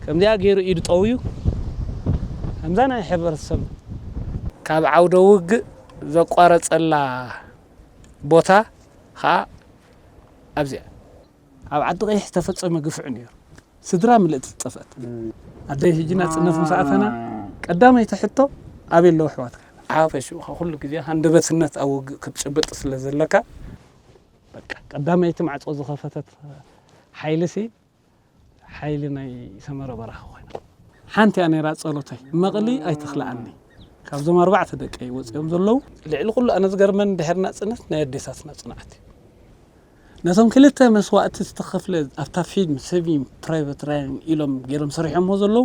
ከምዚኣ ገይሩ ኢዱ ጠውዩ፣ ከምዛ ናይ ሕብረተሰብ ካብ ዓውደ ውግእ ዘቋረጸላ ቦታ ኸኣ ኣብዚኣ። ኣብ ዓዲ ቀይሕ ዝተፈጸመ ግፍዒ ነይሩ። ስድራ ምልእቲ ዝጠፍአት። ኣደይ፣ ሕጂ ናጽነት ምስ ኣተና ቀዳመይቲ ሕቶ ኣበይ ኣለዉ ኣሕዋትካ? ሓፈሽኡ ኩሉ ግዜ ሃንደበትነት ኣብ ውግእ ክትጭብጥ ስለ ዘለካ፣ በቃ ቀዳመይቲ ማዕጾ ዝኸፈተት ሓይሊ ሲ ሓይሊ ናይ ሰመረ በራኺ ኮይና። ሓንቲ እያ ነይራ ጸሎተይ፣ መቕሊ ኣይትኽልኣኒ። ካብዞም ኣርባዕተ ደቀይ ወጺኦም ዘለዉ፣ ልዕሊ ኩሉ ኣነ ዝገርመኒ ድሕሪ ናጽነት ናይ ኣዴታትና ጽንዓት እዩ። ነቶም ክልተ መስዋእቲ ዝተኸፍለ ኣብታ ፊልም ሰቪንግ ፕራይቨት ራያን ኢሎም ገይሮም ሰሪሖሞ ዘለዉ።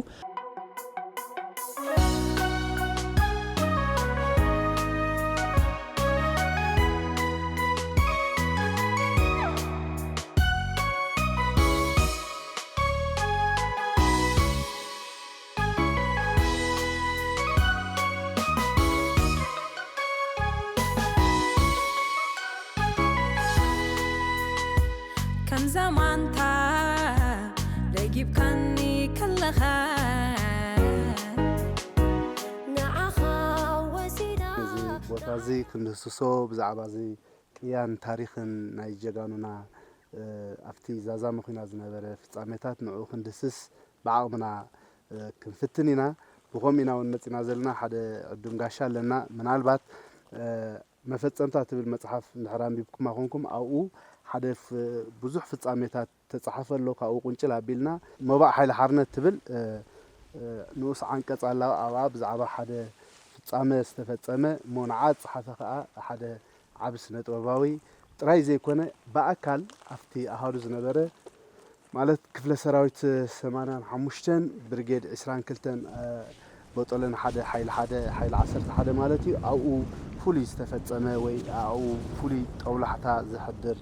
ከም ዘማንታ ደጊብካኒ ከለኻ፣ ንዓኻ ወሲዳ። እዚ ቦታ እዚ ክንድህስሶ፣ ብዛዕባ እዚ ቅያን ታሪኽን ናይ ጀጋኑና፣ እ፣ ኣብቲ ዛዛሚ ኲናት ዝነበረ ፍጻሜታት ንዕኡ ክንድህስስ ብዓቕምና፣ እ፣ ክንፍትን ኢና። ብኸምኡ ኢና እውን መጺና ዘለና። ሓደ ዕዱም ጋሻ ኣለና። ምናልባት፣ እ፣ መፈጸምታ ትብል መጽሓፍ እንድሕር ኣንቢብኩማ ኮንኩም፣ ኣብኡ ሓደ ፍ-፣ ብዙሕ ፍጻሜታት ተጻሓፈ ኣሎ። ካብኡ ቁንጭል ኣቢልና፣ መባእ ሓይሊ ሓርነት ትብል፣ እ፣ እ፣ ንኡስ ዓንቀጽ ኣላ። ኣብኣ ብዛዕባ ሓደ ፍጻመ ዝተፈጸመ እሞ ንዓ ዝጸሓፈ ከኣ ሓደ ዓቢ ስነ ጥበባዊ ጥራይ ዘይኮነ፣ ብኣካል ኣብቲ ኣሃዱ ዝነበረ፣ ማለት ክፍለ ሰራዊት ሰማንያን ሓሙሽተን ብርጌድ ዕስራን ክልተን፣ እ፣ ቦጦለን ሓደ ሓይሊ ሓደ፣ ሓይሊ ዓሰርተ ሓደ ማለት እዩ። ኣብኡ ፍሉይ ዝተፈጸመ ወይ ኣብኡ ፍሉይ ጠውላሕታ ዘሕድር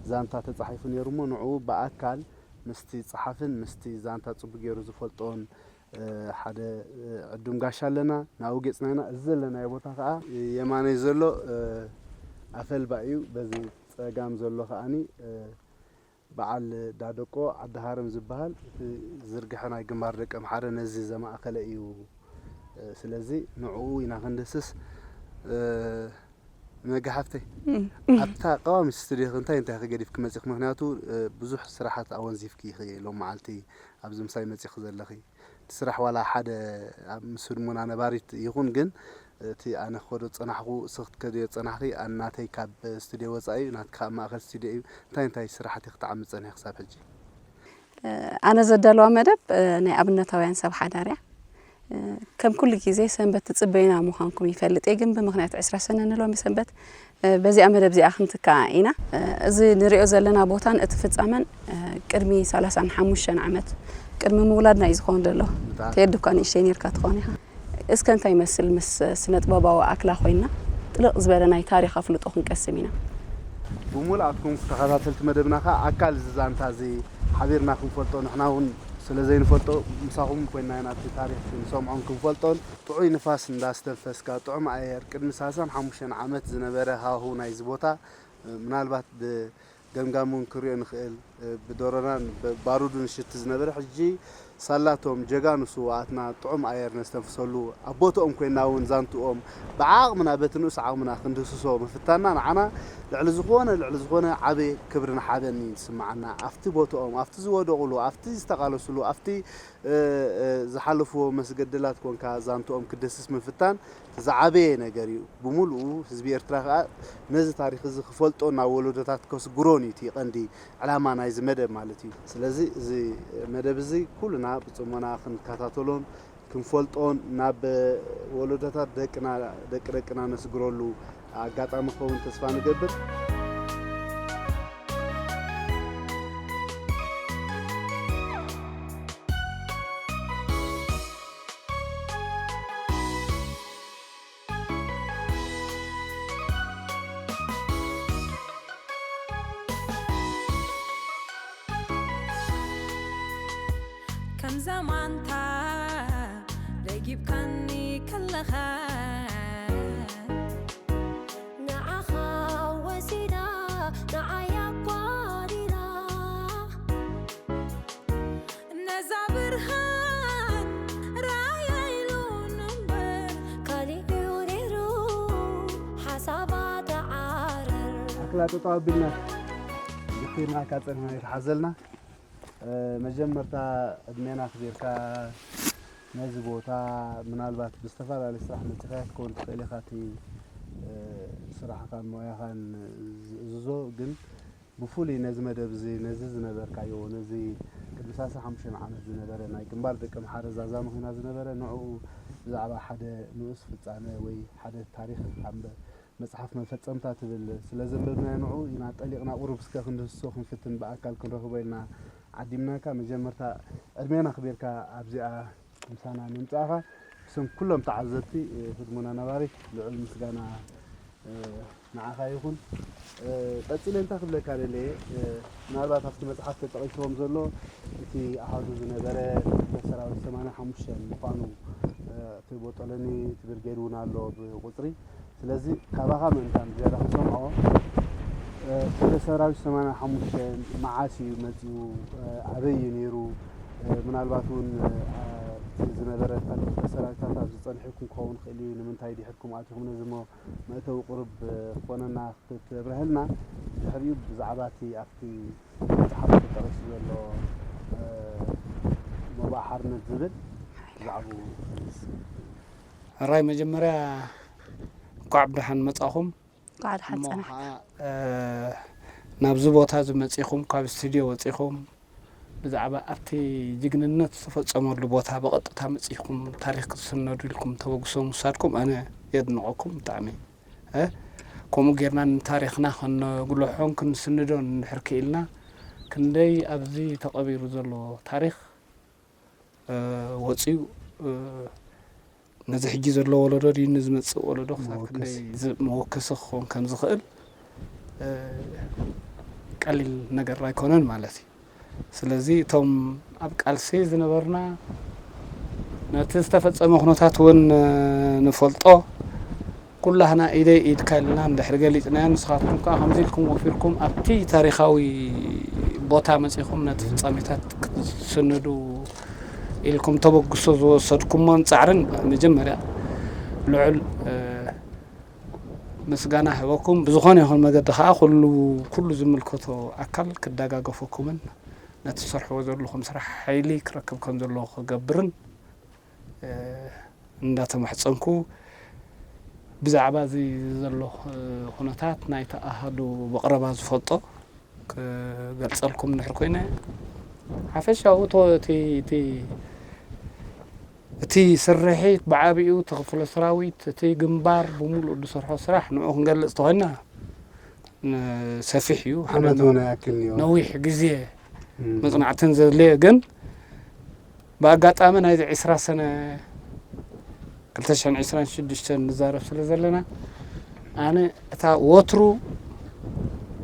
ዛንታ ተጻሒፉ ነይሩ እሞ፣ ንዕኡ ብኣካል ምስቲ ጸሓፍን ምስቲ ዛንታ ጽቡቅ ገይሩ ዝፈልጦን፣ እ፣ ሓደ፣ እ፣ ዕዱም ጋሻ ኣለና። ናብኡ ገጽና ኢና። እዚ ዘለናዮ ቦታ ከኣ የማነይ ዘሎ፣ እ፣ ኣፈልባ እዩ። በዚ ጸጋም ዘሎ ከኣኒ፣ እ፣ በዓል ዳደቆ ዓዲ ሃረም ዝበሃል፣ እቲ ዝርግሐ ናይ ግንባር ደቂ ኣምሓረ ነዚ ዘማእከለ እዩ። እ፣ ስለዚ ንዕኡ ኢና ክንድህስስ። እ፣ መጋሓፍተይ፣ እም። ኣብታ ቀዋሚት ስቱዲዮኺ እንታይ እንታይ ክገዲፍኪ መጺኺ? ምኽንያቱ፣ እ፣ ብዙሕ ስራሓት ኣወንዚፍኪ ኢኺ ሎም መዓልቲ ኣብዚ ምሳይ መጺኺ ዘለኺ። እቲ ስራሕ ዋላ ሓደ ኣብ ምስ ህድሞና ነባሪት ይኹን፣ ግን እቲ ኣነ ክኸዶ ዝጸናሕኩ፣ እስኺ ክትከድዮ ዝጸናሕኪ፣ ኣነ ናተይ ካብ ስቱድዮ ወጻኢ እዩ፣ ናትኪ ካብ ማእከል ስቱድዮ እዩ። እንታይ እንታይ ስራሕቲ ክትዓሚ ጸኒሒ ክሳብ ሕጂ? ኣነ ዘዳለዋ መደብ፣ ናይ ኣብነታውያን ሰብ ሓዳር እያ። ከም ኩሉ ግዜ ሰንበት ትጽበዩና ምዃንኩም ይፈልጥ እየ፣ ግን ብምኽንያት ዕስራ ሰነ ንሎሚ ሰንበት፣ በዚኣ መደብ እዚኣ ክንትካኣ ኢና። እዚ ንሪኦ ዘለና ቦታን እቲ ፍጻመን፣ ቅድሚ ሰላሳን ሓሙሽተን ዓመት፣ ቅድሚ ምውላድና እዩ ዝኸውን ዘሎ። ብጣዕሚ። ቴዲ እኳ ንእሽተይ ኔርካ ትኸውን ኢኻ። እስከ እንታይ ይመስል ምስ ስነ-ጥበባዊ ኣክላ ኮይንና ጥልቕ ዝበለ ናይ ታሪኽ ኣፍልጦ ክንቀስም ኢና። ብምሉኣትኩም ተኸታተልቲ መደብና ከኣ ኣካል እዚ ዛንታ እዚ ሓቢርና ክንፈልጦ፣ ንሕና እውን ስለ ዘይንፈልጦ ምሳኹም ኮይንና ኢና እቲ ታሪኽ ክንሰምዖን ክንፈልጦን። ጥዑይ ንፋስ እንዳስተንፈስካ፣ ጥዑም ኣየር፣ ቅድሚ ሰላሳን ሓሙሽተን ዓመት ዝነበረ ሃዋህው ናይዚ ቦታ፣ ምናልባት ብ ገምጋም እውን ክሪኦ ንኽእል፣ እ፣ ብዶሮናን ብ-፣ ባሩዱን ሽቲ ዝነበረ፣ ሕጂ ሳላቶም ጀጋኑ ስውኣትና ጥዑም ኣየር ነስተንፍሰሉ፣ ኣብ ቦትኦም ኮይንና እውን ዛንትኦም ብዓቕምና፣ በቲ ንኡስ ዓቕምና ክንድህስሶ ምፍታንና ንዓና ልዕሊ ዝኾነ፣ ልዕሊ ዝኾነ ዓቢ ክብርን ሓበንን እዩ ዝስምዓና። ኣብቲ ቦትኦም፣ ኣብቲ ዝወደቑሉ፣ ኣብቲ ዝተቓለሱሉ፣ ኣብቲ እ፣ እ፣ ዝሓለፍዎ መስገደላት ኮንካ ዛንትኦም ክደስስ ምፍታን ዝዓበየ ነገር እዩ። ብምሉኡ ህዝቢ ኤርትራ ከኣ ነዚ ታሪኽ እዚ ክፈልጦን ናብ ወለዶታት ከስግሮን እዩ እቲ ቀንዲ ዕላማ ናይዚ መደብ ማለት እዩ። ስለዚ እዚ መደብ እዚ ኩልና ብጽሞና ክንከታተሎን ክንፈልጦን፣ ናብ ወለዶታት ደቅና፣ ደቂ ደቅና ነስግረሉ ኣጋጣሚ ክኸውን ተስፋ ንገብር። ከም ዘማንታ ደጊብካኒ ከለኻ፣ ንዓኻ ወሲዳ፣ ንዓይ ኣጓዲላ። ነዛ ብርሃን ክላጠጠው ኣቢልና ዝኽርናካ ጸኒሕና ይትሓዘልና። መጀመርታ ዕድሜና ክቢርካ ነዚ ቦታ ምናልባት ብዝተፈላለየ ስራሕ መፂኻያ ክትከውን ትኽእል ኢኻ። እቲ ስራሕኻን ሞያኻን ዝእዝዞ፣ ግን ብፍሉይ ነዚ መደብ እዚ፣ ነዚ ዝነበርካዮ፣ ነዚ ቅድሚ ሰላሳ ሓሙሽተ ዓመት ዝነበረ ናይ ግንባር ደቂ ኣምሓረ ዛዛሚ ኹና ዝነበረ፣ ንዕኡ ብዛዕባ ሓደ ንኡስ ፍጻመ ወይ ሓደ ታሪኽ ኣንበ መጽሓፍ መፈጸምታ ትብል ስለ ዘንበብናዮ፣ ንዑ ኢና ጠሊቕና ቁሩብ እስከ ክንድህስሶ ክንፍትን ብኣካል ክንረኽቦ ኢልና ዓዲምናካ። መጀመርታ ዕድሜና ኣኽቢርካ ኣብዚኣ ምሳና ምምጻእኻ፣ ብስም ኩሎም ተዓዘብቲ፣ እ፣ ህድሞና ነባሪት ልዑል ምስጋና፣ እ፣ ንዓኻ ይኹን። እ፣ ቀጺለ እንታይ ክብለካ ደልየ፣ እ፣ ምናልባት ኣብቲ መጽሓፍ ተጠቒስዎም ዘሎ እቲ ኣሃዱ ዝነበረ ክፍለ ሰራዊት ሰማንያ ሓሙሽተ ምዃኑ፣ እ፣ እቲ ቦጦለኒ እቲ ብርጌድ እውን ኣሎ ብቁጽሪ። ስለዚ ካባኻ ምእንታን ዝያዳ ክሰምዖ፣ እ፣ ክፍለ ሰራዊት ሰማንያ ሓሙሽተ መዓስ እዩ መጺኡ? እ፣ ኣበይ እዩ ነይሩ? እ፣ ምናልባት እውን፣ እ፣ እቲ ዝነበረ ካልእ ክፍለ ሰራዊታት ኣብ ዝጸንሐኩም ክኸውን ይኽእል እዩ። ንምንታይ ድሕርኩም ኣቲኹም ነዚ እሞ መእተዊ ቁሩብ፣ እ፣ ክኾነና ክትብረህልና፣ ድሕሪኡ ብዛዕባ እቲ ኣብቲ መጽሓፍ ተጠቒሱ ዘሎ፣ እ፣ መባእ ሓርነት ዝብል ብዛዕባኡ። ሕራይ መጀመርያ እንኳዕ ብደሓን መጻኹም። እንኳዕ ደሓን እሞ ጸናሕካ። ኸዓ፣ እ፣ ናብዚ ቦታ እዚ መጺኹም፣ ካብ ስቱድዮ ወጺኹም፣ ብዛዕባ ኣብቲ ጅግንነት ዝተፈጸመሉ ቦታ ብቐጥታ መጺኹም ታሪኽ ክትስነዱ ኢልኩም ተበግሶ ምውሳድኩም ኣነ የድንቐኩም ብጣዕሚ። እ፣ ከምኡ ጌርና ንታሪኽና ከነጉልሖን ክንስንዶን እንድሕር ክኢልና፣ ክንደይ ኣብዚ ተቐቢሩ ዘሎ ታሪኽ፣ እ፣ ወጺኡ፣ እ፣ ነዚ ሕጂ ዘሎ ወለዶ ድዩ ንዝመጽእ ወለዶ ክሳብ መወከሲ። ክንደይ ዝ-፣ መወከሲ ክኸውን ከም ዝኽእል፣ እ፣ ቀሊል ነገር ኣይኮነን ማለት እዩ። ስለዚ እቶም ኣብ ቃልሲ ዝነበርና ነቲ ዝተፈጸመ ኩነታት እውን፣ እ፣ ንፈልጦ። ኩላህና ኢደይ ኢድካ ኢልና እንድሕር ገሊጽናዮ፣ ንስኻትኩም ከኣ ከምዚ ኢልኩም ወፊርኩም ኣብቲ ታሪኻዊ ቦታ መጺኹም ነቲ ፍጻሜታት ክትስንዱ ኢልኩም ተበግሶ ዝወሰድኩሞን ጻዕርን መጀመርያ ልዑል፣ እ፣ ምስጋና ህበኩም። ብዝኾነ ይኹን መገዲ ከኣ ኩሉ፣ ኩሉ ዝምልከቶ ኣካል ክደጋገፈኩምን ነቲ ትሰርሕዎ ዘለኹም ስራሕ ሓይሊ ክረክብ ከም ዘለዎ ክገብርን፣ እ፣ እንዳተማሕጸንኩ፣ ብዛዕባ እዚ ዘሎ፣ እ፣ ኩነታት ናይቲ ኣሃዱ ብቐረባ ዝፈልጦ ክገልጸልኩም እንድሕር ኮይነ፣ ሓፈሻዊ እቶ እቲ፣ እቲ፣ እቲ ስርሒት ብዓቢኡ፣ እቲ ክፍለ ሰራዊት፣ እቲ ግንባር ብምሉእ ዝሰርሖ ስራሕ ንዑ ክንገልጽ ተኾይና፣ ን-፣ ሰፊሕ እዩ። ዓመት ሓደ እውን ኣይኣክልን እዩ። ነዊሕ ግዜ እም። መጽናዕትን ዘድልየ፣ ግን ብኣጋጣሚ ናይዚ ዕስራ ሰነ ክልተ ሽሕን ዕስራን ሽዱሽተን ንዛረብ ስለ ዘለና፣ ኣነ እታ ወትሩ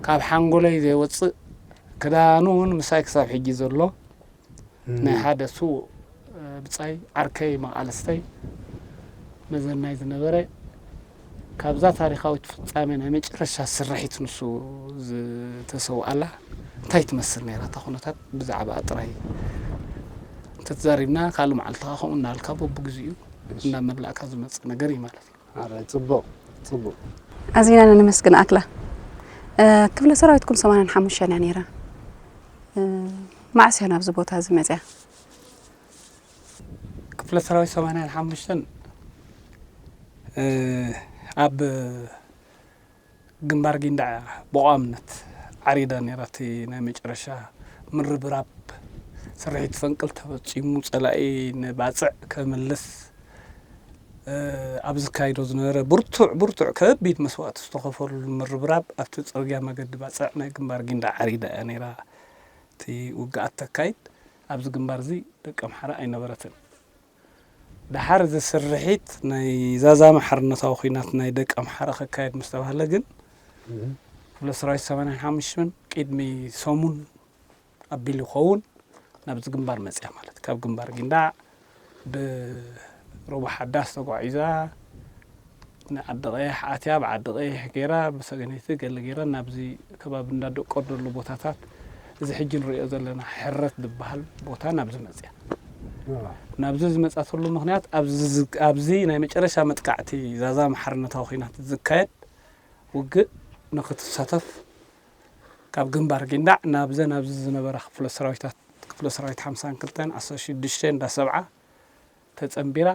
ካብ ሓንጎለይ ዘይወጽእ፣ ክዳኑ እውን ምሳይ ክሳብ ሕጂ ዘሎ፣ እም። ናይ ሓደ ስዉእ፣ እ፣ ብጻይ ዓርከይ መቓልስተይ መዘናይ ዝነበረ፣ ካብዛ ታሪኻዊት ፍጻሜ ናይ መጨረሻ ስርሒት ንሱ ዝተሰውኣላ እንታይ ትመስል ነይራ እታ ኩነታት ብዛዕባኣ ጥራይ እንተተዛሪብና፣ ካልእ መዓልቲ ከኣ ከምኡ እናበልካ በብግዚኡ እሺ። እናመላእካ ዝመጽእ ነገር እዩ ማለት እዩ። ኣረ፣ ጽቡቕ፣ ጽቡቕ። ኣዚና ነመስግን ኣክላ። እ፣ ክፍለ ሰራዊትኩም ሰማንያን ሓሙሽተን እያ ነይራ። እ፣ መዓስ እያ ናብዚ ቦታ እዚ መጽያ? ክፍለ ሰራዊት ሰማንያን ሓሙሽተን፣ እ፣ ኣብ ግንባር ጊንዳዕ ብቋምነት ዓሪዳ ነይራ። እቲ ናይ መጨረሻ ምርብራብ ስርሒት ፈንቅል ተፈጺሙ፣ ጸላኢ ንባጽዕ ከምልስ፣ እ፣ ኣብ ዝካይዶ ዝነበረ ብርቱዕ፣ ብርቱዕ ከቢድ መስዋእቲ ዝተኸፈሉ ምርብራብ ኣብቲ ጽርግያ መገዲ ባጽዕ ናይ ግንባር ጊንዳዕ ዓሪዳ እያ ነይራ። እቲ ውግኣት ተካይድ ኣብዚ ግንባር እዚ ደቂ ኣምሓራ ኣይነበረትን። ደሓር እዚ ስርሒት ናይ ዛዛሚ ሓርነታዊ ኲናት ናይ ደቂ ኣምሓራ ከካየድ ምስ ተባህለ ግን፣ እህ። ክፍለ ሰራዊት ሰማንያን ሓሙሽተን ቅድሚ ሰሙን ኣቢሉ ይኸውን ናብዚ ግንባር መጽያ ማለት፣ ካብ ግንባር ጊንዳዕ ብሩባ ሓዳስ ተጓዒዛ፣ ንዓዲ ቀይሕ ኣትያ፣ ብዓዲ ቀይሕ ገይራ፣ ብሰገነይቲ ገለ ገይራ፣ ናብዚ ከባቢ እንዳ ደቆር ዘሎ ቦታታት፣ እዚ ሕጂ ንሪኦ ዘለና ሕረት ዝበሃል ቦታ ናብዚ መጽያ። ኣዋ። ናብዚ ዝመጻትሉ ምኽንያት፣ ኣብዚ ዝ-፣ ኣብዚ ናይ መጨረሻ መጥቃዕቲ ዛዛሚ ሓርነታዊ ኲናት ዝካየድ ውግእ፣ ንክትሳተፍ ካብ ግንባር ጊንዳዕ ናብዘን ኣብዚ ዝነበራ ክፍለ ሰራዊታት፣ ክፍለ ሰራዊት ሓምሳን ክልተን፣ ዓሰርተ ሽዱሽተ እንዳ ሰብዓ ተጸንቢራ፣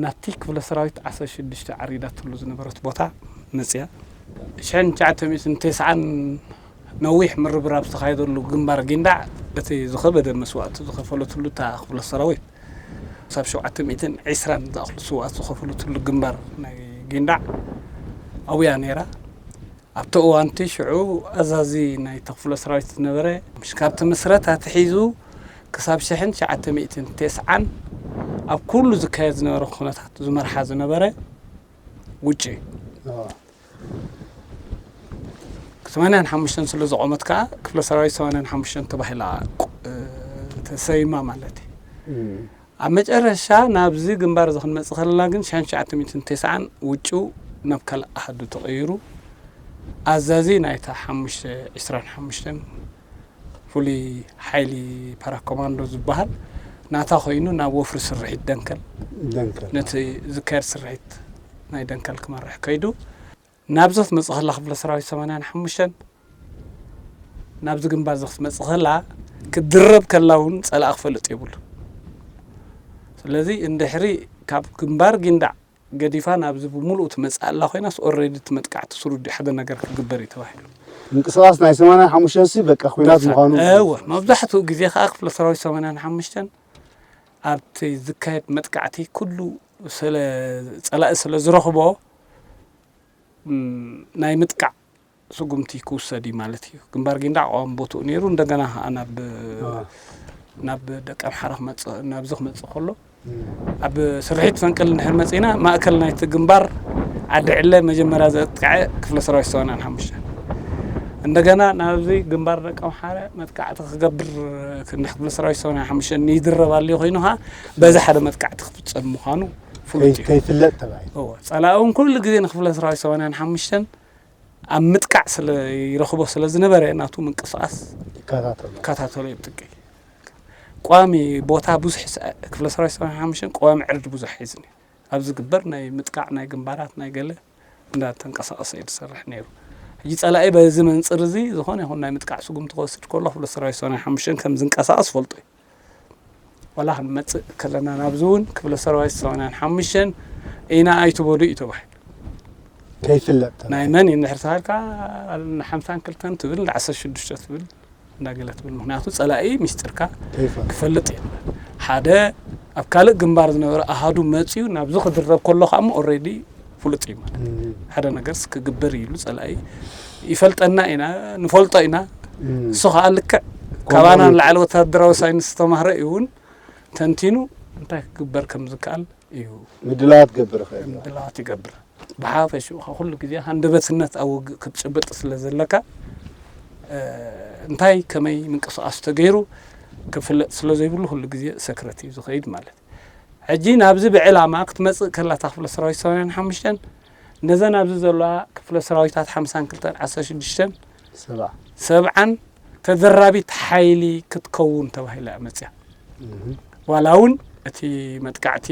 ናብቲ ክፍለ ሰራዊት ዓሰርተ ሽዱሽተ ዓሪዳትሉ ዝነበረት ቦታ መጽያ። ሽሕን ትሽዓተ ሚእትን ተስዓን ነዊሕ ምርብራብ ዝተኻየደሉ ግንባር ጊንዳዕ፣ እቲ ዝኸበደ መስዋእቲ ዝኸፈለትሉ እታ ክፍለ ሰራዊት፣ ክሳብ ሸውዓተ ሚእትን ዕስራን ዝኣኽሉ ስውኣት ዝኸፈለትሉ ግንባር ናይ ጊንዳዕ ኣብያ ነይራ። ኣብቲ እዋንቲ ሽዑ ኣዛዚ ናይቲ ክፍለ ሰራዊት ዝነበረ፣ ምሽ ካብቲ ምስረታ ኣትሒዙ ክሳብ ሽሕን ትሽዓተ ሚእትን ተስዓን ኣብ ኩሉ ዝካየድ ዝነበረ ኩነታት ዝመርሓ ዝነበረ ውጭ እዩ። ኣዎ። ሰማንያን ሓሙሽተን ስለ ዝቖመት ከኣ ክፍለ ሰራዊት ሰማንያን ሓሙሽተን ተባሂላ ቁ-፣ እ፣ ተሰይማ ማለት እዩ። እም። ኣብ መጨረሻ ናብዚ ግንባር እዚ ክንመጽእ ከለና ግን ሽሕን ትሽዓተ ሚእትን ተስዓን ውጩ ናብ ካልእ ኣሃዱ ተቐይሩ፣ ኣዛዚ ናይታ ሓሙሽተ፣ ዕስራን ሓሙሽተን ፍሉይ ሓይሊ ፓራኮማንዶ ዝበሃል ናታ ኮይኑ ናብ ወፍሪ ስርሒት ደንከል፣ ደንከል። ነቲ ዝካየድ ስርሒት ናይ ደንከል ክመርሕ ከይዱ። ናብዚ ክትመጽእ ከላ ክፍለ ሰራዊት ሰማንያን ሓሙሽተን ናብዚ ግንባር እዚ ክትመጽእ ከላ፣ ክትድረብ ከላ እውን ጸላኢ ክፈልጥ የብሉ። ስለዚ እንድሕሪ ካብ ግንባር ጊንዳዕ ገዲፋ ናብዚ ብምሉኡ ትመጽእ ኣላ ኮይናስ፣ ኦልሬዲ እቲ መጥቃዕቲ ስሩዲ ሓደ ነገር ክግበር እዩ ተባሂሉ። ምንቅስቓስ ናይ ሰማንያን ሓሙሽተን ሲ በቃ ኲናት ምዃኑ። እወ፣ መብዛሕትኡ ግዜ ከኣ ክፍለ ሰራዊት ሰማንያን ሓሙሽተን ኣብቲ ዝካየድ መጥቃዕቲ ኩሉ ስለ፣ ጸላኢ ስለ ዝረኽቦ፣ ም፣ ናይ ምጥቃዕ ስጉምቲ ክውሰድ እዩ ማለት እዩ። ግንባር ጊንዳዕ ቀዋሚ ቦትኡ ነይሩ። እንደገና ከኣ ናብ፣ ኣዋ። ናብ ደቀምሓረ ክመጽእ፣ ናብዚ ክመጽእ ከሎ፣ እም። ኣብ ስርሒት ፈንቅል እንድሕር መጺእና፣ ማእከል ናይቲ ግንባር ዓዲ ዕለ መጀመርያ ዘጥቅዐ ክፍለ ሰራዊት ሰማንያን ሓሙሽተን። እንደገና ናብዚ ግንባር ደቀምሓረ መጥቃዕቲ ክገብር ክንዲ ክፍለ ሰራዊት ሰማንያን ሓሙሽተን ይድረብ ኣልዩ ኮይኑ ከኣ፣ በዚ ሓደ መጥቃዕቲ ክፍጸም ምዃኑ ፍሉጥ ከይ-፣ እዩ። ከይፍለጥ ተባሂሉ። እወ፣ ጸላኢ እውን ኩሉ ግዜ ንክፍለ ሰራዊት ሰማንያን ሓሙሽተን ኣብ ምጥቃዕ ስለ ይረኽቦ ስለ ዝነበረ፣ ናቱ ምንቅስቓስ ይከታተሎ። ይከታተሎ እዩ ብጥቂ። ቋሚ ቦታ ብዙሕ ስ-፣ ክፍለ ሰራዊት ሰማንያን ሓሙሽተን ቋሚ ዕርዲ ብዙሕ ሒዝኒ። ኣብ ዝግበር ናይ ምጥቃዕ ናይ ግንባራት ናይ ገለ እንዳተንቀሳቐሰ እዩ ዝሰርሕ ነይሩ። ሕጂ ጸላኢ በዚ መንጽር እዚ ዝኾነ ይኹን ናይ ምጥቃዕ ስጉምቲ ክወስድ ከሎ፣ ክፍለ ሰራዊት ሰማንያን ሓሙሽተን ከም ዝንቀሳቐስ ፈልጦ እዩ። ዋላ ክንመጽእ ከለና ናብዚ እውን ክፍለ ሰራዊት ሰማንያን ሓሙሽተን ኢና ኣይትበሉ እዩ ተባሂሉ። ከይፍለጥ ተባሂሉ። ናይ መን እዩ እንድሕር ተባሂልካ፣ ንሓምሳን ክልተን ትብል፣ ንዓሰርተ ሽዱሽተ ትብል፣ እንዳገለ ትብል። ምኽንያቱ ጸላኢ ሚስጥርካ ከይፈልጥ። ክፈልጥ እዩ። ሓደ ኣብ ካልእ ግንባር ዝነበረ ኣሃዱ መጽዩ ናብዚ ክድረብ ከሎ ከኣ ኦልሬዲ ፍሉጥ እዩ ማለት። እም። ሓደ ነገርስ ክግበር እዩ ኢሉ ጸላኢ ይፈልጠና ኢና፣ ንፈልጦ ኢና። እም። እሱ ከኣ ልክዕ ኮማንዶ ካባና እዩ። ንላዕሊ ወታደራዊ ሳይንስ ዝተማህረ እዩ እውን ተንቲኑ እንታይ ክግበር ከም ዝከኣል እዩ። ምድላዋት ገብር ይኽእል እዩ። ምድላዋት ይገብር። ብሓፈሽኡ ከ ኩሉ ግዜ ሃንደበትነት ኣብ ውግእ ክትጭብጥ ስለ ዘለካ፣ እ፣ እንታይ ከመይ ምንቅስቓስ ተገይሩ ክፍለጥ ስለ ዘይብሉ ኩሉ ግዜ ሰክረት እዩ ዝኸይድ ማለት። ሕጂ ናብዚ ብዕላማ ክትመጽእ ከላ እታ ክፍለ ሰራዊት ሰማንያን ሓሙሽተን፣ ነዘን ኣብዚ ዘለዋ ክፍለ ሰራዊታት ሓምሳን ክልተን፣ ዓሰርተ ሽዱሽተን፣ ሰብዓ። ሰብዓን ተደራቢት ሓይሊ ክትከውን ተባሂላ እያ መጽያ። እህ። ዋላ እውን እቲ መጥቃዕቲ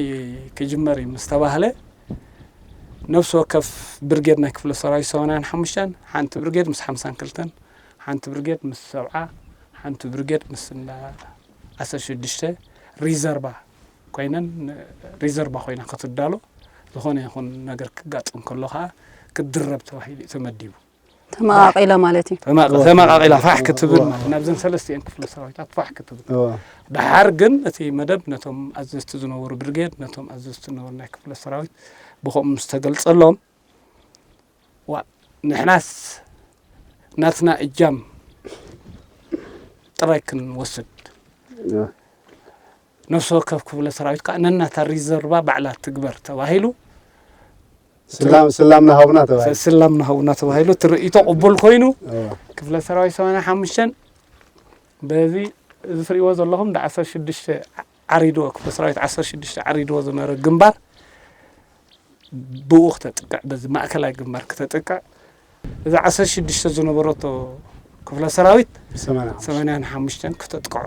ክጅመር እዩ ምስ ተባህለ፣ ነፍሲ ወከፍ ብርጌድ ናይ ክፍለ ሰራዊት ሰማንያን ሓሙሽተን፣ ሓንቲ ብርጌድ ምስ ሓምሳን ክልተን፣ ሓንቲ ብርጌድ ምስ ሰብዓ፣ ሓንቲ ብርጌድ ምስ እንዳ ዓሰርተ ሽዱሽተ ሪዘርቫ ኮይነን፣ ሪዘርቫ ኮይና ክትዳሎ፣ ዝኾነ ይኹን ነገር ክጋጥም ከሎ ኸዓ ክትድረብ ተባሂሉ እዩ ተመዲቡ። ተመቓቒላ ማለት እዩ። ተመ-፣ ተመቓቒላ ፋሕ ክትብል እዋ። ማለት ናብዘን ሰለስቲኤን ክፍለ ሰራዊታት ፋሕ ክትብል። እዋ። ደሓር ግን እቲ መደብ ነቶም ኣዘዝቲ ዝነበሩ ብርጌድ፣ ነቶም ኣዘዝቲ ዝነበሩ ናይ ክፍለ ሰራዊት ብኸምኡ ምስ ተገልጸሎም፣ ዋ፣ ንሕናስ ናትና እጃም ጥራይ ክንወስድ፣ እዋ። ነፍሲ ወከፍ ክፍለ ሰራዊት ከኣ ነናታ ሪዘርቫ ባዕላ ትግበር ተባሂሉ። ስላም፣ ስላምና ሃቡና ተባሂሉ። ስላምና ሃቡና ተባሂሉ። እቲ ርእይቶ ቅቡል ኮይኑ፣ እዋ። ክፍለ ሰራዊት ሰማንያ ሓሙሽተን በዚ፣ እዚ ትርእይዎ ዘለኹም፣ እንዳ ዓሰርተ ሽዱሽተ ዓሪድዎ፣ ክፍለ ሰራዊት ዓሰርተ ሽዱሽተ ዓሪድዎ ዝነበረ ግንባር ብኡ ክተጥቅዕ፣ በዚ ማእከላይ ግንባር ክተጥቅዕ፣ እዛ ዓሰርተ ሽዱሽተ ዝነበረቶ ክፍለ ሰራዊት ሰማንያ ሓሙሽተ። ሰማንያን ሓሙሽተን ክተጥቅዖ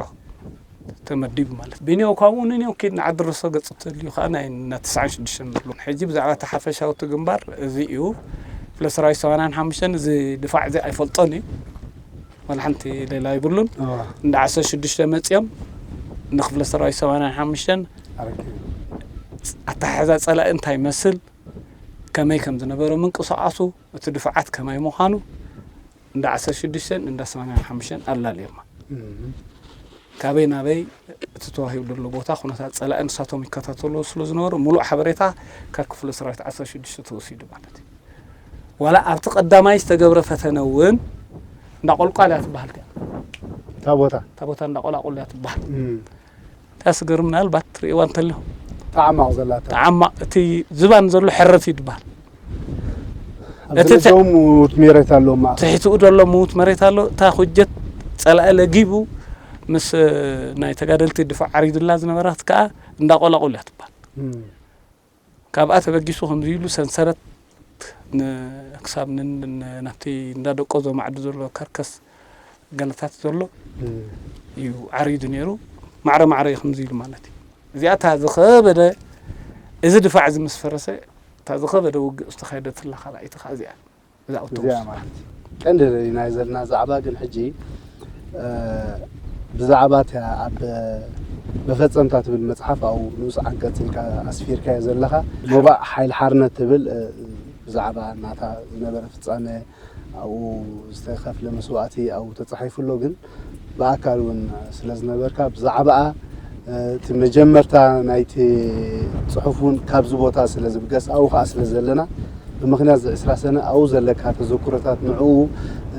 ተመዲቡ ማለት። ብኔው ካብኡ ንኔው ኪድ ንዓዲ ርሶ ገጽ ተልዩ ከኣ ናይ፣ ናይ ተስዓን ሽዱሽተን ንብሎ። ሕጂ ብዛዕባ እቲ ሓፈሻዊ እቲ ግንባር እዚ እዩ። ክፍለ ሰራዊት ሰማንያን ሓሙሽተን እዚ ድፋዕ እዚ ኣይፈልጦን እዩ። ዋላ ሓንቲ ሌላ ይብሉን። እዋ፣ እንዳ ዓሰርተ ሽዱሽተ መጺኦም ንክፍለ ሰራዊት ሰማንያን ሓሙሽተን ኣረኪቡ። ኣተሓሕዛ ጸላኢ እንታይ ይመስል፣ ከመይ ከም ዝነበረ ምንቅስቃሱ፣ እቲ ድፋዓት ከመይ ምዃኑ እንዳ ዓሰርተ ሽዱሽተን እንዳ ሰማንያን ሓሙሽተን ኣላልዮማ። እም፣ ካበይ ናበይ እቲ ተዋሂቡ ዘሎ ቦታ፣ ኩነታት ጸላኢ ንሳቶም ይከታተሉ ስለ ዝነበሩ፣ ሙሉእ ሓበሬታ ካብ ክፍለ ሰራዊት ዓሰርተ ሽዱሽተ ተወሲዱ ማለት እዩ። ዋላ ኣብቲ ቀዳማይ ዝተገብረ ፈተነ እውን እንዳ ቆልቋል እያ ትበሃል እቲኣ። እታ ቦታ እታ ቦታ እንዳ ቆላቁል እያ ትበሃል። እም፣ እታ ስገር ምናልባት ትርእይዋ እንተሎ ተዓማቕ ዘላታ ተዓማቕ፣ እቲ ዝባን ዘሎ ሕርት እዩ ትበሃል። ኣብ እቲ ደረጃኡ ምዉት መሬት ኣለዎ ማእኸል። ትሕትኡ ዘሎ ምዉት መሬት ኣሎ። እታ ኩጀት ጸላኢ ለጊቡ ምስ ናይ ተጋደልቲ ድፋዕ ዓሪዱላ ዝነበራት ከኣ እንዳ ቆላቁል እያ ትበሃል። እም፣ ካብኣ ተበጊሱ ከምዚ ኢሉ ሰንሰለት ን-፣ ክሳብ ን-፣ ን-፣ ናብቲ እንዳ ደቆ ዘማዕዱ ዘሎ ከርከስ ገለታት ዘሎ እም፣ እዩ ዓሪዱ ነይሩ። ማዕረ ማዕረ እዩ ከምዚ ኢሉ ማለት እዩ። እዚኣ እታ ዝኸበደ፣ እዚ ድፋዕ እዚ ምስ ፈረሰ እታ ዝኸበደ ውግእ ዝተኻየደትላ ካልኣይቲ ከዓ እዚኣ እዛ እዚኣ ኣውቶቡስ ማለት እዩ። ቀንዲ ናይ ዘለና ዛዕባ ግን ሕጂ፣ እ፣ ብዛዕባ እታ ኣብ መፈጸምታ ትብል መጽሓፍ ኣብኡ ንኡስ ዓንቀጽ ኢልካ ኣስፊርካዮ ዘለኻ፣ ሞባእ ሓይሊ ሓርነት ትብል፣ እ፣ ብዛዕባ ናታ ዝነበረ ፍጻመ፣ ኣብኡ ዝተኸፍለ መስዋእቲ ኣብኡ ተጻሒፉ ኣሎ። ግን ብኣካል እውን ስለ ዝነበርካ ብዛዕባኣ፣ እ፣ እቲ መጀመርታ ናይቲ ጽሑፍ እውን ካብዚ ቦታ ስለ ዝብገስ ኣብኡ ከዓ ስለ ዘለና ብምኽንያት እዚ ዕስራ ሰነ ኣብኡ ዘለካ ተዘክሮታት ንዕኡ፣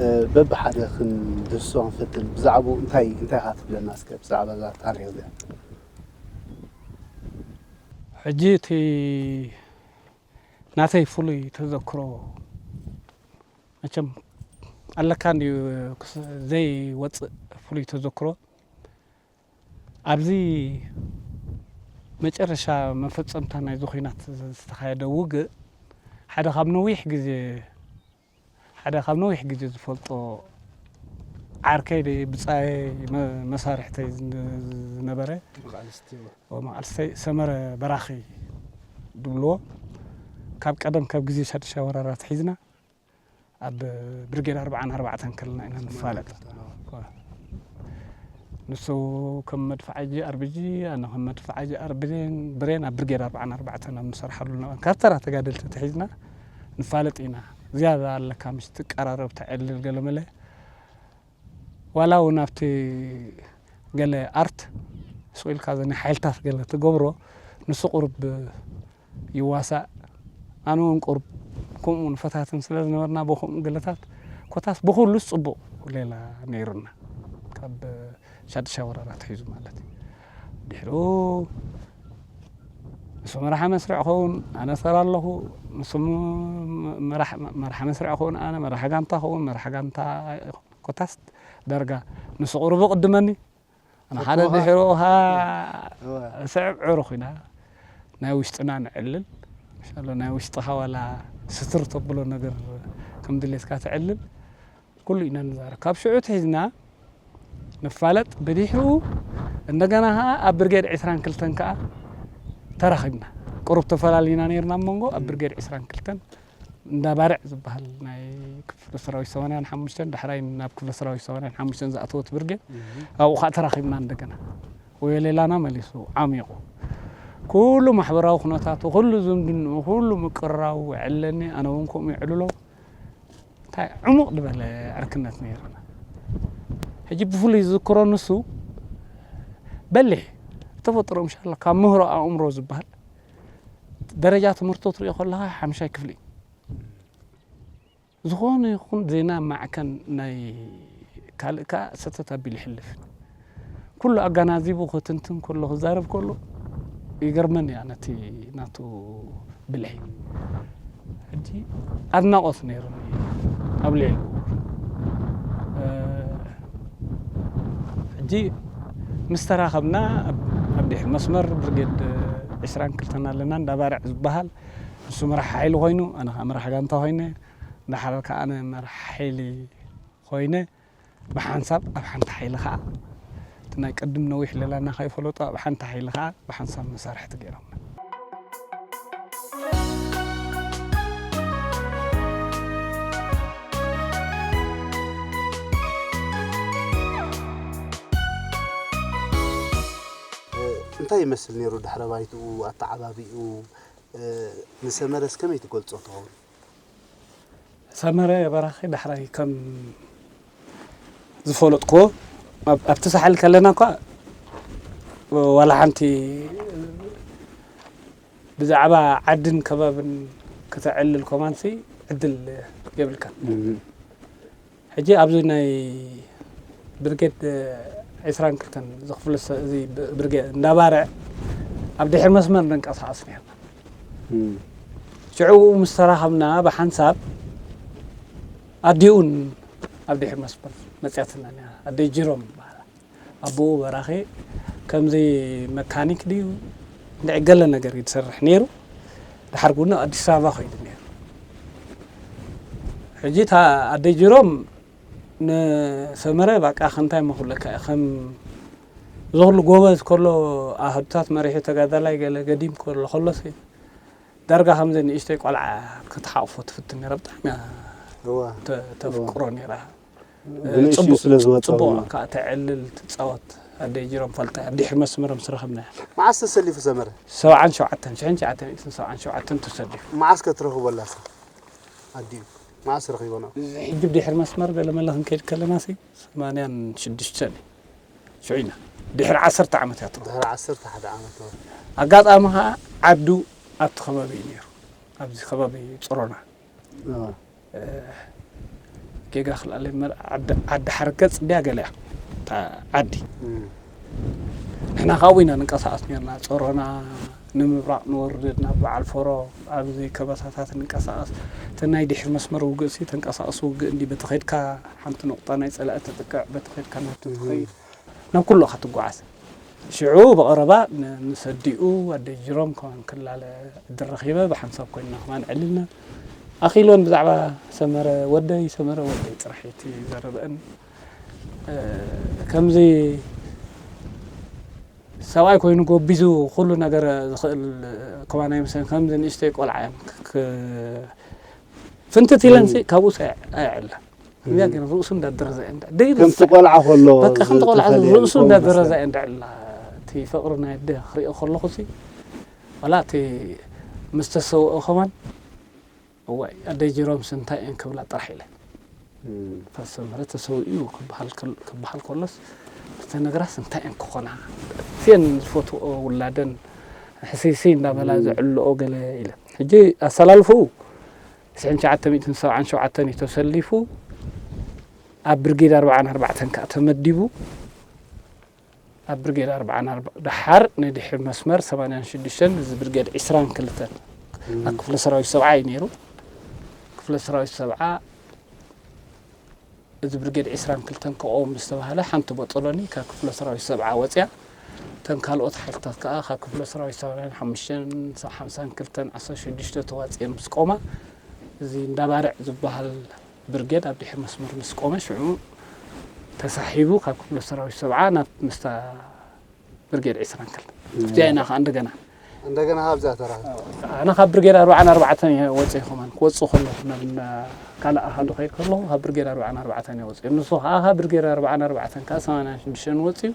እ፣ በብሓደ ክንድህስሶ ክንፈትን። ብዛዕባኡ እንታይ እንታይ ኢኻ ትብለና እስከ ብዛዕባ እዛ ታሪኽ እዚኣ? ሕጂ እቲ ናተይ ፍሉይ ተዘክሮ መቸም ኣለካ እንድዩ ክስ-፣ ዘይወፅእ ፍሉይ ተዘክሮ። ኣብዚ መጨረሻ መፈጸምታ ናይዚ ኹናት ዝተኻየደ ውግእ ሓደ ካብ ነዊሕ ግዜ፣ ሓደ ካብ ነዊሕ ግዜ ዝፈልጦ ዓርከይ ብጻይ መ-፣ መሳርሕተይ ዝን-፣ ዝነበረ መቓልስቲ። መቓልስተይ ሰመረ በራኺ ድብልዎ፣ ካብ ቀደም ካብ ግዜ ሻድሻይ ወራር ኣትሒዝና ኣብ ብርጌድ ኣርብዓን ኣርባዕተን ከለና ኢና ንፋለጥ። ንሱ ከም መድፍዓ ጂ ኣር ቢ ጂ፣ ኣነ ከም መድፍዓ ጂ ኣር ቢ ኤን፣ ብሬን ኣብ ብርጌድ ኣርብዓን ኣርባዕተን ኣብ ንሰርሓሉ ነበርና። ካብ ተራ ተጋደልቲ ኣትሒዝና ንፋለጥ ኢና። ዝያዳ ኣለካ፣ ምስ ትቀራረብ፣ ተዕልል፣ ገለመለ። ዋላ እውን ኣብቲ ገለ ኣርት ስቕ ኢልካ፣ እዘን ሓይልታት ገለ ትገብሮ፣ ንሱ ቁሩብ ይዋሳእ። ኣነ እውን ቁሩብ ከምኡ ንፈታትን ስለ ዝነበርና፣ ብኸምኡ ገለታት ኮታስ ብኹሉስ ጽቡቕ ሌላ ነይሩና፣ ካብ ሻድሻይ ወራር ኣትሒዙ ማለት እዩ። ድሕሪኡ ንሱ መራሒ መስርዕ ኸውን፣ ኣነ ሰር ኣለኹ። ንሱ ም-፣ መራሕ-፣ መራሒ መስርዕ ኸውን፣ ኣነ መራሒ ጋንታ ኸውን፣ መራሒ ጋንታ ኮታስ ዳርጋ ንሱ ቁሩብ ቅድመኒ፣ ኣነ ሓደ ፈትወኻ? ድሕሪኡ ኸዓ እወ። ስዕብ ዕሩኽ ኢና። ናይ ውሽጥና ንዕልል። ማሻኣላ፣ ናይ ውሽጥኻ ዋላ ስትር ተብሎ ነገር ከም ድሌትካ ትዕልል። ኩሉ ኢና ንዛረብ። ካብ ሽዑ ትሒዝና ንፋለጥ። ብድሕሪኡ እንደገና ኸዓ ኣብ ብርጌድ ዕስራን ክልተን ከኣ ተራኺብና። ቁሩብ ተፈላሊና ነይርና ኣብ መንጎ፣ ኣብ ብርጌድ ዕስራን ክልተን እንዳ ባርዕ ዝበሃል ናይ ክፍለ ሰራዊት ሰማንያን ሓሙሽተን፣ ዳሕራይ ናብ ክፍለ ሰራዊት ሰማንያን ሓሙሽተን ዝኣተወት ብርጌድ፣ ኣብኡ ኸዓ ተራኺብና እንደገና። ወዮ ሌላና መሊሱ ዓሚቑ። ኩሉ ማሕበራዊ ኩነታቱ፣ ኩሉ ዝምድንኡ፣ ኩሉ ምቅርራቡ የዕልለኒ፣ ኣነ እውን ከምኡ የዕልሎ። እንታይ ዕሙቕ ዝበለ ዕርክነት ነይሩና። ሕጂ ብፍሉይ ዝዝክሮ ንሱ በሊሕ ተፈጥሮ፣ ምሻላ ካብ ምህሮ ኣእምሮ ዝበሃል ደረጃ ትምህርቱ ትሪኦ ከለኻ ሓምሻይ ክፍሊ። ዝኾነ ይኹን ዜና ማዕከን ናይ ካልእ ከኣ ሰተት ኣቢሉ ይሕልፍ። ኩሉ ኣገናዚቡ ክትንትን ከሎ፣ ክዛረብ ከሎ ይገርመኒ እያ ነቲ ናቱ ብልሒ። ሕጂ ኣድናቖት ነይሩኒ ኣብ ልዕሊኡ። እ፣ ሕጂ ምስ ተራኸብና ኣብ፣ ኣብ ድሕሪ መስመር ብርጌድ ዕስራን ክልተን ኣለና፣ እንዳ ባርዕ ዝበሃል። ንሱ መራሒ ሓይሊ ኮይኑ፣ ኣነ ኸዓ መራሒ ጋንታ ኮይነ፣ ድሓር ከኣ ኣነ መራሒ ሓይሊ ኮይነ፣ ብሓንሳብ ኣብ ሓንቲ ሓይሊ ኸዓ፣ እቲ ናይ ቅድም ነዊሕ ለላና ከይፈለጡ፣ ኣብ ሓንቲ ሓይሊ ኸዓ ብሓንሳብ መሳርሕቲ ገይሮምና። እንታይ ይመስል ነይሩ ድሕረ ባይትኡ፣ ኣተዓባቢኡ? እ፣ ንሰመረስ ከመይ ትገልጾ ትኸውን? ሰመረ በራኺ ዳሕራይ ከም ዝፈለጥኩዎ ኣብ- ኣብቲ ሳሕል ከለና እኳ ዋላ ሓንቲ ብዛዕባ ዓድን ከባብን ከተዕልል ኮማንሲ ዕድል የብልካን። ሕጂ ኣብዚ ናይ ብርጌድ ዕስራን ክልተን ዝኽፍሉ ሰ- እዚ ብ- ብርጌድ እንዳባርዕ ኣብ ድሕሪ መስመር ንንቀሳቐስ ነርና። ሽዑ ምስ ተራኸብና ብሓንሳብ ኣዲኡን ኣብ ድሕሪ መስመር መፅያትና ነራ። ኣደይ ጅሮም ይበሃላ። ኣቦኡ በራኺ ከምዚ መካኒክ ድዩ እንድዒ ገለ ነገር እዩ ዝሰርሕ ነይሩ። ድሓር ጉኒ ኣዲስ ኣበባ ኮይዱ ነይሩ። ሕጂ እታ ኣደይ ጅሮም ንሰመረ ባቃ ከምታይ መኹለካ ከም እዚ ኩሉ ጎበዝ ከሎ ኣህዱታት መሪሑ ተጋዳላይ ገለ ገዲም ከሎ ከሎሲ ዳርጋ ከምዚ ንእሽተይ ቆልዓ ክትሓቕፎ ትፍትን ነይራ። ብጣዕሚ እያ እዋ ተ- ተፍቅሮ ነይራ። ብንእሽኡ ጽቡቕ- ስለ ዝወጣ ጽቡቕ እውን። ከዓ ተዕልል ትጻወት ኣደይ ጅሮም ፈልጣ ድሕሪ መስመሮም ስረኸብና። መዓስ ተሰሊፉ ሰመረ? ሰብዓን ሸውዓተን ሽሕን ሸዓተን ሚእትን ሰብዓን ሸውዓተን ተሰሊፉ። መዓስ ከትረኽቦ ኣለካ? ኣዲኡ መዓስ ረኺቦ ነው? እዚ ሕጂ ድሕሪ መስመር ገለመለ ክንከይድ ከለና ሲ ሰማንያን ሽዱሽተን እዩ። ሽዑ ኢና ድሕሪ ዓሰርተ ዓመት እያ ትረኽቦ። ድሕሪ ዓሰርተ ሓደ ዓመት ነው። ኣጋጣሚ ከዓ ዓዱ ኣብቲ ከባቢ እዩ ነይሩ። ኣብዚ ከባቢ ጾሮና እዋ። ጌጋ ክልኣለ እምበር ዓዲ ዓዲ ሓርገፅ ድያ ገለ እያ እታ ዓዲ። እም። ንሕና ካብኡ ኢና ንንቀሳቐስ ነርና። ጾሮና ንምብራቕ ንወርድ ናብ በዓል ፎሮ ኣብዚ ከባሳታት ንንቀሳቐስ። እቲ ናይ ድሕሪ መስመር ውግእ ሲ ተንቀሳቐሲ ውግእ እንዲ በቲ ኸድካ ሓንቲ ነቑጣ ናይ ፀላኢ ተጥቅዕ በቲ ኸድካ ናብ ትትኸይድ ናብ ኩሉ ኢኻ ትጓዓዝ። ሽዑ ብቐረባ ን- ንሰዲኡ ኣደይ ጅሮም ከማን ክላለ ዕድል ረኺበ ብሓንሳብ ኮይንና ከማን ዕልልና ኣኺሎን ብዛዕባ ሰመረ ወደይ ሰመረ ወደይ ጥራሕ እቲ ዘረበአን ከምዚ ሰብኣይ ኮይኑ ጎቢዙ ኩሉ ነገር ዝኽእል ከማን ኣይመስለኒ። ከምዚ ንእሽተይ ቆልዓ እዮም ክ- ክ- ፍንትት ኢለን ሲ ካብኡ ሲ ኣይ- ኣይዕላ እያ ግን ርእሱ እንዳደረዘ እያ እንዳ- ደይ ከምቲ ቆልዓ ከሎ በቃ ከምቲ ቆልዓ ዝተፈለየ ርእሱ ከምኡ እንዳደረዘ መሰለ። እያ እንዳዕላ እቲ ፍቕሪ ናይ ኣደ ክሪኦ ከለኹ ሲ ዋላ እቲ ምስ ተሰውኦ ከማን እዋይ ኣደይ ጅሮምስ እንታይ እየን ክብላ ጥራሕ ኢለ እም። ፈሰመረ ተሰዊኡ ክበሃል ከል- ክበሃል ከሎስ ዝተነግራስ እንታይ እየን ክኾና እተን ዝፈትኦ ውላደን ሕስይስይ እንዳበላ ዘዕልኦ ገለ ኢለ ሕጂ ኣሰላልፈኡ ሽሕን ትሽዓተ ሚእትን ሰብዓን ሸውዓተን እዩ ተሰሊፉ ኣብ ብርጌድ ኣርብዓን ኣርባዕተን ከዓ ተመዲቡ ኣብ ብርጌድ ኣርብዓን ኣርባ- ደሓር ንድሕሪ መስመር ሰማንያን ሽዱሽተን እዚ ብርጌድ ዕስራን ክልተን ኣብ ክፍለ ሰራዊት ሰብዓ እዩ ነይሩ። ክፍለ ሰራዊት ሰብዓ እዚ ብርጌድ ዕስራን ክልተን ክቐውም ዝተባህለ ሓንቲ ቦጦሎኒ ካብ ክፍለ ሰራዊት ሰብዓ ወፅያ እተን ካልኦት ሓይልታት ከዓ ካብ ክፍለ ሰራዊት ሰማንያን ሓሙሽተን ሓምሳን ክልተን ዓሰርተ ሽዱሽተ ተዋፅየን ምስ ቆማ እዚ እንዳባርዕ ዝበሃል ብርጌድ ኣብ ድሕሪ መስመር ምስ ቆመ ሽዑ ተሳሒቡ ካብ ክፍለ ሰራዊት ሰብዓ ናብ ምስታ ብርጌድ ዕስራን ክልተን እዚኣ ኢና ከዓ እንደገና እንደገና ኣብዛ ተራ ኣነ ካብ ብርጌድ ኣርባዓን ኣርባዕተን እየ ወፅእ ከማን ክወፅእ ከለኹ ናብ ካልእ ኣሃዱ ከይድ ከለኹ ካብ ብርጌድ ኣርባዓን ኣርባዕተን እየ ወፅእ ንሱ ከዓ ካብ ብርጌድ ኣርባዓን ኣርባዕተን ከዓ ሰማንያን ሽዱሽተን ወፅዩ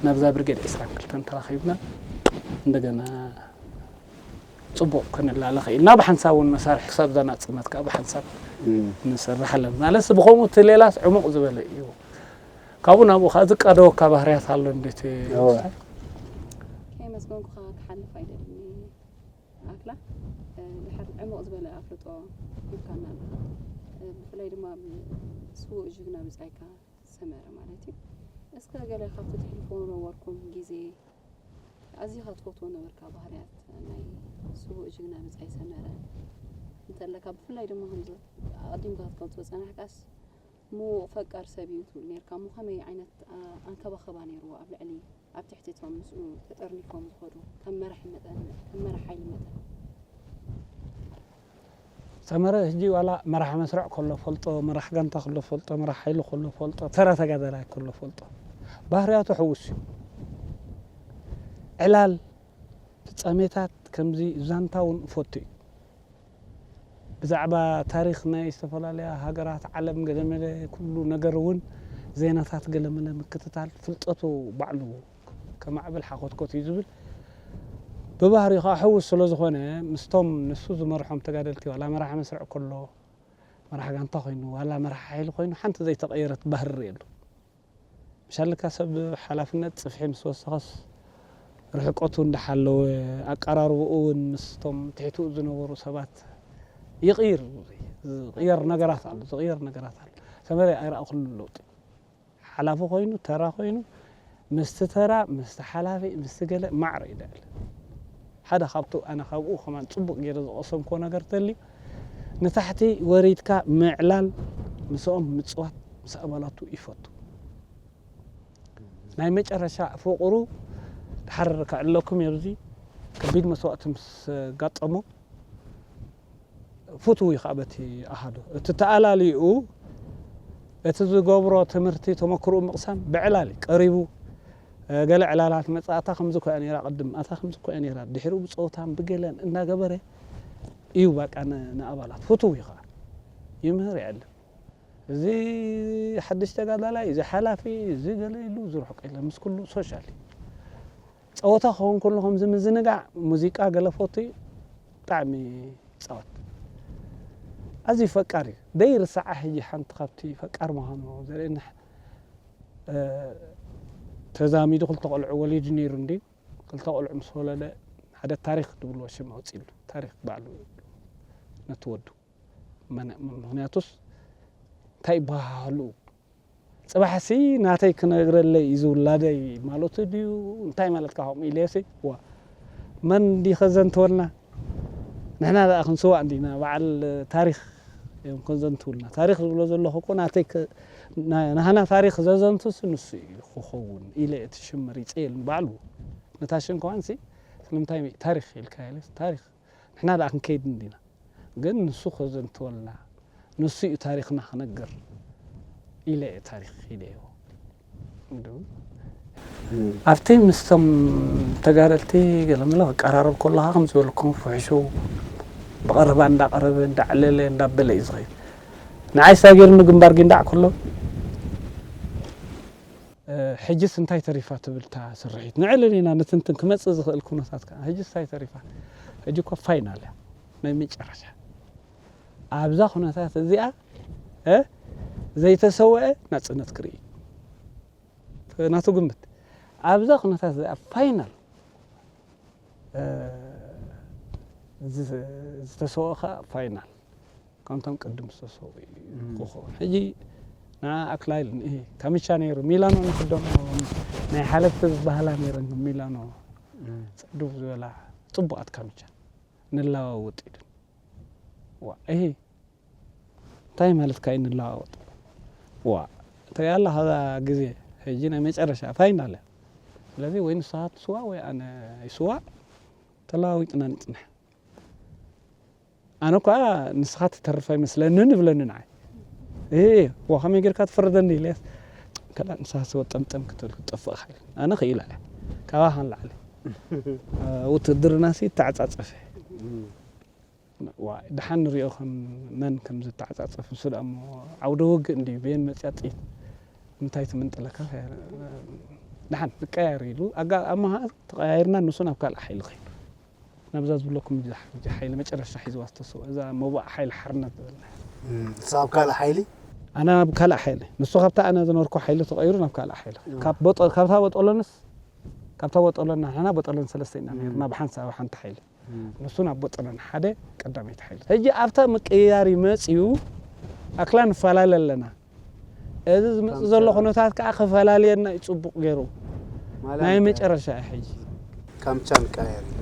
ናብዛ ብርጌድ ዕስራን ክልተን ተራኺብና እንደገና ፅቡቕ ክንላለ ኽኢልና ብሓንሳብ እውን መሳርሒ ክሳብ እዛ ናፅነት ከዓ ብሓንሳብ ንሰርሕ ኣለና ማለት ብኸምኡ እቲ ሌላስ ዕሙቕ ዝበለ እዩ ካብኡ ናብኡ ከዓ ዝቃደወካ ባህርያት ኣሎ እንዴት ከየመስገንኩኻ ክሓልፍ ኣይደልን ኣክላ ድሕር ዕሙቕ ዝበለ ኣፍልጦ ሂብካና ኣለኻ ብፍላይ ድማ ስዉእ ጅግና ብጻይካ ሰመረ ማለት እዩ እስከ ገለ ካብቲ ትሕልፎ ነበርኩም ግዜ ኣዚኻ ትፈትዎ ነበርካ ባህርያት ናይ ስዉእ ጅግና ብጻይ ሰመረ እንተለካ ብፍላይ ድማ ከምዚ ኣቐዲምካ ክትገልጾ ዝጸናሕካስ ምዉቕ ፈቃር ሰብ እዩ ትብል ነርካ እሞ ከመይ ዓይነት ኣንከባኸባ ነይርዎ ኣብ ልዕሊ ኣብ ትሕቲ እቶም ምስኡ ተጠርኒፎም ዝኸዱ ከም መራሒ መጠን ከም መራሕ ሓይሊ መጠን ሰመረ ሕጂ ዋላ መራሕ መስርዕ ከሎ ፈልጦ መራሕ ጋንታ ከሎ ፈልጦ መራሕ ሓይሊ ከሎ ፈልጦ ተራ ተጋዳላይ ከሎ ፈልጦ ባህርያቱ ሕውስ እዩ ዕላል ፍጻሜታት ከምዚ ዛንታ እውን እፈቱ እዩ ብዛዕባ ታሪክ ናይ ዝተፈላለያ ሃገራት ዓለም ገለመለ ኩሉ ነገር እውን ዜናታት ገለመለ ምክትታል ፍልጠቱ ባዕሉ ከማዕብል ሓኮትኮት እዩ ዝብል ብባህሪኡ ከዓ ሕዉስ ስለ ዝኾነ ምስቶም ንሱ ዝመርሖም ተጋደልቲ ዋላ መራሒ መስርዕ ከሎ መራሒ ጋንታ ኮይኑ ዋላ መራሒ ሓይሊ ኮይኑ ሓንቲ ዘይተቐየረት ባህሪ ርእየሉ። ምሻልካ ሰብ ሓላፍነት ጽፍሒ ምስ ወሰኸስ ርሕቀቱ እንዳሓለወ ኣቀራርብኡ እውን ምስቶም ትሕትኡ ዝነበሩ ሰባት ይቕይር፣ ዝቕየር ነገራት ኣሎ፣ ዝቕየር ነገራት ኣሎ። ሰመረ ኣይረኣኹሉ ለውጢ። ሓላፊ ኮይኑ፣ ተራ ኮይኑ፣ ምስቲ ተራ፣ ምስቲ ሓላፊ፣ ምስቲ ገለ ማዕረ ይደዕል። ሓደ ካብቱ ኣነ ካብኡ ከማን ጽቡቕ ገይረ ዝቐሰምኮ ነገር ተልዩ ንታሕቲ ወሪድካ ምዕላል፣ ምስኦም ምጽዋት፣ ምስ ኣባላቱ ይፈቱ። ናይ መጨረሻ ፍቕሩ ድሓር ክዕለኩም የብዚ ከቢድ መስዋእቲ ምስ ጋጠሞ ፍትው እዩ ከዓ በቲ ኣሃዱ። እቲ ተኣላሊኡ እቲ ዝገብሮ ትምህርቲ ተመክርኡ ምቕሳም ብዕላል እዩ ቀሪቡ። ገለ ዕላላት መጻእታ ከምዚ ኮያ ነይራ ቅድም ኣታ ከምዚ ኮያ ነይራ ድሕሪኡ ብፀወታን ብገለን እናገበረ እዩ በቃ ንኣባላት ፍትው እዩ ከዓ ይምህር ይዕልም። እዚ ሓድሽ ተጋዳላይ፣ እዚ ሓላፊ፣ እዚ ገለ ኢሉ ዝርሕቅ የለን። ምስ ኩሉ ሶሻል እዩ። ጸወታ ክኸውን ከሎ ከምዚ ምዝንጋዕ፣ ሙዚቃ ገለ ፎቱ እዩ። ብጣዕሚ ይጻወት። ኣዝዩ ፈቃር እዩ። ደይርስዓ ሕጂ ሓንቲ ካብቲ ፈቃር ምዃኑ ዘርእየና፣ እ፣ ተዛሚዱ ክልተ ቆልዑ ወሊዱ ነይሩ እንድዩ። ክልተ ቆልዑ ምስ ወለደ ሓደ ታሪኽ ዝብልዎ ሽም ኣውጺእሉ። ታሪኽ ባዕሉ ነቲ ወዱ። መን-፣ ምኽንያቱስ እንታይ ይበሃሃሉ? ጽባሕሲ ናተይ ክነግረለይ እዩ ዝውላደይ ማለቱ ድዩ? እንታይ ማለትካ ከምኡ ኢለዮሲ? ዋ፣ መን ድዩ ከዘንትወልና? ንሕና ደኣ ክንስዋእ እንዲና፣ በዓል ታሪኽ እዮም ከዘንትውልና። ታሪኽ ዝብሎ ዘለኹ እኮ ናተይ ከ-፣ ና-፣ ናህና ታሪኽ ዘዘንቱስ ንሱ እዩ ክኸውን ኢለ እቲ ሽም መሪጸ ኢሉ ንባዕሉ። ነታ ሽም ከማንሲ ስለምንታይ ታሪኽ ኢልካ ኢለስ ታሪኽ ንሕና ደኣ ክንከይድ እንዲና። ግን ንሱ ከዘንትወልና፣ ንሱ እዩ ታሪኽና ክነግር ኢለ እየ ታሪኽ ኢለዮ። እንዱ። ኣብቲ ምስቶም ተጋደልቲ ገለመለ ክቀራረብ ከለኻ ከም ዝበልኩም ፍሕሹ ብቐረባ እንዳቐረበ፣ እንዳዕለለ፣ እንዳበለ እዩ ዝኸይድ። ንዓይ ሳጊርኒ ግንባር ጊንዳዕ ከሎ፣ እ፣ ሕጅስ እንታይ ተሪፋ ትብል እታ ስርሒት? ንዕልል ኢና ንትንትን ክመጽእ ዝኽእል ኩነታት ከኣ። ሕጅስ እንታይ ተሪፋ? ሕጂ እኮ ፋይናል እያ። ናይ መጨረሻ። ኣብዛ ኩነታት እዚኣ፣ እ፣ ዘይተሰውአ ናጽነት ክርኢ። ናቱ ግምት። ኣብዛ ኩነታት እዚኣ ፋይናል፣ እ፣ ዝ-፣ ዝተሰውአ ከኣ ፋይናል። ከምቶም ቅድም ዝተሰውኡ እዩ እም። ክኸውን። ሕጂ ንዓ ኣክላይል ንኢ ካሚቻ ነይሩ፣ ሚላኖ ንክደኖ ናይ ሓለፍቲ ዝበሃላ ነይረን፣ ሚላኖ እም። ጽዱፍ ዝበላ ጽቡቓት ካሚቻ ንለዋወጥ ኢሉ። ዋ፣ እሂ፣ እንታይ ማለትካ እዩ ንለዋወጥ? ዋ፣ እንታይ ኣላ ከዛ ግዜ፣ ሕጂ ናይ መጨረሻ ፋይናል እያ። ስለዚ ወይ ንስኻ ትስዋእ ወይ ኣነ ይስዋእ፣ ተለዋዊጥና ንጽንሕ። ኣነ እኳ ንስኻ ትተርፍ ኣይመስለንን እብለኒ ንዓይ። እ፣ ዋ፣ ከመይ ጌርካ ትፍርደኒ ኢለስ፣ ከላ ንስኻ ስወ ጠምጠም ክትብል ክትጠፍእ ኢኻ ኢለ። ኣነ ክኢላ እየ። ካባኻ ንላዕሊ። እ፣ ውትድርናሲ ይተዓጻጸፍ እየ። እም። ዋ፣ ደሓን ንሪኦ ከም መን ከም ዝተዓጻጸፍ። ንሱ ደኣ እሞ ዓውደ ውግእ እንድዩ፣ በየን መጽያ ጥይት እንታይ ትምንጥለካ? ደሓን ንቀያየር ኢሉ፣ ኣጋ-፣ ኣብ መሃ-፣ ተቀያይርና ንሱ ናብ ካልእ ሓይሊ ከይዱ። ናብዛ ዝብለኩም እዛ ሓይሊ መጨረሻ ሒዝዋ ዝተሰወ፣ እዛ መዋእ ሓይሊ ሓርነት ዝበልና። እም፣ ንሱ ኣብ ካልእ ሓይሊ? ኣነ ኣብ ካልእ ሓይሊ። ንሱ ካብታ ኣነ ዝነበርኩ ሓይሊ ተቐይሩ ናብ ካልእ ሓይሊ። እም። ካብ ቦጦ-፣ ካብታ ቦጦሎንስ፣ ካብታ ቦጦሎን ንሕና ቦጦሎን ሰለስተ ኢና ነይርና፣ እም። ብሓንሳብ ሓንቲ ሓይሊ። እም። ንሱ ናብ ቦጦሎን ሓደ ቀዳመይቲ ሓይሊ። ሕጂ ኣብታ ምቅይያር መጽዩ ኣክላ ንፈላለ ኣለና። እዚ ዝመጽእ ዘሎ ኩነታት ከዓ ክፈላልየና እዩ ጽቡቕ ገይሩ። ማለት ናይ እንታይ? መጨረሻ እዩ ሕጂ። ካምቻ ንቀያየር እዩ።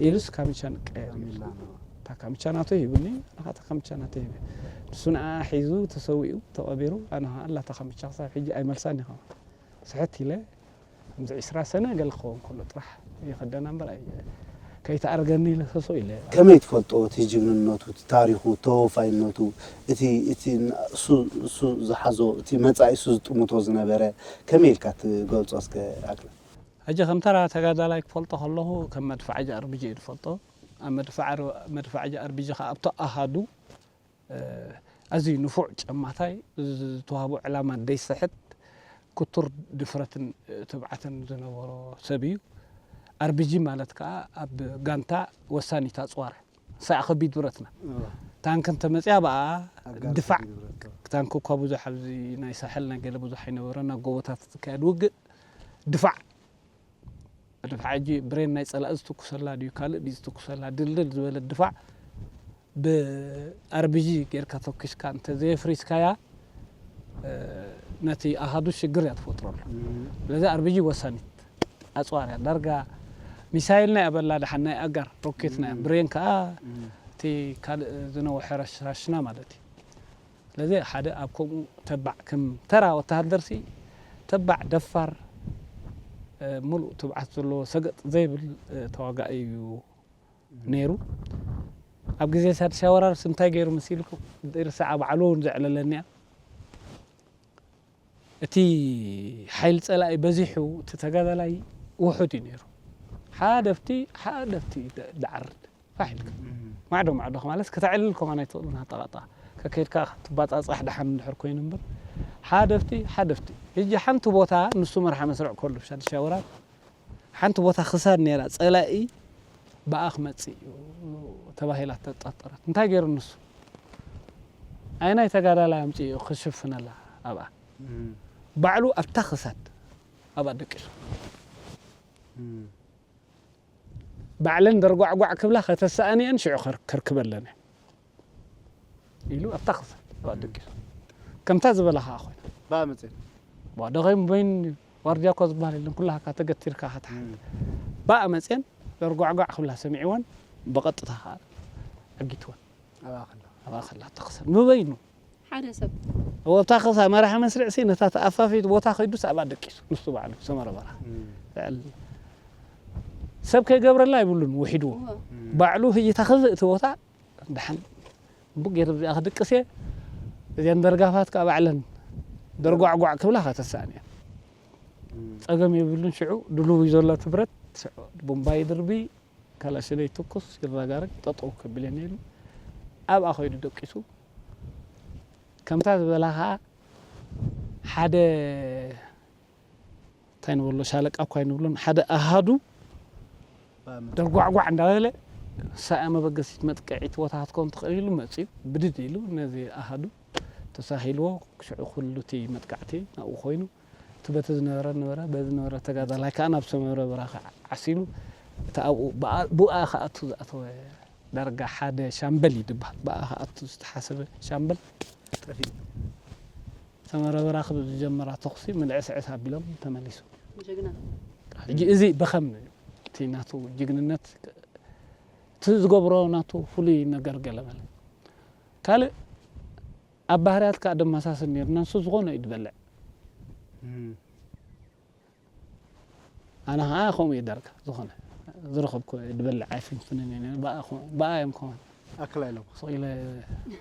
ኢሉስ ካምቻ ንቀያየር እዩ። ካሚላ ነው። እታ ካምቻ ናተይ ሂቡኒ፣ ንኻ እታ ካምቻ ናተይ ሂበ። ንሱ ንዓ ሒዙ ተሰዊኡ፣ ተቐቢሩ፣ ኣነ ኸዓ ኣላታ ካምቻ ክሳብ ሕጂ ኣይመልሳን ኢኻ። ስሕት ኢለ፣ ከምዚ ዕስራ ሰነ ገለ ክኸውን ከሎ ጥራሕ ይኸደና እምበር ኣይ-፣ ከይተኣርገኒ ኢለ ሰሶ ኢለ። ከመይ ትፈልጦ እቲ ጅግንነቱ፣ እቲ ታሪኹ፣ ተወፋይነቱ፣ እቲ፣ እቲ እሱ፣ እሱ ዝሓዞ፣ እቲ መጻኢ እሱ ዝጥምቶ ዝነበረ፣ ከመይ ኢልካ ትገልጾ እስከ ኣክለ? ሕጂ ከም ተራ ተጋዳላይ ክፈልጦ ከለኹ ከም መድፍዓ ጂ ኣር ቢ ጂ እየ ዝፈልጦ። ኣብ መድፍዓ ር-፣ መድፍዓ ጂ ኣር ቢ ጂ ኸኣ ኣብቲ ኣሃዱ፣ እ፣ ኣዝዩ ንፉዕ ጨማታይ፣ ዝተዋህቦ ዕላማ ደይስሕት፣ ክቱር ድፍረትን ትብዓትን ዝነበሮ ሰብ እዩ። ኣርቢጂ ማለት ከዓ ኣብ ጋንታ ወሳኒት ኣፅዋር እያ። ሳዕ ከቢድ ብረትና። ታንክ እንተመፅያ ብኣ ድፋዕ። ታንክ እኳ ብዙሕ ኣብዚ ናይ ሳሕል ናይ ገለ ብዙሕ ኣይነበረና፣ ጎቦታት ዝካየድ ውግእ ድፋዕ። ድፋዕ ሕጂ ብሬን ናይ ፀላኢ ዝትኩሰላ ድዩ ካልእ ድዩ ዝትኩሰላ ድልድል ዝበለት ድፋዕ ብኣርቢጂ ጌርካ ተኩስካ እንተዘየፍሪስካያ ነቲ ኣሃዱ ሽግር እያ ትፈጥረሉ። ስለዚ ኣርቢጂ ወሳኒት ኣፅዋር እያ። ዳርጋ ሚሳይል ናይ ኣበላ ደሓን ናይ ኣጋር ሮኬት ናይ ብሬን ከዓ እቲ ካልእ ዝነውሐ ረሻሽና ማለት እዩ። ስለዚ ሓደ ኣብ ከምኡ ተባዕ ከም ተራ ወተሃደርሲ ተባዕ ደፋር ሙሉእ ትብዓት ዘለዎ ሰገጥ ዘይብል ተዋጋኢ እዩ ነይሩ። ኣብ ግዜ ሳድሻ ወራርስ እንታይ ገይሩ መሲልኩም? ርሳዓ ባዕሉ እውን ዘዕለለኒ እያ። እቲ ሓይል ጸላኢ በዚሑ እቲ ተጋዳላይ ውሑድ እዩ ነይሩ። ሓደፍቲ ሓደፍቲ ደዓርድ ፋሕ ኢልካ ማዕዶ ማዕዶ ማለት ከተዕልል ከማን ኣይትኽእሉን። ሃጣቓጣ ከከድካ ትባጻጻሕ ደሓን እንድሕር ኮይኑ እምበር ሓደፍቲ ሓደፍቲ። ሕጂ ሓንቲ ቦታ ንሱ መርሓ መስርዕ ከሉ ሳድሻ ወራር ሓንቲ ቦታ ክሳድ ነይራ፣ ጸላኢ ብኣ ክመጽእ እዩ ተባሂላ ተጠርጠረት። እንታይ ገይሩ ንሱ? ኣየናይ ተጋዳላይ ኣምጺኡ ክሽፍነላ ኣብኣ? ባዕሉ ኣብታ ክሳድ ኣብኣ ደቂሱ። ባዕለን ደርጓዕጓዕ ክብላ ከተሰኣንየን ሽዑ ከር- ከርክበለን እየ ኢሉ ኣብታ ክሳድ ኣብኣ ደቂሱ። ከምታ ዝበላ ከዓ ኮይና። ብኣ መጽእ። ዋ፣ ደኸይሙ በይን ዋርድያ እኮ ዝበሃል የለን፣ ኩላካ ተገቲርካ ክትሓት። ብኣ መጽየን ደርጓዕጓዕ ክብላ ሰሚዕወን ብቐጥታ ከዓ ዕጊትወን። ኣብኣ ከላ። ኣብኣ ከላ ኣብታ ክሳድ ንበይኑ። ሓደ ሰብ። ኣብታ ክሳድ መራሒ መስርዕሲ ነታ ተኣፋፊት ቦታ ከይዱስ ኣብኣ ደቂሱ። ንሱ ባዕሉ ሰመረ በረኻ። ልዕሊ ሰብ ከይገብረላ ኣይብሉን ውሒድዎ። እወ። ባዕሉ ህይታ ክፍእ እቲ ቦታ ደሓን ቡቅ ገይረ እዚኣ ክድቅስ እየ። እዚኣን ደርጋፋት ከዓ ባዕለን ደርጓዕጓዕ ክብላ ከተሳእን እየን። ጸገም የብሉን። ሽዑ ድሉው እዩ ዘሎ እቲ ብረት። ሽዑ ቦምባ ይድርቢ፣ ካላሽነይ ትኩስ ይረጋረግ፣ ጠጠው ከብል እየ ነይሩ። ኣብኣ ከይዱ ደቂሱ። ከምታ ዝበላ ከዓ ሓደ እንታይ ንብሎ ሻለቃ እኳ ኣይንብሎን፣ ሓደ ኣሃዱ ደርጓዕጓዕ እንዳበለ ሳያ መበገሲት መጥቀዒት ቦታ ክትከውን ትኽእል ኢሉ መፂኡ ብድድ ኢሉ ነዚ ኣሃዱ ተሳሂልዎ። ሽዑ ኩሉ እቲ መጥቃዕቲ ናብኡ ኮይኑ እቲ በቲ ዝነበረ ነበረ በዚ ነበረ ተጋዳላይ ከዓ ናብ ሰመረ በራኸ ዓሲሉ እቲ ኣብኡ ብኣ- ብኣ ክኣቱ ዝኣተወ ዳርጋ ሓደ ሻምበል እዩ ድበሃል። ብኣ ክኣቱ ዝተሓሰበ ሻምበል ጠፊኡ። ሰመረ በራኽብ ዝጀመራ ተኹሲ ምልዕስዕስ ኣቢሎም ተመሊሱ። ጀግና። ሕጂ እዚ ብኸም እቲ ናቱ ጅግንነት እቲ ዝገብሮ ናቱ ፍሉይ ነገር ገለ መለ ካልእ ኣብ ባህርያት ከዓ ደመሳስል ነይሩ። ንሱ ዝኾነ እዩ ዝበልዕ። ኣነ ከዓ ከምኡ እየ ዳርጋ ዝኾነ ዝረኸብኩ እየ ዝበልዕ ኣይፍንፍንን እየ ነይሩ። ብኣ ኮ- ብኣ እዮም ከማን ኣክላ ኢሎም። ስቕ ኢለ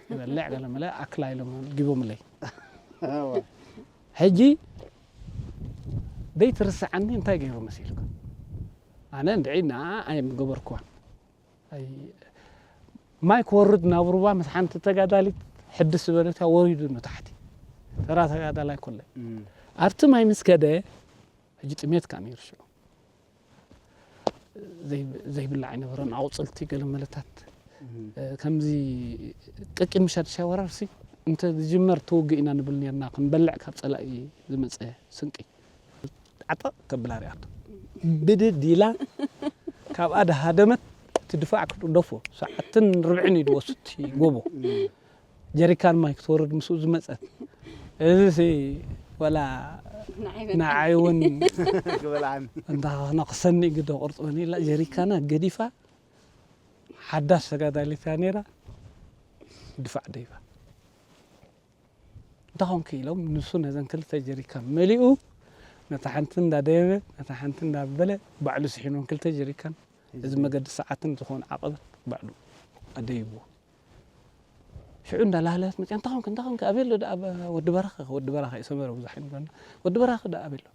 ዝበልዕ ገለ መለ ኣክላ ኢሎም ጊቦምለይ። ሕጂ ደይትርስዓኒ እንታይ ገይሩ መሲልካ? ኣነ እንድዒ ንዓ ኣይምገበርኩዋን። ኣይ- ማይ ክወርድ ናብ ሩባ ምስ ሓንቲ ተጋዳሊት ሕድስ ዝበለታ ወሪዱ ንታሕቲ። ተራ ተጋዳላይ ኮለ። ኣብቲ ማይ ምስ ከደ ሕጂ ጥሜት ከዓ ነይሩ ሽዑ። ዘይ- ዘይብላዕ ኣይነበረን። ኣቑፅልቲ ገለ መለታት ከምዚ ቀቂን ምሻድ ሻወራርሲ እንተ ዝጅመር ትውግእ ኢና ንብል ነርና። ክንበልዕ ካብ ፀላኢ ዝመፀ ስንቂ ዓጠቕ ከብላ ሪኣቶ ብድድ ኢላ ካብኣ ደሃደመት። እቲ ድፋዕ ክትደፎ ሰዓትን ርብዕን እዩ ድወስድ ጎቦ ጀሪካን ማይ ክትወርድ ምስኡ ዝመፀት። እዚ ሲ ወላ ንዓይ እውን ግበልዓን እንዳ ነቕሰኒ ግደ ቁርፅበኒ ኢላ ጀሪካና ገዲፋ ሓዳስ ተጋዳሊት እያ ነይራ። ድፋዕ ደይባ እንታይ ኾንክ ኢሎም ንሱ ነዘን ክልተ ጀሪካን መሊኡ ነታ ሓንቲ እንዳደየበ ነታ ሓንቲ እንዳበለ ባዕሉ ስሒኖም ክልተ ጀሪካን እዚ መገዲ ሰዓትን ዝኾነ ዓቐበት ባዕሉ ኣደይብዎ። ሽዑ እንዳላህለት መፅያ እንታይ ኾንክ እንታይ ኾንክ ኣበይ ኣሎ ደኣ ወዲ በራኸ ወዲ በራኸ ይሰመረ ብዙሕ ይንበና ወዲ በራኸ ደኣ ኣበይ ኣሎ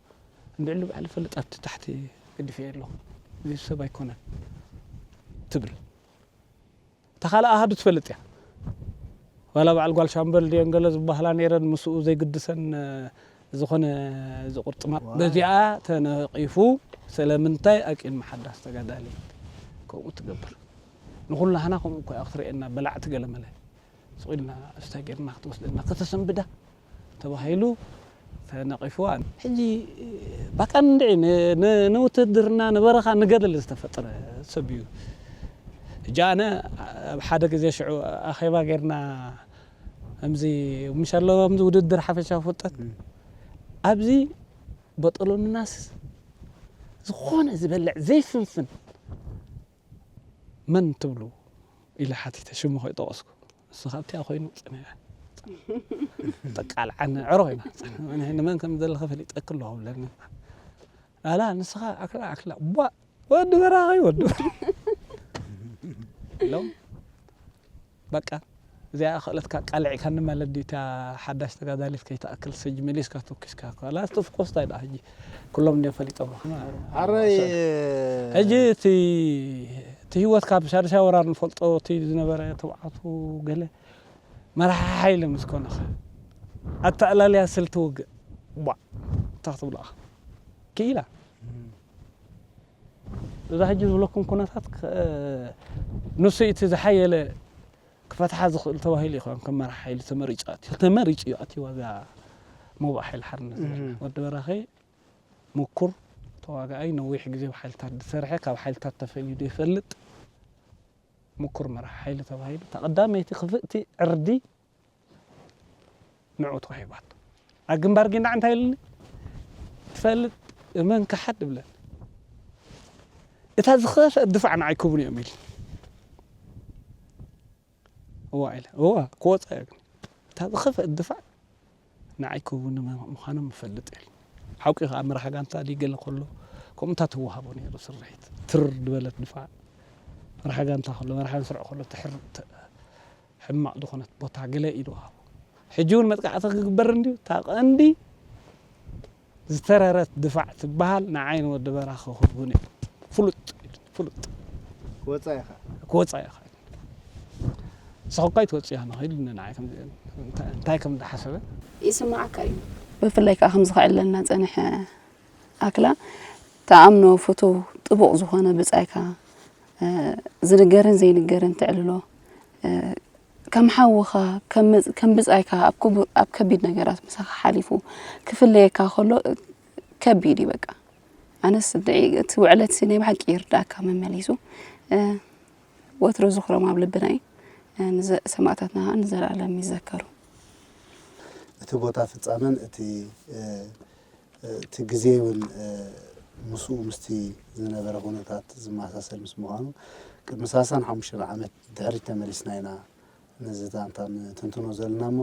እንድዕሉ ባዕሉ ፈልጥ ኣብቲ ታሕቲ ገዲፈ ኣለኹ እዚ ሰብ ኣይኮነን ትብል። እታ ካልእ ኣሃዱ ትፈልጥ እያ። ዋላ በዓል ጓል ሻምበል ድየን ገለ ዝበሃላ ነይረን ምስኡ ዘይግድሰን ዝኾነ ዝቁርጥማ በዚኣ ተነቂፉ። ስለምንታይ ኣቂን መሓዳስ ተጋዳሊ ከምኡ ትገብር? ንኹላህና ከምኡ እኮ እያ ክትርእየና፣ በላዕቲ ገለመለ። ስቕ ኢልና እስታ ጌርና ክትወስደና ከተሰንብዳ ተባሂሉ ተነቒፍዋ። ሕጂ ባቃ እንድዒ ንውትድርና ንበረኻ ንገድል ዝተፈጠረ ሰብ እዩ። ሕጂ ኣነ ኣብ ሓደ ግዜ ሽዑ ኣኼባ ጌርና ከምዚ ምሻሎ ከምዚ ውድድር ሓፈሻ ፍልጠት ኣብዚ በጠሎንናስ ዝኾነ ዝበልዕ ዘይፍንፍን መን ትብሉ ኢለ ሓቲተ ሽሙ ከይጠቐስኩ ንሱ ካብቲኣ ኮይኑ ጽኒዐ ጠቃልዓኒ ዕሮ ኮይና ንመን ከም ዘለኸ ፈሊጠክ ኣለኹ ብለኒ ኣላ ንስኻ ኣክላ ኣክላ ቧ ወዲ በራኸይ ወዲ ኢሎም በቃ እዚኣ ክእለትካ ቃልዒካኒ ማለት ድዩ እታ ሓዳሽ ተጋዳሊት ከይትኣክል ስጅ መሊስካ ተኩስካ ካላ ስትፍኮስታ ኢዳ ሕጂ ኩሎም እንዲዮም ፈሊጦም ኣረይ ሕጂ እቲ እቲ ህይወትካ ብሻድሻ ወራር ንፈልጦ እቲ ዝነበረ ተባዕቱ ገለ መራሒ ሓይሊ ምስ ኮነኸ ኣተኣላልያ ስልቲ ውግእ ቧ እንታይ ክትብሎ ኢኻ ክኢላ እዛ ሕጂ ዝብለኩም ኩነታት ንሱ እቲ ዝሓየለ ክፈትሓ ዝኽእል ተባሂሉ ይኸውን ከም መራሕ ሓይሊ ተመሪጹ ኣትዩ ተመሪጹ እዩ ኣትዩ ዋጋ መውባእ ሓይሊ ሓርነት ወዲ በራኸይ ምኩር ተዋጋኣይ ነዊሕ ግዜ ብሓይልታት ዝሰርሐ ካብ ሓይልታት ተፈልዩ ዘይፈልጥ ምኩር መራሕ ሓይሊ ተባሂሉ እታ ቀዳመይቲ ክፍእቲ ዕርዲ ንዑ ተዋሂባቶ ኣብ ግንባር ጊንዳዕ እንታይ ኢሉኒ ትፈልጥ እመን ክሓድ እብለኒ እታ ዝኸፍአት ድፋዕ ንዓይ ክቡን እዮም ኢሉ እዋ ኢለ እዋ ክወፃ እዮ ግን እታ ዝኸፍአት ድፋዕ ንዓይ ክቡን ምዃኖም እፈልጥ ኢሉ ሓቂ ከዓ መራሒ ጋንታ ድዩ ገለ ከሎ ከምኡታ ትወሃቦ ነይሩ ስርሒት ትር ዝበለት ድፋዕ መራሒ ጋንታ ከሎ መራሒ ስርዕ ከሎ ትሕር ሕማቕ ዝኾነት ቦታ ገለ ኢሉ ሃቦ። ሕጂ እውን መጥቃዕቲ ክግበር እንድዩ። እታ ቀንዲ ዝተረረት ድፋዕ ትበሃል ንዓይ ንወዲ በራኺ ክህቡኒ እዮም። ፍሉጥ ፍሉጥ ክወፃ ኢኻ ክወፃ ኢኻ ንስኻ እኳ ኣይትወፅእ ኢኻ ንኽእል ንዓይ ከምዚ እንታይ ከም ዝሓሰበ ይስምዓካ እዩ። ብፍላይ ከዓ ከምዚ ከዕልለና ፀንሐ ኣክላ ተኣምኖ ፍቱው ጥቡቕ ዝኾነ ብጻይካ ዝንገርን ዘይንገርን ተዕልሎ ከም ሓውኻ ከም ብጻይካ ኣብ ከቢድ ነገራት ምሳኻ ሓሊፉ ክፍለየካ ከሎ ከቢድ እዩ በቃ ኣነስ እቲ ውዕለት ናይ ብሓቂ ይርዳእካ መመሊሱ ወትሩ ዝኽሮም ኣብ ልብና እዩ ሰማእታትና ንዘለኣለም ይዘከሩ እቲ ቦታ ፍጻመን እቲ እቲ ግዜ እውን ምስኡ ምስቲ ዝነበረ ኩነታት ዝመሳሰል ምስ ምዃኑ ቅድሚ ሰላሳን ሓሙሽተን ዓመት ድሕሪት ተመሊስና ኢና ነዚ ዛንታ ንትንትኖ ዘለና እሞ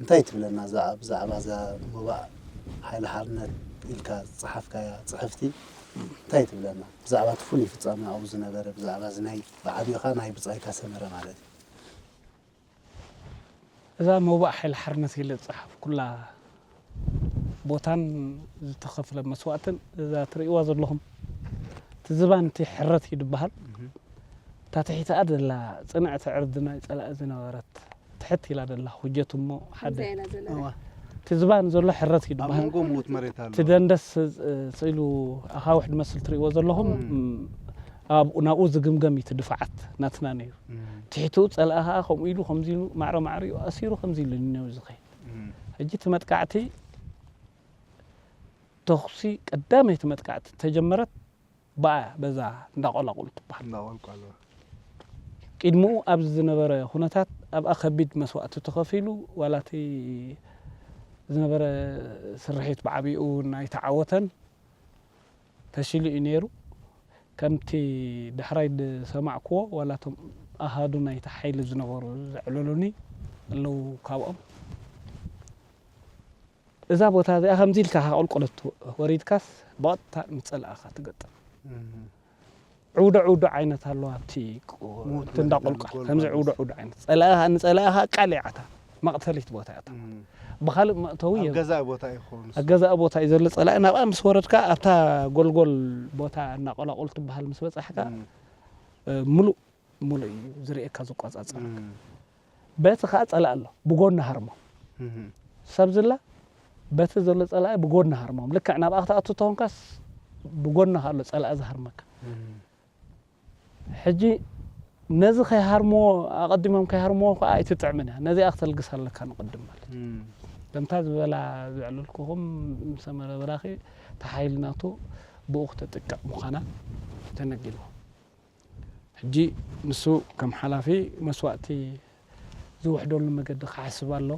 እንታይ ትብለና ብዛዕባ እዛ ምባእ ሓይሊ ሓርነት ኢልካ ዝፀሓፍካያ ፅሕፍቲ እንታይ ትብለና ብዛዕባ እቲ ፍሉይ ፍፃመ ኣብኡ ዝነበረ ብዛዕባ እዚ ናይ ብዓብዩኻ ናይ ብፃይካ ሰመረ ማለት እዩ እዛ መውባእ ሓይሊ ሓርነት ኢለ ዝፀሓፍኩላ ቦታን ዝተኸፍለ መስዋእትን እዛ ትርእይዋ ዘለኹም እቲ ዝባን እቲ ሕረት እዩ ዝበሃል እታ ትሒትኣ ዘላ ፅንዕቲ ዕርዲ ናይ ፀላኢ ዝነበረት ትሕት ኢላ ዘላ ሁጀት እሞ ሓደ እቲ ዝባን ዘሎ ሕረት እዩ ዝበሃል እቲ ደንደስ ስኢሉ ኣኻውሕ ዝመስል ትርእይዎ ዘለኹም ናብኡ ዝግምገም እዩ ድፋዓት ናትና ነይሩ ትሕትኡ ጸላኢ ኸዓ ከምኡ ኢሉ ከምዚ ኢሉ ማዕረ ማዕሪኡ ኣሲሩ ከምዚ ኢሉ ነኒነው ዝኸይድ ሕጂ እቲ መጥቃዕቲ ተኹሲ ቀዳመይቲ መጥቃዕቲ ተጀመረት ብኣ በዛ እንዳቆላቁል ትበሃል እንዳቆልቋል ቅድምኡ ኣብዚ ዝነበረ ኩነታት ኣብኣ ከቢድ መስዋእቲ ተኸፊሉ ዋላ እቲ ዝነበረ ስርሒት ብዓብይኡ እውን ኣይተዓወተን ተሽሉ እዩ ነይሩ ከምቲ ዳሕራይ ዝሰማዕክዎ ዋላ እቶም ኣሃዱ ናይቲ ሓይሊ ዝነበሩ ዘዕለሉኒ ኣለዉ ካብኦም እዛ ቦታ እዚኣ ከምዚ ኢልካ ካብ ቁልቁለት ወሪድካስ ብቐጥታ ንፀላእኻ ትገጥም ዕውዶ ዕውዶ ዓይነት ኣለዋ ኣብቲ እንዳቆልቋል ከምዚ ዕውዶ ዕውዶ ዓይነት ንፀላእኻ ቃሊዓታ መቕተሊት ቦታ እያ ብኻልእ መእተዊ ኣብ ገዛእ ቦታ ይኸውን ኣብ ገዛእ ቦታ እዩ ዘሎ ፀላኢ ናብኣ ምስ ወረድካ ኣብታ ጎልጎል ቦታ እናቆላቁል ትበሃል ምስ በፃሕካ ሙሉእ ሙሉእ እዩ ዝርእየካ ዝቆፃፀረካ በቲ ከዓ ፀላእ ኣሎ ብጎኒ ሃርሞ ሰብ ዝላ በቲ ዘሎ ጸላኢ ብጎድኒ ሃርሞም። ልክዕ ናብኣ ክትኣቱ ተኾንካስ ብጎድንኻ ኣሎ ጸላኢ ዝሃርመካ። ሕጂ ነዚ ከይሃርምዎ፣ ኣቐዲሞም ከይሃርምዎ ከኣ ኣይትጥዕምን እያ። ነዚኣ ክተልግስ ኣለካ ንቕድም ማለት እዩ። ከምታ ዝበላ ዘዕለልኩኹም፣ ሰመረ በራኺ ተሓይልናቱ ብኡ ክተጥቅዕ ምዃና ተነጊርዎ። ሕጂ ንሱ ከም ሓላፊ መስዋእቲ ዝውሕደሉ መገዲ ክሓስብ ኣሎ።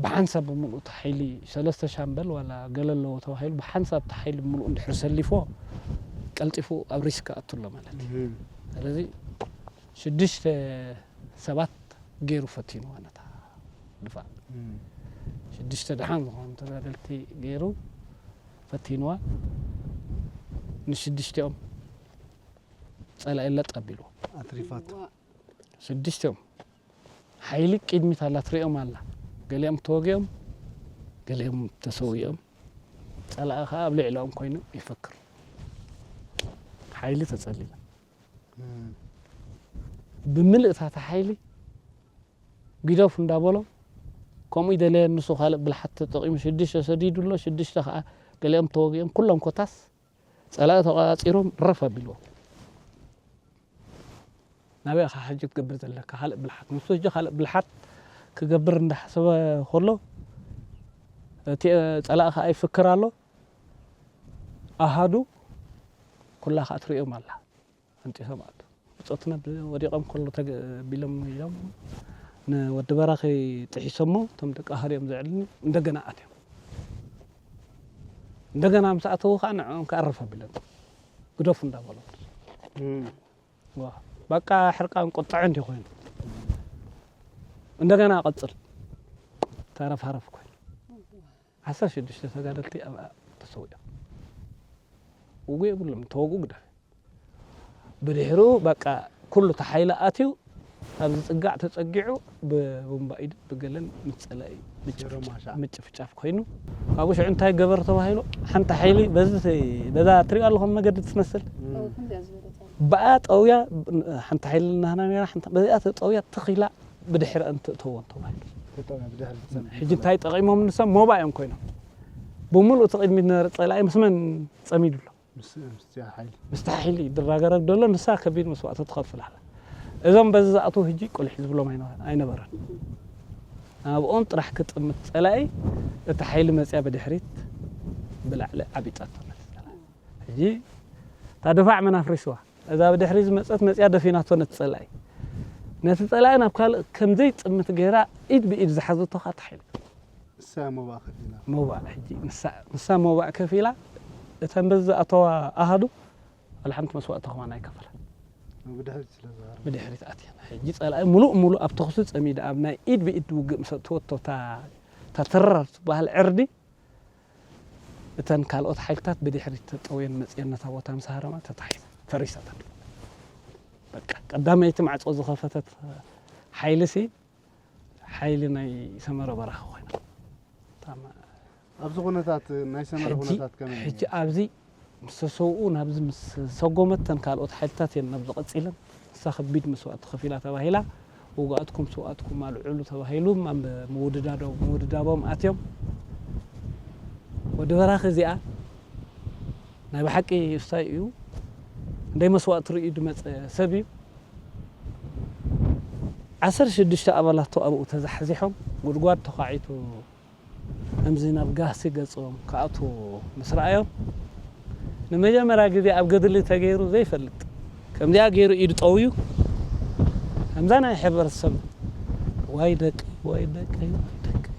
ብሓንሳብ ብምሉእ እቲ ሓይሊ፣ ሰለስተ ሻምበል ዋላ ገለ ኣለዎ ተባሂሉ፣ ብሓንሳብ እቲ ሓይሊ ብምሉእ እንድሕር ሰሊፎ፣ ቀልጢፉ ኣብ ሪስክ ኣቱ ኣሎ ማለት እዩ። ስለዚ ሽዱሽተ ሰባት ገይሩ ፈቲንዋ ነታ ድፋዕ። ሽዱሽተ ደሓን ዝኾኑ ተጋደልቲ ገይሩ ፈቲንዋ። ንሽዱሽቲኦም ጸላኢ ለጥ ኣቢልዎ። ኣትሪፋቶ። ሽዱሽቲኦም ሓይሊ ቅድሚት ኣላ፣ ትሪኦም ኣላ። ገሊኦም ተወጊኦም፣ ገሊኦም ተሰዊኦም። ጸላኢ ኸኣ ኣብ ልዕሊኦም ኮይኑ ይፈክር። ሓይሊ ተጸሊላ። ብምልእታ እታ ሓይሊ ግደፉ እንዳበሎ፣ ከምኡ ይደለየ ንሱ ካልእ ብልሓት ተጠቒሙ ሽዱሽተ ሰዲዱ ኣሎ። ሽዱሽተ ኸኣ ገሊኦም ተወጊኦም፣ ኩሎም ኮታስ ጸላኢ ተቖጻጺሮም ረፍ ኣቢልዎም። ናበይ ኢኻ ሕጂ ክትገብር ዘለካ? ካልእ ብልሓት። ንሱ ሕጂ ካልእ ብልሓት ክገብር እንዳሓሰበ ከሎ፣ እቲ ጸላኢ ኸኣ ይፍክር ኣሎ። ኣሃዱ ኩላ ኸኣ ትርእዮም ኣላ። ኣንጢሶም ኣቱ። ብጾትና ብ-፣ ወዲቖም ከሎ ተገ-፣ ቢሎም ኢሎም ንወዲ በራኺ ጥሒሶሞ፣ እቶም ደቂ ኣሃዱ እዮም ዘዕልኒ፣ እንደገና ኣትዮም። እንደገና ምስ ኣተዉ ኸኣ ንዕኦም ከኣ ረፍ ኣቢሎም። ግደፉ እንዳበሎም። እም። ዋ፣ በቃ ሕርቃን ቁጥዐ እንዲ ኮይኑ። እንደገና ቀጽል። ተረፍ ሃረፍ ኮይኑ። ዓሰርተ ሽዱሽተ ተጋደልቲ ኣብኣ ተሰዊኦም። ውጉእ የብሎም፣ ተወግኡ ግደፍ። ብድሕሩ በቃ ኩሉ እቲ ሓይሊ ኣትዩ፣ ኣብ ዝጽጋዕ ተጸጊዑ፣ ብቡምባ ኢድ ብገለን ምስ ጸላኢ ምጭፍጫፍ፣ ዜሮ ማሻ። ምጭፍጫፍ ኮይኑ፣ ካብኡ ሽዑ እንታይ ገበር ተባሂሉ፣ ሓንቲ ሓይሊ በዚ፣ በዛ ትሪኦ ኣለኹም መገዲ ትመስል፣ እም። ከምዚኣ ዝበለት ኣላ። ብኣ ጠውያ፣ ሓንቲ ሓይሊ ናህና ነራ፣ ሓንቲ በዚኣ ተጠውያ ትኺላ ብድሕሪ እንትእተዎም ተባሂሉ። ተጠውያ ብድሕሪ ትጸንሕ። ሕጂ እንታይ ጠቒሞም ንሶም? ሞባ እዮም ኮይኖም። ብምሉእ እቲ ቅድሚት ዝነበረ ጸላኢ ምስ መን ጸሚዱ ኣሎ? ምስ፣ ምስቲ ሓይሊ። ምስቲ ሓይሊ ይድራገረግ ደሎ፣ ንሳ ከቢድ መስዋእቲ ትኸፍል ኣላ። እዞም በዚ ዝኣትዉ ሕጂ ቁልሕ ዝብሎም ኣይነ-፣ ኣይነበረን። ኣብኦም ጥራሕ ክጥምት ጸላኢ፣ እቲ ሓይሊ መጽያ ብድሕሪት ብላዕሊ ዓቢጣቶ ነቲ ጸላኢ። ሕጂ እታ ድፋዕ መን ኣፍሪስዋ? እዛ ብድሕሪ ዝመጸት መጽያ ደፊናቶ ነቲ ጸላኢ። ነቲ ጸላኢ ናብ ካልእ ከም ዘይጥምት ገይራ ኢድ ብኢድ ዝሓዘቶ ኸኣ እታ ሓይሊ። ንሳ ሞባእ ከፊላ። ሞባእ ሕጂ ንሳ፣ ንሳ ሞባእ ከፊላ፣ እተን በዚ ዝኣተዋ ኣሃዱ ዋላ ሓንቲ መስዋእቲ ከማን ኣይከፈላን። ብድሕሪት ስለ ዝሃረማ። ብድሕሪት ኣትየን። ሕጂ ጸላኢ ሙሉእ ሙሉእ ኣብ ተኹሲ ጸሚዱ፣ ኣብ ናይ ኢድ ብኢድ ውግእ ምስ ኣእተወቶ እታ፣ እታ ተረር ትበሃል ዕርዲ፣ እተን ካልኦት ሓይልታት ብድሕሪት ተጠውየን መጽየን ነታ ቦታ ምስ ሃረማ ተታሒዛ፣ ፈሪሳ እታ። በቃ ቀዳመይቲ ማዕጾ ዝኸፈተት ሓይሊሲ ሓይሊ ናይ ሰመረ በራኺ ኮይና። እታ ማ-፣ ኣብዚ ኩነታት፣ ናይ ሰመረ ሕጂ፣ ኩነታት ከመይ እዩ? ሕጂ ኣብዚ ምስ ተሰውኡ ናብዚ ምስ ሰጎመት እተን ካልኦት ሓይልታት እየን ናብዚ ቀጺለን። ንሳ ከቢድ መስዋእቲ ከፊላ ተባሂላ፣ ውጉኣትኩም ስውኣትኩም ኣልዕሉ ተባሂሉ፣ ኣብ ምውድዳዶ-፣ ምውድዳቦም ኣትዮም። ወዲ በራኺ እዚኣ ናይ ብሓቂ እሳይ እዩ፣ እንደይ መስዋእቲ ርእዩ ዝመጸ ሰብ እዩ። ዓሰርተ ሽዱሽተ ኣባላቱ ኣብኡ ተዛሕዚሖም፣ ጉድጓድ ተዃዒቱ ከምዚ ናብ ጋህሲ ገጾም ክኣትዉ ምስ ረኣዮም፣ ንመጀመርያ ግዜ ኣብ ገድሊ ተገይሩ ዘይፈልጥ፣ ከምዚኣ ገይሩ ኢዱ ጠውዩ፣ ከምዛ ናይ ሕብረተሰብ፣ "ዋይ ደቀይ፣ ዋይ ደቀይ፣ ዋይ ደቀይ"፣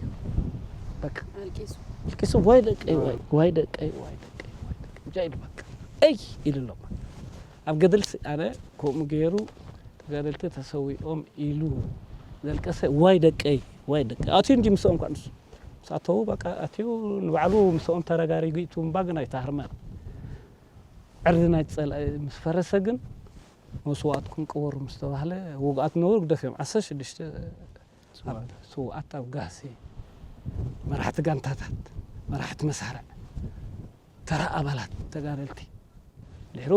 በቃ ኣልቂሱ። ኣልቂሱ፣ "ዋይ ደቀይ፣ ዋይ፣ ዋይ ደቀይ፣ ዋይ ደቀይ፣ ዋይ ደቀይ"፣ ብቻ ኢሉ በቃ፣ "እይ!" ኢሉ ኣሎ። ኣብ ገድልሲ ኣነ ከምኡ ገይሩ ተጋደልቲ ተሰዊኦም ኢሉ ዘልቀሰ፣ "ዋይ ደቀይ፣ ዋይ ደቀይ"። ኣትዩ እንዲ ምስኦም እኳ ንሱ። ምስ ኣተዉ በቃ ኣትዩ ንባዕሉ ምስኦም ተረጋሪጉ እዩ። እቲ እምባ ግን ኣይተሃርመን። ዕርዲ ናይ ጸላኢ ምስ ፈረሰ ግን መስዋእትኩም ቅበሩ ምስ ተባህለ፣ ውጉኣት ነበሩ፣ ግደፍዮም። ዓሰርተ ሽዱሽተ ስውኣት። ኣብ ስውኣት ኣብ ጋህሲ፣ መራሕቲ ጋንታታት፣ መራሕቲ መሳርዕ፣ ተራ ኣባላት ተጋደልቲ ድሕሩ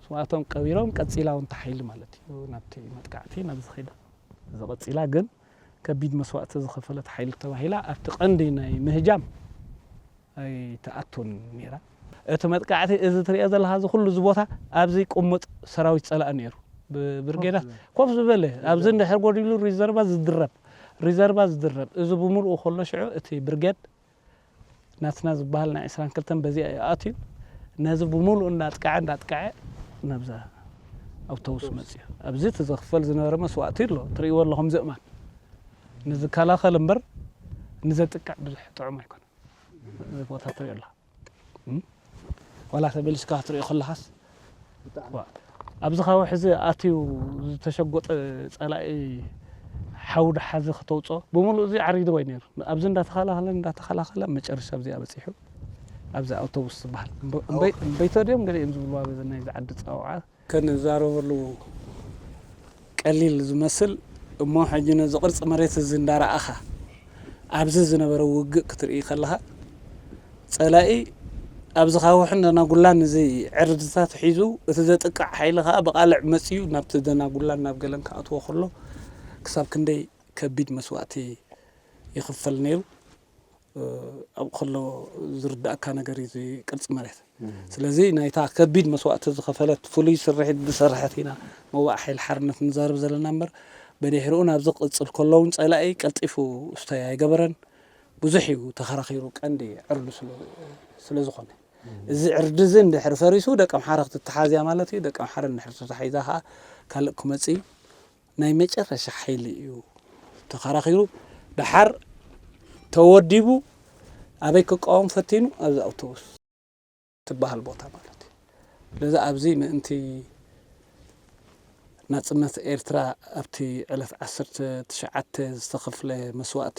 ስውኣቶም ቀቢሮም፣ ቀጺላ እውን ተሓይሊ ማለት እዩ ናብቲ መጥቃዕቲ፣ ናብዚ ኸይዳ። እዚ ቀጺላ ግን ከቢድ መስዋእቲ ዝኸፈለት ሓይሊ ተባሂላ ኣብቲ ቀንዲ ናይ ምህጃም ኣይትኣቱን ነይራ። እቲ መጥቃዕቲ እዚ ትሪኦ ዘለኻ እዚ ኩሉ እዚ ቦታ ኣብዚ ቅሙጥ ሰራዊት ጸላኢ ነይሩ። ብብርጌዳት ኮፍ ዝበለ ኣብዚ እንድሕር ጎዲሉ ሪዘርቫ ዝድረብ ሪዘርቫ ዝድረብ እዚ ብምሉኡ ከሎ ሽዑ እቲ ብርጌድ ናትና ዝበሃል ናይ ዕስራን ክልተን በዚኣ እዩ ኣትዩ። ነዚ ብምሉኡ እንዳጥቅዐ እንዳጥቅዐ ናብዛ ኣውቶቡስ መፅዩ። ኣብዚ እቲ ዘኽፈል ዝነበረ መስዋእቲ ኣሎ ትርእይዎ ኣለኹም። ዝእማን ንዝከላኸል እምበር ንዘጥቅዕ ብዙሕ ጥዑም ኣይኮነን። እዚ ቦታ ትሪኦ ኣለኻ። እም? ዋላ ተመሊስካ ክትሪኦ ከለኻስ ዋ፣ ኣብዚ ካብ ሕዚ ኣትዩ ዝተሸጎጠ ጸላኢ ሓው ድሓዚ ከተውፅኦ ብምሉእ እዚ ዓሪድዎ እዩ ነይሩ። ኣብዚ እንዳተኸላኸለ እንዳተኸላኸለ መጨረሻ ኣብዚኣ በፂሑ ኣብዚ ኣውቶቡስ ዝበሃል እምበ- እምበይ- እምበይቶ ድዮም ገሊኦም ዝብልዋ በዚ ናይዚ ዓዲ ፃውዓ ከንዛረበሉ ቀሊል ዝመስል እሞ ሕጂ ነዚ ቅርፂ መሬት እዚ እንዳረኣኻ ኣብዚ ዝነበረ ውግእ ክትርኢ ከለኻ ጸላኢ ኣብዚ ካብ ውሕን ደናጉላን እዚ ዕርድታት ሒዙ እቲ ዘጥቅዕ ሓይሊ ከኣ ብቓልዕ መጺኡ ናብቲ ደናጉላን ናብ ገለን ክኣትዎ ከሎ ክሳብ ክንደይ ከቢድ መስዋእቲ ይኽፈል ነይሩ ኣብኡ ከሎ ዝርዳእካ ነገር እዩ እዚ ቅርጺ መሬት። ስለዚ ናይታ ከቢድ መስዋእቲ ዝኸፈለት ፍሉይ ስርሒት ዝሰርሐት ኢና መዋእ ሓይሊ ሓርነት ንዛረብ ዘለና እምበር ብድሕሪኡ ናብዚ ክቕጽል ከሎ እውን ጸላኢ ቀልጢፉ እስተይ ኣይገበረን። ብዙሕ እዩ ተኸራኺሩ ቀንዲ ዕርዱ ስለ ዝኾነ እዚ ዕርዲ እዚ እንድሕር ፈሪሱ ደቂ ኣምሓረ ክትተሓዝያ ማለት እዩ። ደቂ ኣምሓረ እንድሕር ተታሒዛ ከዓ ካልእ ክመፅእ እዩ። ናይ መጨረሻ ሓይሊ እዩ ተኸራኺሩ። ደሓር ተወዲቡ ኣበይ ክቃወም ፈቲኑ ኣብዚ ኣውቶቡስ ትበሃል ቦታ ማለት እዩ። ስለዚ ኣብዚ ምእንቲ ናጽነት ኤርትራ ኣብቲ ዕለት ዓሰርተ ትሽዓተ ዝተኸፍለ መስዋእቲ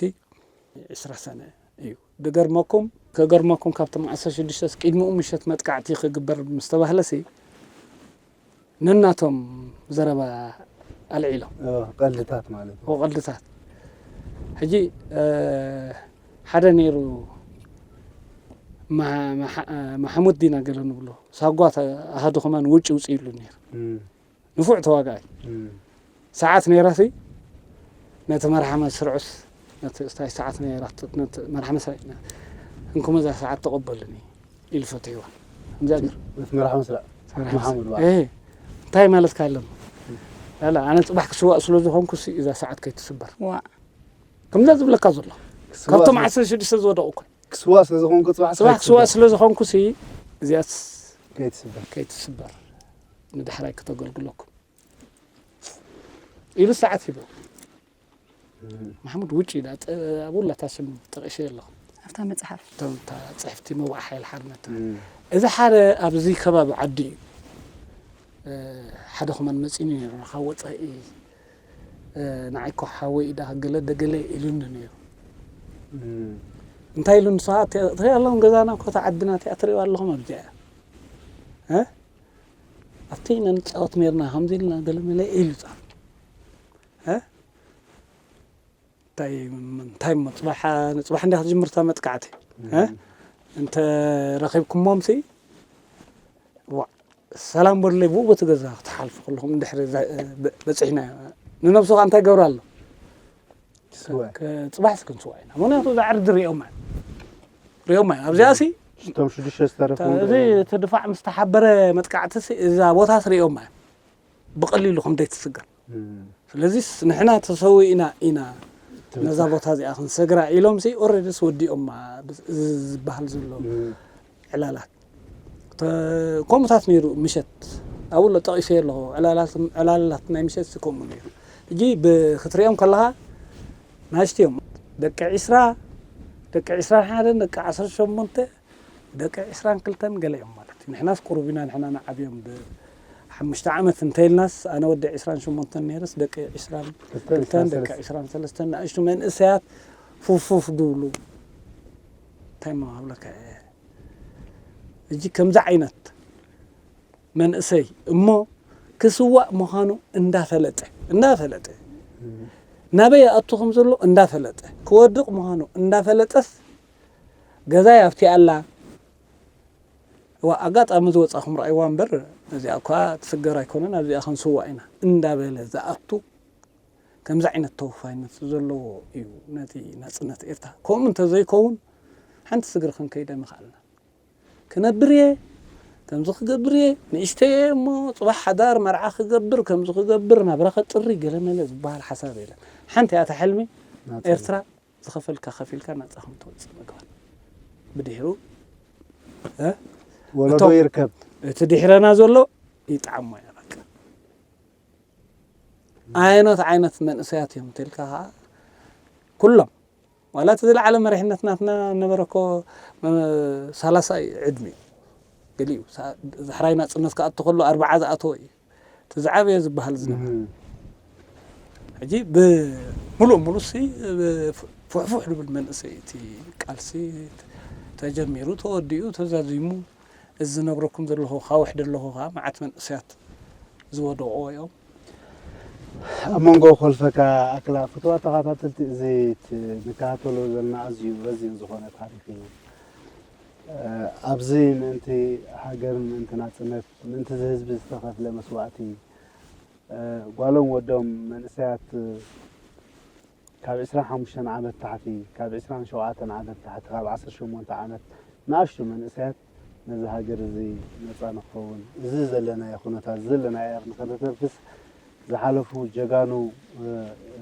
ዕስራ ሰነ እዩ። ድገርመኩም ከገርመኩም ካብቶም ዓሰርተ ሽዱሽተ ቅድሚኡ ምሸት መጥቃዕቲ ክግበር ምስ ተባህለሲ ነናቶም ዘረባ ኣልዒሎም ቀልድታት ማለት እዩ። ቀልድታት ሕጂ ሓደ ነይሩ ማሓሙድ ዲና ገለ ንብሎ ሳጓ ኣሃዱ ከማን ውጭ ውፅእ ይብሉ ነይሩ። ንፉዕ ተዋጋኣይ ሰዓት ነይራሲ ነቲ መርሓ መስርዑስ ነቲ ስታይ ሰዓት ነይራ ነቲ መርሓ መስርዕ እንኩመ እዛ ሰዓት ተቐበሉኒ ኢሉ ፈትሕዋ። ከምዚኣ ገይሩ ነቲ መርሓ መስርዕ መሓሙድ በዓል። እንታይ ማለትካ ኣለኒ? ኣነ ፅባሕ ክስዋእ ስለ ዝኾንኩ እዛ ሰዓት ከይትስበር ከምዛ ዝብለካ ዘሎ ካብቶም ዓሰርተ ሽዱሽተ ዝወደቑ እኮ ክስዋእ ስለ ዝኾንኩ ፅባሕ ክስዋእ ስለ ዝኾንኩ እዚኣስ ከይትስበር ንድሕራይ ክተገልግለኩም ኢሉ ሰዓት ሂቡ። ማሕሙድ ውጭ ኢላ ኣብ ውላታ ስም ጠቂሸ ኣለኹ ኣብታ መፅሓፍ። እቶም እታ ፅሕፍቲ መዋዕ ሓይል ሓርነት እዚ ሓደ ኣብዚ ከባቢ ዓዲ እዩ። ሓደ ከማን መፂኒ ነይሩ ካብ ወፃኢ ንዓይ ኮ ሓወይ ኢዳ ገለ ደገለ ኢሉኒ ነይሩ። እንታይ ኢሉ ንስኻ ትሪኦ ኣለኹም ገዛና ኮታ ዓድና እቲኣ ትሪኦ ኣለኹም ኣብዚኣ ኣብቲ ኢና ንፃወት ነርና ከምዚ ኢልና ገለ መለ ኢሉ ፃ እንታይ እንታይ እሞ ፅባሕ ንፅባሕ እንዲያ ክትጅምርታ መጥቃዕቲ እንተ ረኺብኩሞምሲ ሰላም በሉለይ ብኡ በቲ ገዛ ክትሓልፉ ከለኹም እንድሕሪ በፂሕና ንነብሱ ከዓ እንታይ ገብር ኣሎ ፅባሕ ስክንስዋ ኢና ምክንያቱ እዛ ዕርዲ ሪኦም ሪኦም ኣብዚኣ ሲ ሽቶም ሽዱሽተ ዝተረፉ እዚ እቲ ድፋዕ ምስ ተሓበረ መጥቃዕቲ እዛ ቦታ ሪኦም ብቐሊሉ ከም ዘይትስገር ስለዚስ ንሕና ተሰዊእና ኢና ነዛ ቦታ እዚኣ ክንሰግራ ኢሎም ሲ ኦረዲስ ወዲኦም እዚ ዝበሃል ዘሎ ዕላላት ከምኡታት ነይሩ ምሸት ኣብኡ ጠቂሰ ኣለኹ ዕላላት ናይ ምሸት ሲ ከምኡ ነይሩ ሕጂ ክትሪኦም ከለኻ ናሽቲ እዮም ደቂ ዒስራ ደቂ ዒስራን ሓደን ደቂ ዓሰርተ ሸሞንተ ደቂ ዕስራን ክልተን ገለ እዮም ማለት እዩ። ንሕናስ ቁሩብ ኢና ንሕና ንዓብዮም ብሓሙሽተ ዓመት እንተይልናስ ኣነ ወዲ ዕስራን ሸሞንተን ነይረስ ደቂ ዕስራን ክልተን ደቂ ዕስራን ሰለስተን ንኣሽቱ መንእሰያት ፉፍፉፍ ድብሉ እንታይ እሞ ክብለካ እየ ሕጂ ከምዚ ዓይነት መንእሰይ እሞ ክስዋእ ምዃኑ እንዳፈለጠ እንዳፈለጠ ናበይ ኣቱ ከም ዘሎ እንዳፈለጠ ክወድቕ ምዃኑ እንዳፈለጠስ ገዛይ ኣብቲ ኣላ ዋ ኣጋጣሚ ዝወፃኹም ረኣይዋ እምበር እዚኣ እኳ ትስገር ኣይኮነን ኣብዚኣ ክንስዋእ ኢና እንዳበለ ዝኣቱ ከምዚ ዓይነት ተወፋይነት ዘለዎ እዩ ነቲ ናጽነት ኤርትራ። ከምኡ እንተዘይከውን ሓንቲ ስግሪ ክንከይደ ምኽኣልና። ክነብር እየ፣ ከምዚ ክገብር እየ፣ ንእሽተይ እየ እሞ ጽባሕ ሓዳር መርዓ ክገብር፣ ከምዚ ክገብር፣ ናብራ ከጥሪ፣ ገለመለ ዝበሃል ሓሳብ የለን። ሓንቲ እያ እታ ሕልሚ፣ ናጽነት። ኤርትራ ዝኸፈልካ ከፊልካ ናጻ ከም ትወጽእ ምግባር። ብድሕሩ፣ እ? ወለዶ እቶም ይርከብ። እቲ ድሕረና ዘሎ ይጥዓሞ እያ በቃ። ኣየኖት ዓይነት መንእሰያት እዮም እንተልካ ኸዓ፣ ኩሎም። ዋላ እቲ ዝለዓለ መሪሕነት ናትና ነበረ እኮ፣ እ፣ ሰላሳ እዩ ዕድሚኡ። ገሊኡ፣ ሳ-፣ ዳሕራይ ናጽነት ክኣቱ ከሎ ኣርብዓ ዝኣተወ እዩ። እቲ ዝዓበየ ዝበሃል ዝነበረ። እም። ሕጂ ብምሉእ ምሉእ ሲ፣ ብ-፣ ፉሕፉሕ ዝብል መንእሰይ እቲ ቃልሲ ተጀሚሩ፣ ተወዲኡ፣ ተዛዚሙ፣ እዚ ዝነግረኩም ዘለኹ፣ ካውሕ ዘለኹ ኸዓ መዓት መንእሰያት ዝወደቑዎ እዮም። ኣብ መንጎ ኮልፈካ ኣክላ ፍትዋ ተኸታተልቲ፣ እዚ ት-፣ ንከታተሎ ዘለና ኣዝዩ ረዚን ዝኾነ ታሪኽ እዩ። እ፣ ኣብዚ ምእንቲ ሃገር፣ ምእንቲ ናጽነት፣ ምእንቲ እዚ ህዝቢ ዝተኸፍለ መስዋእቲ፣ እ፣ ጓሎም ወዶም መንእሰያት ካብ ዕስራን ሓሙሽተን ዓመት ታሕቲ፣ ካብ ዕስራን ሸውዓተን ዓመት ታሕቲ፣ ካብ ዓሰርተ ሸሞንተ ዓመት ንኣሽቱ መንእሰያት ነዚ ሃገር እዚ ነጻ ንክኸውን፣ እዚ ዘለናዮ ኩነታት፣ እዚ ዘለናዮ ኣየር ንኸነተንፍስ ዝሓለፉ ጀጋኑ፣ እ፣ እ፣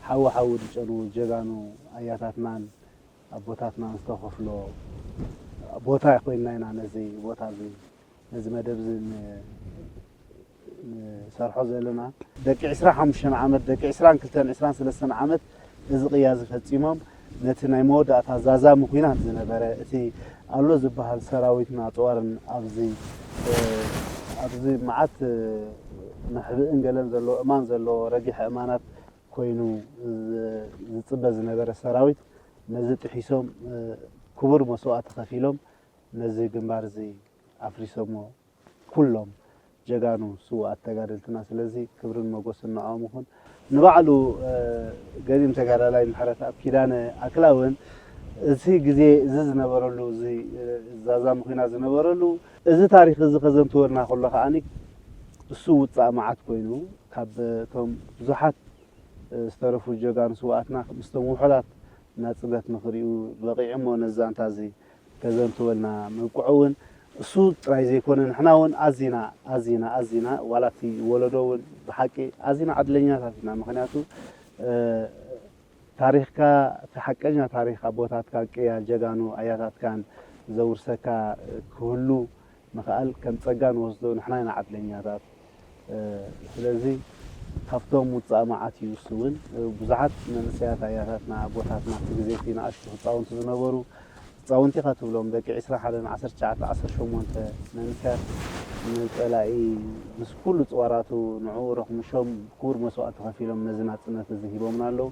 ሓዊ ሓዊ ዝጨንዉ ጀጋኑ ኣያታትናን ኣቦታትናን ዝተኸፍሎ ቦታ ኮይንና ኢና ነዚ ቦታ እዚ፣ ነዚ መደብ እዚ ን-፣ ንሰርሖ ዘለና። ደቂ ዕስራን ሓሙሽተን ዓመት፣ ደቂ ዕስራን ክልተን፣ ዕስራን ሰለስተን ዓመት እዚ ቅያ እዚ ፈጺሞም፣ ነቲ ናይ መወዳእታ ዛዛሚ ኲናት ዝነበረ፣ እቲ ኣሎ ዝበሃል ሰራዊትና ጸዋርን ኣብዚ፣ እ፣ ኣብዚ መዓት፣ እ፣ መሕብእን ገለን ዘለዎ፣ እማን ዘለዎ፣ ረጊሐ እማናት ኮይኑ ዝ-፣ ዝጽበ ዝነበረ ሰራዊት፣ ነዚ ጥሒሶም፣ እ፣ ክቡር መስዋእቲ ከፊሎም ነዚ ግንባር እዚ ኣፍሪሶሞ። ኩሎም ጀጋኑ ስዉኣት ተጋደልትና። ስለዚ ክብርን መጎስን ንዕኦም ይኹን። ንባዕሉ፣ እ፣ ገዲም ተጋዳላይ ምሕረተኣብ ኪዳነ ኣክላ እውን እቲ ግዜ እዚ ዝነበረሉ፣ እዚ፣ እ፣ ዛዛሚ ኲናት ዝነበረሉ፣ እዚ ታሪኽ እዚ ከዘንትወልና ከሎ ከኣኒ እሱ ውጻእ መዓት ኮይኑ፣ ካብ እቶም ብዙሓት፣ እ፣ ዝተረፉ ጀጋኑ ስዉኣትና ምስቶም ውሑዳት ናጽነት ንኽርእዩ በቒዑ እሞ ነዚ ዛንታ እዚ ከዘንትወልና ምብቅዑ እውን እሱ ጥራይ ዘይኮነ፣ ንሕና እውን ኣዚና፣ ኣዚና፣ ኣዚና፣ ዋላ እቲ ወለዶ እውን ብሓቂ ኣዚና ዕድለኛታት ኢና። ምኽንያቱ፣ እ፣ ታሪኽካ፣ እቲ ሓቀኛ ታሪኽ ኣቦታትካን ቅያ ጀጋኑ ኣያታትካን ዘውርሰካ ክህሉ ምኽኣል ከም ጸጋ ንወስዶ ንሕና ኢና ዕድለኛታት። እ፣ ስለዚ ካብቶም ውጻእ መዓት እዩ እሱ እውን። እ፣ ብዙሓት መንእሰያት ኣያታትና ኣቦታትና ኣብቲ ግዜ እቲ ንኣሽቱ ህጻውንቲ ዝነበሩ፣ ህጻውንቲ ኢኻ ትብሎም፣ ደቂ ዕስራን ሓደን፣ ዓሰርተ ትሽዓተ፣ ዓሰርተ ሸሞንተ መንእሰያት ንጸላኢ ምስ ኩሉ ጽዋራቱ ንዕኡ ረኽምሾም ክቡር መስዋእቲ ከፊሎም ነዚ ናጽነት እዚ ሂቦምና ኣለዉ።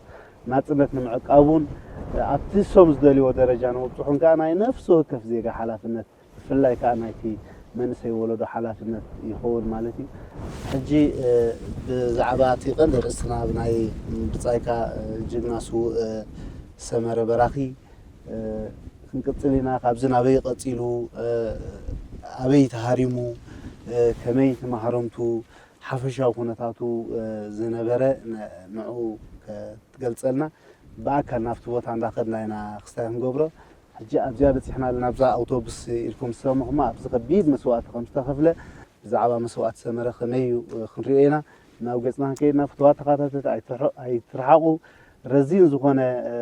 ናጽነት ንምዕቃቡን ኣብቲ እሶም ዝደልይዎ ደረጃ ንምብጽሑን ከኣ ናይ ነፍሲ ወከፍ ዜጋ ሓላፍነት፣ ብፍላይ ከኣ ናይቲ መንእሰይ ወለዶ ሓላፍነት ይኸውን ማለት እዩ። ሕጂ፣ እ፣ ብዛዕባ እቲ ቀንዲ ርእስትና ብናይ ብጻይካ፣ እ፣ ጅግና ስዉእ፣ እ፣ ሰመረ በራኺ፣ እ፣ ክንቅጽል ኢና። ካብዚ ናበይ ቀጺሉ፣ እ፣ ኣበይ ተሃሪሙ፣ እ፣ ከመይ እቲ ማህረምቱ፣ ሓፈሻዊ ኩነታቱ፣ እ፣ ዝነበረ ን-፣ ንዕኡ ክትገልጸልና ብኣካል ናብቲ ቦታ እንዳኸድና ኢና ክስታይ ክንገብሮ። ሕጂ ኣብዚኣ በጺሕና ኣለና፣ ኣብዛ ኣውቶቡስ ኢልኩም ዝሰማዕኹማ ኣብዚ ከቢድ መስዋእቲ ከም ዝተኸፍለ፣ ብዛዕባ መስዋእቲ ሰመረ ከመይ እዩ፣ እ፣ ክንሪኦ ኢና። ናብ ገጽና ክንከይድና ፍትዋት ተኸታተልቲ ኣይትርሐ-፣ ኣይትርሓቑ። ረዚን ዝኾነ፣ እ፣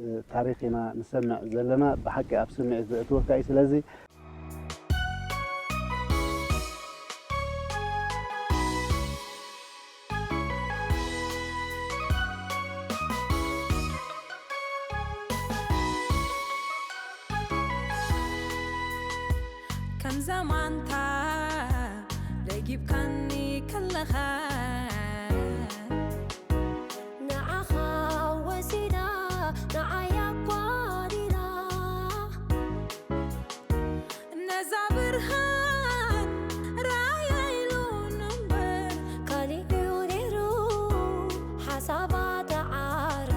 እ፣ ታሪኽ ኢና ንሰምዕ ዘለና። ብሓቂ ኣብ ስምዒት ዘእትወካ እዩ። ስለዚ ከም ዘማንታ ለጊብካኒ ከለኻ፣ ንዓኻ ወሲዳ፣ ንዓይ ኣጓዲላ። ነዛ ብርሃን ራእያ ኢሉ እምበር፣ ካሊእ እዩ ነይሩ ሓሳባ ተዓርር።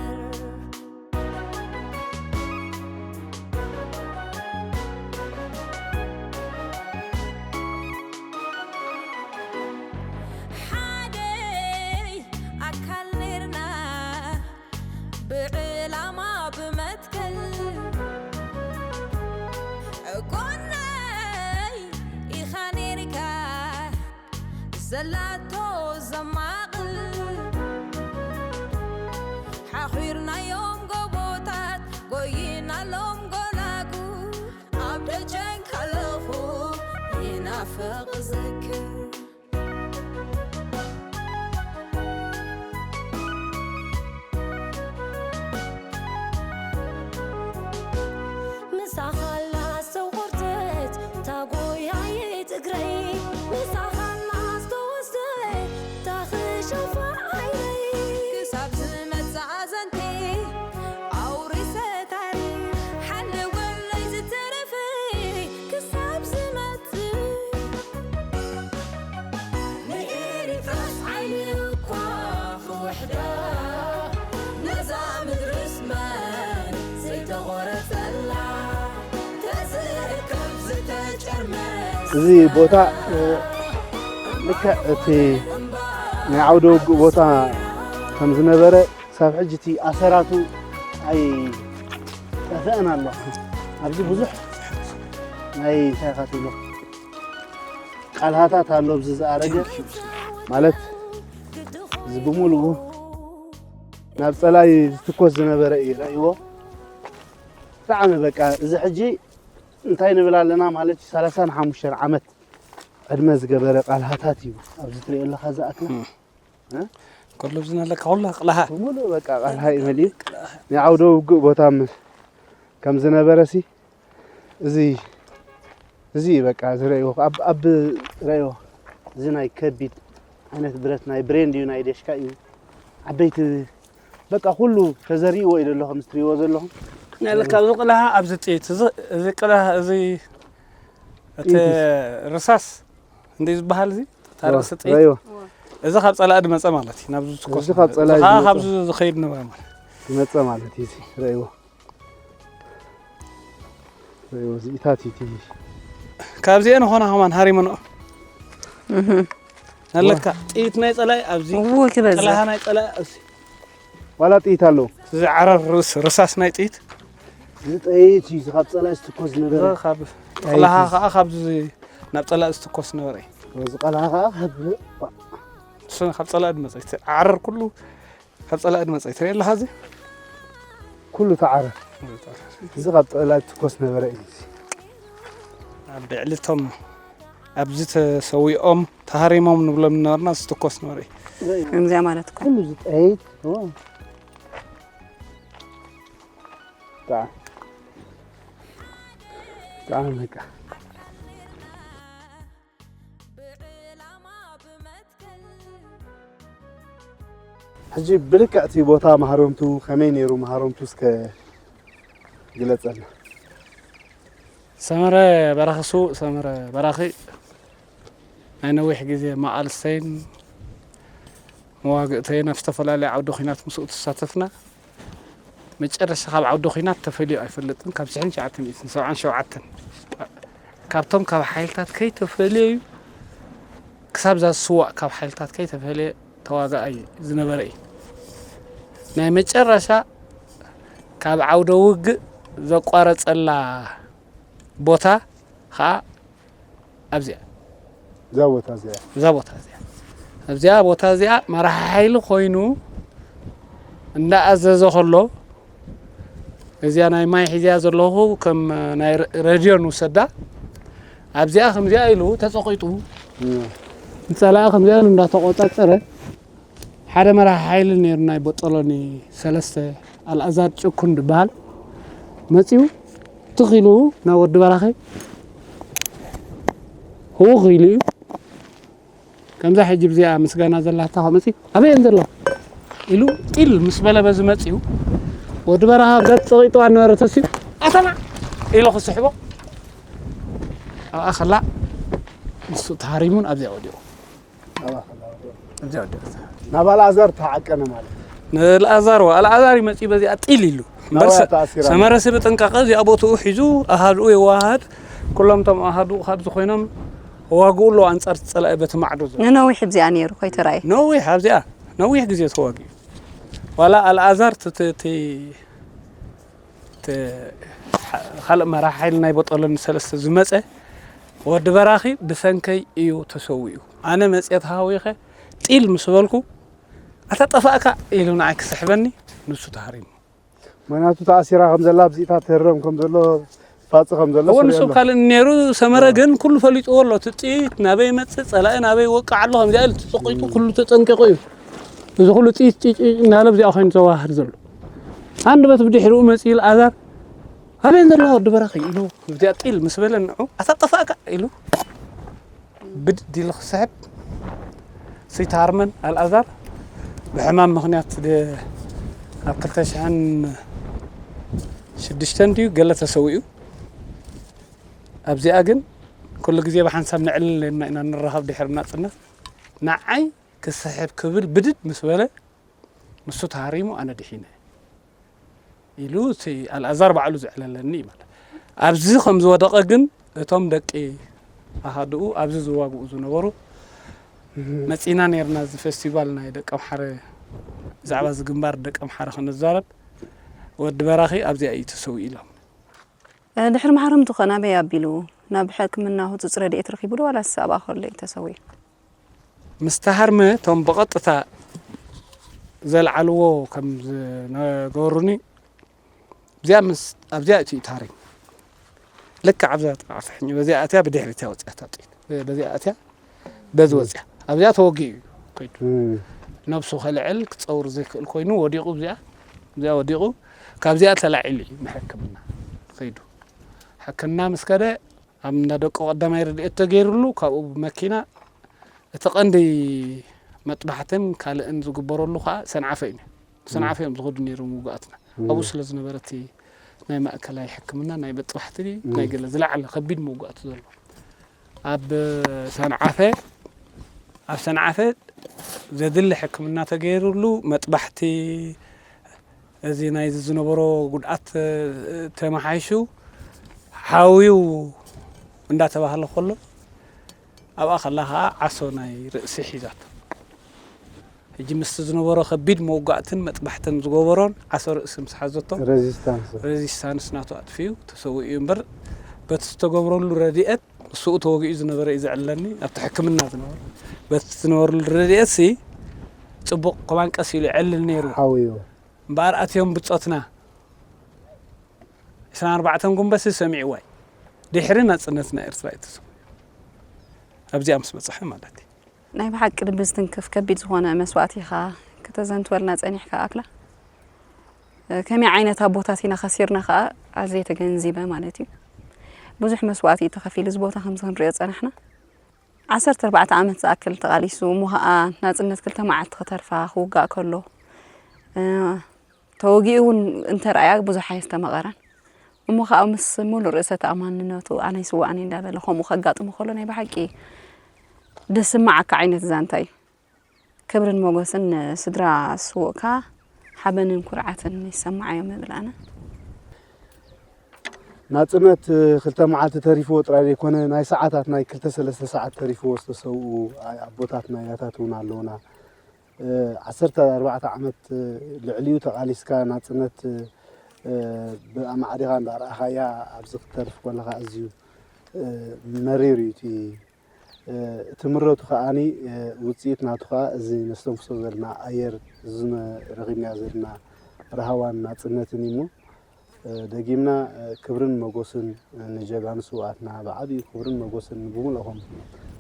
ብዕላማ ብመትከል ጎነይ ኢኻ ኔርካ ዘላቶ ዘማቕል ሓኺርናዮም ጎቦታት ጎይናሎም ጎላጉ ኣብ ደጀን ከለኹ ይናፍቕ ዝክር ምሳኻላ ዝተቆርተት ታጎያየት እግረይ ምሳኻላ ዝተወስደት ታኽሸፋ ዓይነይ ክሳብ ዝመጽእ ኣዘንቴ ኣውሪሰ ታሪኽ ሓለወለይ ዝተረፈ ክሳብ ዝመጽእ ንኤሪትራስ ዓይኒ እኳ ክውሕዳ ነዛ ምድርስ መን ዘይተቖረጸላ ተዝእከብ ዝተጨርመስ እዚ ቦታ እ፣ ልክዕ እቲ ናይ ዓውደ ውግእ ቦታ ከም ዝነበረ ክሳብ ሕጂ እቲ ኣሰራቱ ኣይጠፍአን ኣሎ። ኣብዚ ብዙሕ ናይ እንታይ ኢኻ ትብሎ ቃልሃታት ኣሎ። ኣብዚ ዝኣረገ ማለት እዚ ብምሉኡ ናብ ጸላኢ ዝትኮስ ዝነበረ እዩ ረእይዎ። ብጣዕሚ በቃ እዚ ሕጂ እንታይ ንብል ኣለና ማለት እዩ። ሰላሳን ሓሙሽተን ዓመት ዕድመ ዝገበረ ቃልሃታት እዩ ኣብዚ ትሪኦ ኣለኻ ዝኣክላ እ? ከሎ ኣብዚ ኣለካ ኩላ ቅልሃ ብምሉእ በቃ ቃልሃ እዩ መሊኡ ናይ ዓውደ ውግእ ቦታ ም- ከም ዝነበረ ሲ እዚ እዚ እዩ በቃ ዝረእይዎ ኣብ ኣብ ረእዮ እዚ ናይ ከቢድ ዓይነት ብረት ናይ ብሬን ድዩ ናይ ደሽካ እዩ ዓበይቲ በቃ ኩሉ ተዘሪእዎ እዩ ዘሎ ከም ትሪእዎ ዘለኹም ናይ ለካ ኣብዚ ቅልሃ ኣብዚ ጥይት እዚ እዚ ቅልሃ እዚ እቲ ጥይት እዩ። ርሳስ እንደ ዝበሃል እዚ ታርእሲ ጥይት ረእይዎ እዚ ካብ ጸላኢ ድመጸ ማለት እዩ ናብዚ ዝትኮስ እዚ ካብ ጸላኢ እዚ ከዓ ዝመጸ። ካብዚ ዝኸይድ ነበረ ማለት ዝመጸ ማለት እዩ እዚ ረእይዎ ረእይዎ እዚኢታት እዩ እቲ ካብዚኤን ኾና ከማን ሃሪመንኦ እህ ኣለካ ጥይት ናይ ጸላኢ ኣብዚ እዎ ክበዝሕ ጥላሃ ናይ ጸላኢ ኣብዚ ዋላ ጥይት ኣለዎ እዚ ዓረር ርስ- ርሳስ ናይ ጥይት ዝጠይት እዩ ካብ ጸላኢ ዝትኮስ ዝነበረ ካብ ጥላሃ ከዓ ካብዚ ናብ ጸላኢ ዝትኮስ ነበረ እዩ። እዚ ቀልሃ ከዓ ካብ እሱ ካብ ጸላኢ ድመጸ ዓረር ኩሉ ካብ ጸላኢ ድመጸ ትርኢ ኣለኻ እዚ ኩሉ ተዓረ እዚ ካብ ጸላኢ ትኮስ ነበረ እዩ ኣብ ልዕሊ እቶም ኣብዚ ተሰዊኦም ተሃሪሞም ንብሎም ነበርና ዝትኮስ ነበረ እዩ ከምዚኣ ማለት እኮ ኩሉ ዝጠይት ብጣዕሚ በቃ ሕጂ ብልክዕ እቲ ቦታ ማህረምቱ ከመይ ነይሩ ማህረምቱ እስከ ግለፀልና ሰመረ በራኺ ስዉእ ሰመረ በራኺ ናይ ነዊሕ ግዜ መቓልስተይን መዋግእተይን ኣብ ዝተፈላለየ ዓውዲ ኲናት ምስኡ ተሳተፍና መጨረሻ ካብ ዓውዲ ኲናት ተፈልዩ ኣይፈልጥን ካብ ሽሕን ትሽዓተ ሚእትን ሰብዓን ሸውዓተን ካብቶም ካብ ሓይልታት ከይተፈለዩ ክሳብ እዛ ዝስዋእ ካብ ሓይልታት ከይተፈለየ ተዋጋኣይ ዝነበረ እዩ ናይ መጨረሻ ካብ ዓውደ ውግእ ዘቋረፀላ ቦታ ከዓ ኣብዚኣ እዛ ቦታ እዚኣ እዛ ቦታ እዚኣ ኣብዚኣ ቦታ እዚኣ መራሒ ሓይሊ ኮይኑ እንዳኣዘዘ ከሎ እዚኣ ናይ ማይ ሒዝያ ዘለኹ ከም ናይ ረ- ረድዮ ንውሰዳ ኣብዚኣ ከምዚኣ ኢሉ ተፀቂጡ ንፀላኢ ከምዚኣ ኢሉ እንዳተቆፃፀረ ሓደ መራሒ ሓይሊ ነይሩ ናይ ቦጦሎኒ ሰለስተ ኣልኣዛር ጭኩን ዝበሃል መፂኡ ትኽ ኢሉ ናብ ወዲ በራኺ ህውኽ ኢሉ እዩ ከምዛ ሕጂ ብዚኣ ምስጋና ዘላታ ከመፂ ኣበየን ዘሎ ኢሉ ጢል ምስ በለ በዚ መፂኡ ወዲ በረኻ ገፅ ፀቂጥዋ ነበረ ተሲኡ ኣተና ኢሉ ክስሕቦ ኣብኣ ከላ ንሱ ተሃሪሙን ኣብዚኣ ወዲቑ ኣብዚኣ ወዲቑ ናብ ኣልኣዛር ተዓቀነ ማለት ንልኣዛር ዋ ኣልኣዛር ይመፂ በዚኣ ጢል ኢሉ ናባያ ተኣሲራ ሰመረሲ ብጥንቃቐ እዚኣ ቦትኡ ሒዙ ኣሃድኡ የዋሃድ ኩሎም ቶም ኣሃድኡ ካብ ዝኾይኖም ዋግኡ ኣሎ ኣንጻር ጸላኢ በቲ ማዕዶ ዘሎ ንነዊሕ ብዚኣ ነይሩ ከይተራእየ ነዊሕ ኣብዚኣ ነዊሕ ግዜ ተዋጊኡ ዋላ ኣልኣዛር እቲ ካልእ መራሒ ሓይሊ ናይ ቦጦሎኒ ሰለስተ ዝመፀ ወዲ በራኺ ብሰንከይ እዩ ተሰዊኡ። ኣነ መፅየ ተሃዊኸ ጢል ምስ በልኩ ኣታ ጠፋእካ ኢሉ ንዓይ ክስሕበኒ ንሱ ተሃሪሙ። ምክንያቱ ተኣሲራ ከም ዘላ ብዚእታ ትህረም ከም ዘሎ ፋፂ ከም ዘሎ እወ ንሱ ካልእ ነይሩ። ሰመረ ግን ኩሉ ፈሊጥዎ ኣሎ። እቲ ጥይት ናበይ መፅእ ፀላኢ ናበይ ወቃዕ ኣሎ ከምዚኣ ኢሉ ተፀቂጡ ኩሉ ተጠንቂቑ እዩ። እዚ ኩሉ ጥይት ጭጭ እናለ ብዚኣ ኮይኑ ዘዋህር ዘሎ። ኣንድ በት ብድሕሪኡ መፅኡ ኣልኣዛር ኣበይ ዘሎ ወዲ በራኺ ኢሉ ብዚኣ ጢል ምስ በለ ንዑ ኣታ ጠፋእካ ኢሉ ብድድ ኢሉ ክስሕብ ሲታርመን ኣልኣዛር ብሕማም ምኽንያት ኣብ ክልተ ሽሕን ሽዱሽተን ድዩ ገለ ተሰዊኡ። ኣብዚኣ ግን ኩሉ ግዜ ብሓንሳብ ንዕልል ኢልና ኢና ንራኸብ ድሕሪ ናፅነት። ንዓይ ክስሕብ ክብል ብድድ ምስ በለ ንሱ ተሃሪሙ ኣነ ድሒነ ኢሉ እቲ ኣልኣዛር ባዕሉ ዘዕለለኒ እዩ ማለት። ኣብዚ ከም ዝወደቐ ግን እቶም ደቂ ኣሃድኡ ኣብዚ ዝዋግኡ ዝነበሩ መፂና ነርና እዚ ፌስቲቫል ናይ ደቂ ኣምሓረ ብዛዕባ እዚ ግንባር ደቂ ኣምሓረ ክንዛረብ ወዲ በራኺ ኣብዚኣ እዩ ተሰዊኡ ኢሎም። ድሕሪ ማሕረምቱ ከ ናበይ ኣቢሉ ናብ ሕክምና ህፁፅ ረድኤት ረኺቡ ዶ ዋላስ ኣብኣ ከሎ እዩ ተሰዊኡ? ምስ ተሃርመ እቶም ብቐጥታ ዘልዓልዎ ከም ዝነገሩኒ እዚኣ ምስ ኣብዚኣ እቲ ታሪም ልክዕ ኣብዛ ጥቃ ፍሕኝ በዚኣ ኣትያ ብድሕሪት እያ ወፂኣታ ጥይት በዚኣ ኣትያ በዚ ወፂኣ ኣብዚኣ ተወጊኡ እዩ ከይዱ ነብሱ ከልዕል ክፀውር ዘይክእል ኮይኑ ወዲቑ እዚኣ እዚኣ ወዲቑ ካብዚኣ ተላዒሉ እዩ ንሕክምና ከይዱ ሕክምና ምስ ከደ ኣብ እንዳ ደቆ ቀዳማይ ረድኤት ተገይሩሉ ካብኡ ብመኪና እቲ ቀንዲ መጥባሕትን ካልእን ዝግበረሉ ከዓ ሰንዓፈ እዩ ሰንዓፈ እዮም ዝኸዱ ነይሮም ውጉኣትና ኣብኡ ስለ ዝነበረ እቲ ናይ ማእከላይ ሕክምና ናይ መጥባሕቲ ናይ ገለ ዝለዓለ ከቢድ መውጋእቲ ዘሎ ኣብ ሰንዓፈ ኣብ ሰንዓፈ ዘድሊ ሕክምና ተገይሩሉ መጥባሕቲ እዚ ናይዚ ዝነበሮ ጉድኣት ተመሓይሹ ሓውዩ እንዳተባህለ ከሎ ኣብኣ ከላ ከዓ ዓሶ ናይ ርእሲ ሒዛቶ ሕጂ ምስቲ ዝነበሮ ከቢድ መውጋእትን መጥባሕትን ዝገበሮን ዓሶ ርእሲ ምስ ሓዘቶ ሬዚስታንስ ሬዚስታንስ ናቱ ኣጥፊኡ ተሰዊኡ እዩ እምበር በቲ ዝተገብረሉ ረድኤት ንስኡ ተወጊኡ ዝነበረ እዩ ዘዕለኒ ኣብቲ ሕክምና ዝነበረ በቲ ዝነበረሉ ረድኤት ሲ ፅቡቕ ከማን ቀስ ኢሉ ይዕልል ነይሩ ሓውዮ እምበኣር ኣትዮም ብፆትና ዕስራን ኣርባዕተን ጉንበሲ ሰሚዕዋይ ድሕሪ ናፅነትና ኤርትራ እዩ ተሰዊኡ ኣብዚኣ ምስ በፅሐ ማለት እዩ ናይ ብሓቂ ልቢ ዝትንክፍ ከቢድ ዝኾነ መስዋእቲ ኢኻ ከተዘንትወልና ጸኒሕካ ኣክላ። ከመይ ዓይነት ኣቦታት ኢና ከሲርና ከኣ ኣዝየ ተገንዚበ ማለት እዩ። ብዙሕ መስዋእቲ እዩ ተኸፊሉ እዚ ቦታ ከምዚ ክንሪኦ ዝጸናሕና። ዓሰርተ ኣርባዕተ ዓመት ዝኣክል ተቓሊሱ እሞ ኸኣ ናጽነት ክልተ መዓልቲ ክተርፋ ክውጋእ ከሎ ተወጊኡ እውን እንተረኣያ ብዙሕ ኣየስተማቐረን። እሞ ኸኣ ምስ ሙሉእ ርእሰ ተኣማንነቱ ኣነ ይስዋእኒ እንዳበለ ከምኡ ከጋጥሞ ከሎ ናይ ብሓቂ ደስ ዝስምዓካ ዓይነት ዛንታ እዩ። ክብርን ሞገስን ንስድራ ስዉእካ ሓበንን ኩርዓትን ይሰምዓዮም እብል ኣነ። ናጽነት ክልተ መዓልቲ ተሪፍዎ ጥራይ ዘይኮነ ናይ ሰዓታት ናይ ክልተ ሰለስተ ሰዓት ተሪፍዎ ዝተሰውኡ ኣቦታትና ኣያታት እውን ኣለውና። ዓሰርተ ኣርባዕተ ዓመት ልዕሊኡ ተቓሊስካ ናጽነት ብኣማዕዲኻ እንዳረኣኻያ ኣብዚ ክትተርፍ ከለኻ ኣዝዩ መሪር እዩ እቲ እቲ ምረቱ ከኣኒ ውፅኢት ናቱ ከዓ እዚ ነስተንፍሶ ዘለና ኣየር እዚ ረኺብናዮ ዘለና ራህዋን ናፅነትን እዩ እሞ ደጊምና ክብርን መጎስን ንጀጋኑ ስውኣትና ብዓብዩ ክብርን መጎስን ብሙልኦም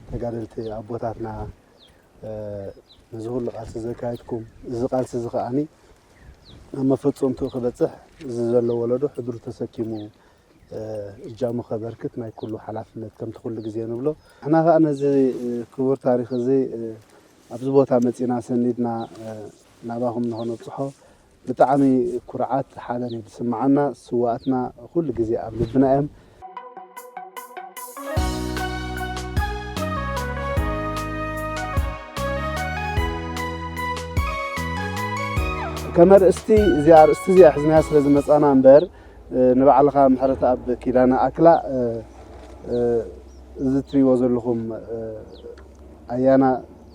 ተጋደልቲ ኣቦታትና ነዚ ኩሉ ቃልሲ ዘካየድኩም እዚ ቃልሲ እዚ ከዓኒ ኣብ መፈፀምትኡ ክበፅሕ እዚ ዘሎ ወለዶ ሕድሩ ተሰኪሙ እጃሙ ከበርክት ናይ ኩሉ ሓላፍነት ከምቲ ኩሉ ግዜ ንብሎ። ንሕና ከዓ ነዚ ክቡር ታሪክ እዚ ኣብዚ ቦታ መፂና ሰኒድና ናባኹም ንኸነብፅሖ ብጣዕሚ ኩርዓት ሓበን እዩ ዝስምዓና። ስዋኣትና ኩሉ ግዜ ኣብ ልብና እዮም። ከም ኣርእስቲ እዚኣ ኣርእስቲ እዚኣ ሒዝናያ ስለ ዝመፃና እምበር ንባዕልኻ ምሕረተኣብ ኪዳነ ኣክላ እዚ ትሪእዎ ዘለኹም ኣያና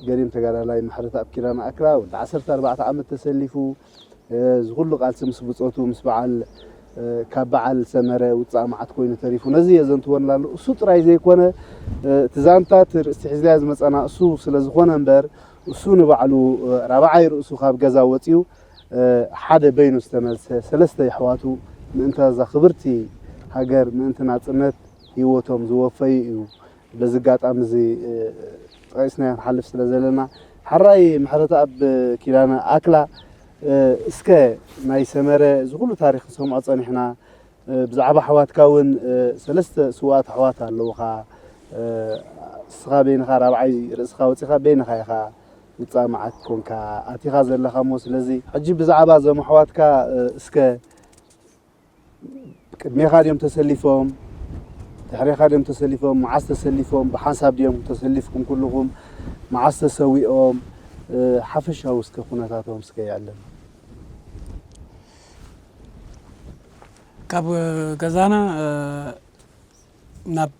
ገዲም ተጋዳላይ ምሕረተኣብ ኪዳነ ኣክላ ወዲ ዓሰርተ ኣርባዕተ ዓመት ተሰሊፉ እዚ ኩሉ ቃልሲ ምስ ብጾቱ ምስ በዓል ካብ በዓል ሰመረ ውጻእ መዓት ኮይኑ ተሪፉ ነዚ የዘንትወና ኣሎ። እሱ ጥራይ ዘይኮነ እቲ ዛንታ እቲ ርእስቲ ሒዝናዮ ዝመጸና እሱ ስለ ዝኾነ እምበር እሱ ንባዕሉ ራብዓይ ርእሱ ካብ ገዛ ወጺኡ ሓደ በይኑ ዝተመልሰ ሰለስተ የሕዋቱ ምእንታ እዛ ክብርቲ ሃገር ምእንቲ ናጽነት ህይወቶም ዝወፈዩ እዩ። በዚ ኣጋጣሚ እዚ ጠቂስናዮ ክንሓልፍ ስለ ዘለና ሓራይ ምሕረተኣብ ኪዳነ ኣክላ እስከ ናይ ሰመረ እዚ ኩሉ ታሪክ ንሰምዖ ጸኒሕና ብዛዕባ ኣሕዋትካ እውን ሰለስተ ስውኣት ኣሕዋት ኣለውኻ እስኻ በይንኻ ራብዓይ ርእስኻ ወፂኻ በይንኻ ኢኻ ውፃእ መዓት ኮንካ ኣቲኻ ዘለኻ እሞ ስለዚ ሕጂ ብዛዕባ እዞም ኣሕዋትካ እስከ ቅድሜኻ ድዮም ተሰሊፎም ድሕሬኻ ድዮም ተሰሊፎም መዓስ ተሰሊፎም ብሓንሳብ ድዮም ተሰሊፍኩም ኩልኹም መዓስ ተሰዊኦም ሓፈሻዊ እስከ ኩነታቶም እስከ የዕለም ካብ ገዛና ናብ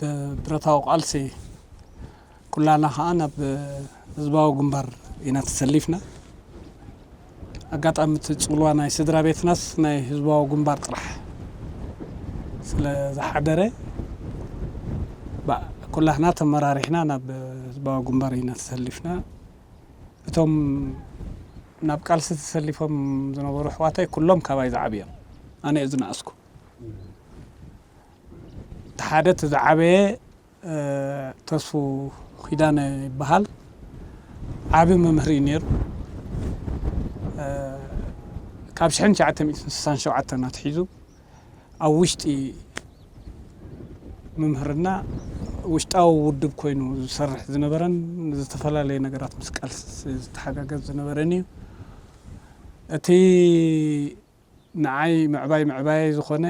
ብረታዊ ቃልሲ ኩላና ከዓ ናብ ህዝባዊ ግንባር ኢና ተሰሊፍና። ኣጋጣሚ እቲ ፅልዋ ናይ ስድራ ቤትናስ ናይ ህዝባዊ ግንባር ጥራሕ ስለ ዝሓደረ ኩላህና ተመራሪሕና ናብ ህዝባዊ ግንባር ኢና ተሰሊፍና። እቶም ናብ ቃልሲ ተሰሊፎም ዝነበሩ ኣሕዋተይ ኩሎም ካባይ ዝዓብዮም ኣነ እየ ዝነኣስኩ። እቲ ሓደ እቲ ዝዓበየ ተስፉ ኪዳነ ይበሃል። ዓቢ መምህር እዩ ነይሩ። ካብ ሽሕን ትሽዓተ ሚእትን ስሳን ሸውዓተን ኣትሒዙ ኣብ ውሽጢ ምምህርና ውሽጣዊ ውድብ ኮይኑ ዝሰርሕ ዝነበረን ዝተፈላለየ ነገራት ምስ ቃልሲ ዝተሓጋገዝ ዝነበረን እዩ። እቲ ንዓይ ምዕባይ ምዕባየ ዝኾነ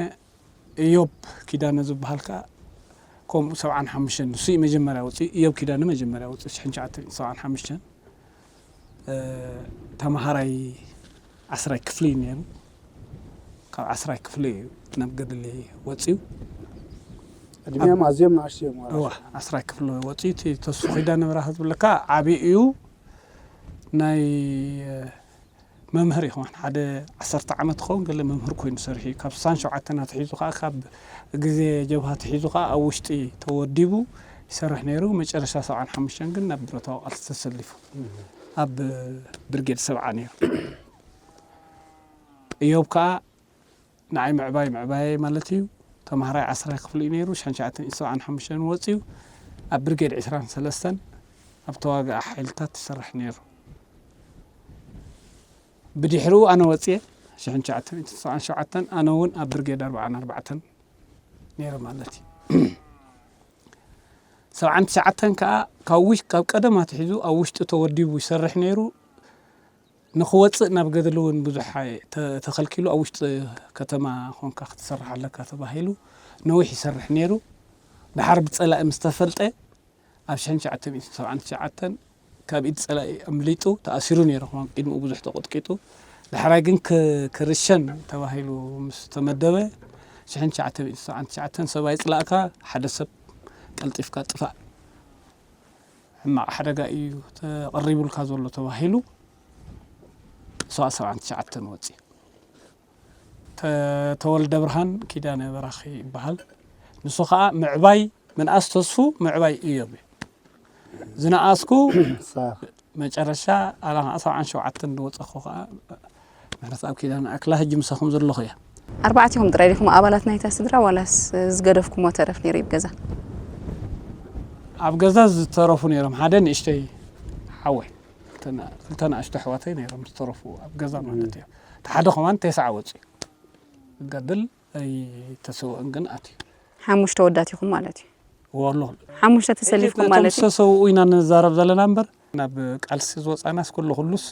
እዮብ ኪዳነ ዝበሃል ከዓ ከምኡ ሰብዓን ሓሙሽተን ንሱ እዩ መጀመርያ ወፂኡ እዮብ ኪዳነ መጀመርያ ወፂኡ ሽሕን ትሽዓተ ሚእትን ሰብዓን ሓሙሽተን ተምሃራይ ዓስራይ ክፍሊ እዩ ነይሩ ካብ ዓስራይ ክፍሊ እዩ ናብ ገድሊ ወፂኡ እድሜኦም ኣዝዮም ንኣሽቱ እዮም እዋ ዓስራይ ክፍሊ ወፂኡ እቲ ተስፉ ኪዳነ በራኸ ዝብለካ ዓብዪ እዩ ናይ መምህር ይኸውን ሓደ ዓሰርተ ዓመት ክኸውን ገለ መምህር ኮይኑ ሰሪሑ እዩ ካብ ስሳን ሸውዓተን ኣትሒዙ ከዓ ካብ ግዜ ጀብሃ ኣትሒዙ ከዓ ኣብ ውሽጢ ተወዲቡ ይሰርሕ ነይሩ መጨረሻ ሰብዓን ሓሙሽተን ግን ናብ ብረታዊ ቃልሲ ተሰሊፉ ኣብ ብርጌድ ሰብዓ ነይሩ እዮብ ከዓ ንዓይ ምዕባይ ምዕባየይ ማለት እዩ ተምሃራይ ዓስራይ ክፍሊ እዩ ነይሩ ሽሕን ትሽዓተ ሚእትን ሰብዓን ሓሙሽተን ወፂኡ ኣብ ብርጌድ ዕስራን ሰለስተን ኣብ ተዋግኣ ሓይልታት ይሰርሕ ነይሩ ብድሕሪኡ ኣነ ወፅየ ሽሕን ትሽዓተ ሚእትን ሰብዓን ሸውዓተን ኣነ እውን ኣብ ብርጌድ ኣርብዓን ኣርባዕተን ነይረ ማለት እዩ ሰብዓን ትሽዓተን ከዓ ካብ ውሽ ካብ ቀደም ኣትሒዙ ኣብ ውሽጢ ተወዲቡ ይሰርሕ ነይሩ ንኽወፅእ ናብ ገድሊ እውን ብዙሕ ተኸልኪሉ ኣብ ውሽጢ ከተማ ኮንካ ክትሰርሕ ኣለካ ተባሂሉ ነዊሕ ይሰርሕ ነይሩ። ድሓር ብፀላኢ ምስ ተፈልጠ ኣብ ሽሕን ትሽዓተ ሚእትን ሰብዓን ትሽዓተን ካብ ኢድ ፀላኢ ኣምሊጡ ተኣሲሩ ነይሩ። ቅድሚኡ ብዙሕ ተቐጥቂጡ። ዳሕራይ ግን ክርሸን ተባሂሉ ምስ ተመደበ ሽሕን ትሽዓተ ሚእትን ሰብዓን ትሽዓተን ሰብ ኣይፅላእካ ሓደ ሰብ ቀልጢፍካ ጥፋእ ሕማቕ ሓደጋ እዩ ተቐሪቡልካ ዘሎ ተባሂሉ ሰብዓ ሰብዓን ትሽዓተን ወፂ ተወልደ ብርሃን ኪዳነ በራኺ ይበሃል ንሱ ከዓ ምዕባይ ምንኣስ ተስፉ ምዕባይ እዮብ እዩ ዝነኣስኩ መጨረሻ ኣላ ከዓ ሰብዓን ሸውዓተን ዝወፀኹ ከዓ ምሕረት ኣብ ኪዳነ ኣክላ ሕጂ ምሳኹም ዘለኹ እያ ኣርባዕቲኹም ጥራይ ዲኹም ኣባላት ናይታ ስድራ ዋላስ ዝገደፍኩሞ ተረፍ ነይሩ ይብ ገዛ ኣብ ገዛ ዝተረፉ ነይሮም ሓደ ንእሽተይ ሓወይ ክልተ ንኣሽቱ ኣሕዋተይ ነይሮም ዝተረፉ ኣብ ገዛ ማለት እዩ እቲ ሓደ ከማን ተስዓ ወፂኡ ገድል ኣይተሰውአን ግን ኣትዩ ሓሙሽተ ወዳት ኢኹም ማለት እዩ ወሎ ሓሙሽተ ተሰሊፍኩም ማለት እዩ ዝተሰውኡ ኢና ንዛረብ ዘለና እምበር ናብ ቃልሲ ዝወፃናስ ኩሉ ኩሉስ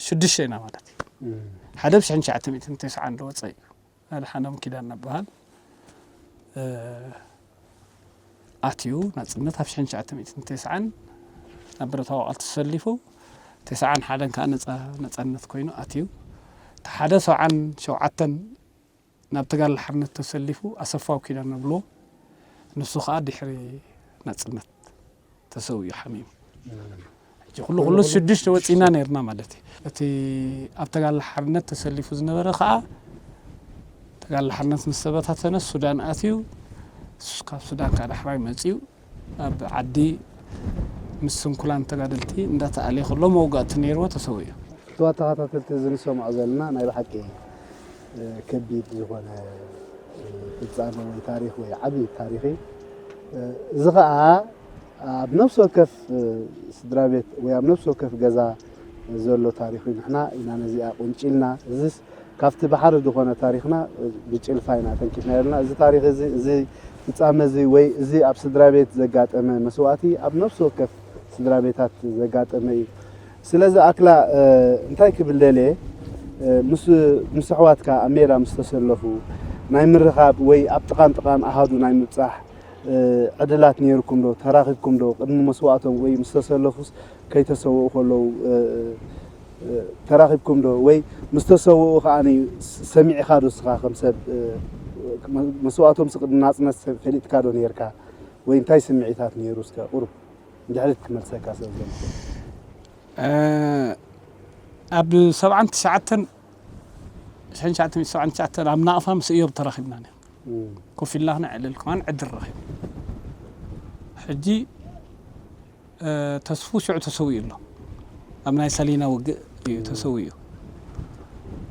ሽዱሽተ ኢና ማለት እዩ ሓደ ብ ሽሕን ትሽዓተ ሚእትን ተስዓን ዝወፀ እዩ ኣድሓኖም ኪዳነ ይበሃል ኣትዩ ናፅነት ኣብ ሽሕን ትሽዓተ ሚእትን ተስዓን ናብ ብረታዊ ቃልሲ ተሰሊፉ ተስዓን ሓደን ከዓ ነፃ ነፃነት ኮይኑ ኣትዩ እቲ ሓደ ሰብዓን ሸውዓተን ናብ ተጋድሎ ሓርነት ተሰሊፉ ኣሰፋው ኪዳነ ንብሎ ንሱ ከዓ ድሕሪ ናፅነት ተሰዊኡ ሓሚሙ ኩሉ ኩሉ ሽዱሽተ ወፂና ነርና ማለት እዩ። እቲ ኣብ ተጋድሎ ሓርነት ተሰሊፉ ዝነበረ ከዓ ተጋድሎ ሓርነት ምስ ተበታተነ ሱዳን ኣትዩ፣ ካብ ሱዳን ከዓ ዳሕራይ መፅዩ ኣብ ዓዲ ምስ ስንኩላን ተጋደልቲ እንዳተኣልየ ከሎ መውጋእቲ ነይርዎ፣ ተሰዊኡ። ክቡራት ተኸታተልቲ፣ እዚ ንሰምዖ ዘለና ናይ ብሓቂ ከቢድ ዝኾነ ፍጻመ ወይ ታሪኽ ወይ ዓቢ ታሪኽ እዩ። እዚ ኸኣ ኣብ ነፍሲ ወከፍ ስድራ ቤት ወይ ኣብ ነፍሲ ወከፍ ገዛ ዘሎ ታሪኽ እዩ። ንሕና ኢና ነዚኣ ቁንጭልና። እዚስ ካብቲ ባሕሪ ዝኾነ ታሪኽና ብጭልፋ ኢና ተንኪፍና ዘለና። እዚ ታሪኽ እዚ፣ እዚ ፍጻመ እዚ ወይ እዚ ኣብ ስድራ ቤት ዘጋጠመ መስዋእቲ ኣብ ነፍሲ ወከፍ ስድራ ቤታት ዘጋጠመ እዩ። ስለዚ ኣክላ እንታይ ክብል ደልየ፣ ምስ ምስ ኣሕዋትካ ኣብ ሜዳ ምስ ተሰለፉ ናይ ምርኻብ ወይ ኣብ ጥቓን ጥቓን ኣሃዱ ናይ ምብጻሕ ዕድላት ነይርኩም ዶ? ተራኺብኩም ዶ? ቅድሚ መስዋእቶም ወይ ምስ ተሰለፉስ ከይተሰውኡ ከለዉ ተራኺብኩም ዶ? ወይ ምስ ተሰውኡ ከኣ ሰሚዕኻ ዶ ንስኻ ከም ሰብ መስዋእቶም ቅድሚ ናጽነት ፈሊጥካ ዶ ነይርካ? ወይ እንታይ ስምዒታት ነይሩ? እስከ ቁሩብ ንድሕሪት ክመልሰካ ስለ ዝደለኹ። ኣብ ሰብዓን ትሽዓተን፣ ሽሕን ትሽዓተ ሚእትን ሰብዓን ትሽዓተን ኣብ ናቕፋ ምስ እዮብ ተራኺብና ኢና። እም። ኮፍ ኢልና ክነዕልል ከማን ዕድል ረኺብና። ሕጂ፣ እ፣ ተስፉ ሽዑ ተሰዊኡ ኣሎ። ኣብ ናይ ሰሊና ውግእ እዩ እም። ተሰዊኡ።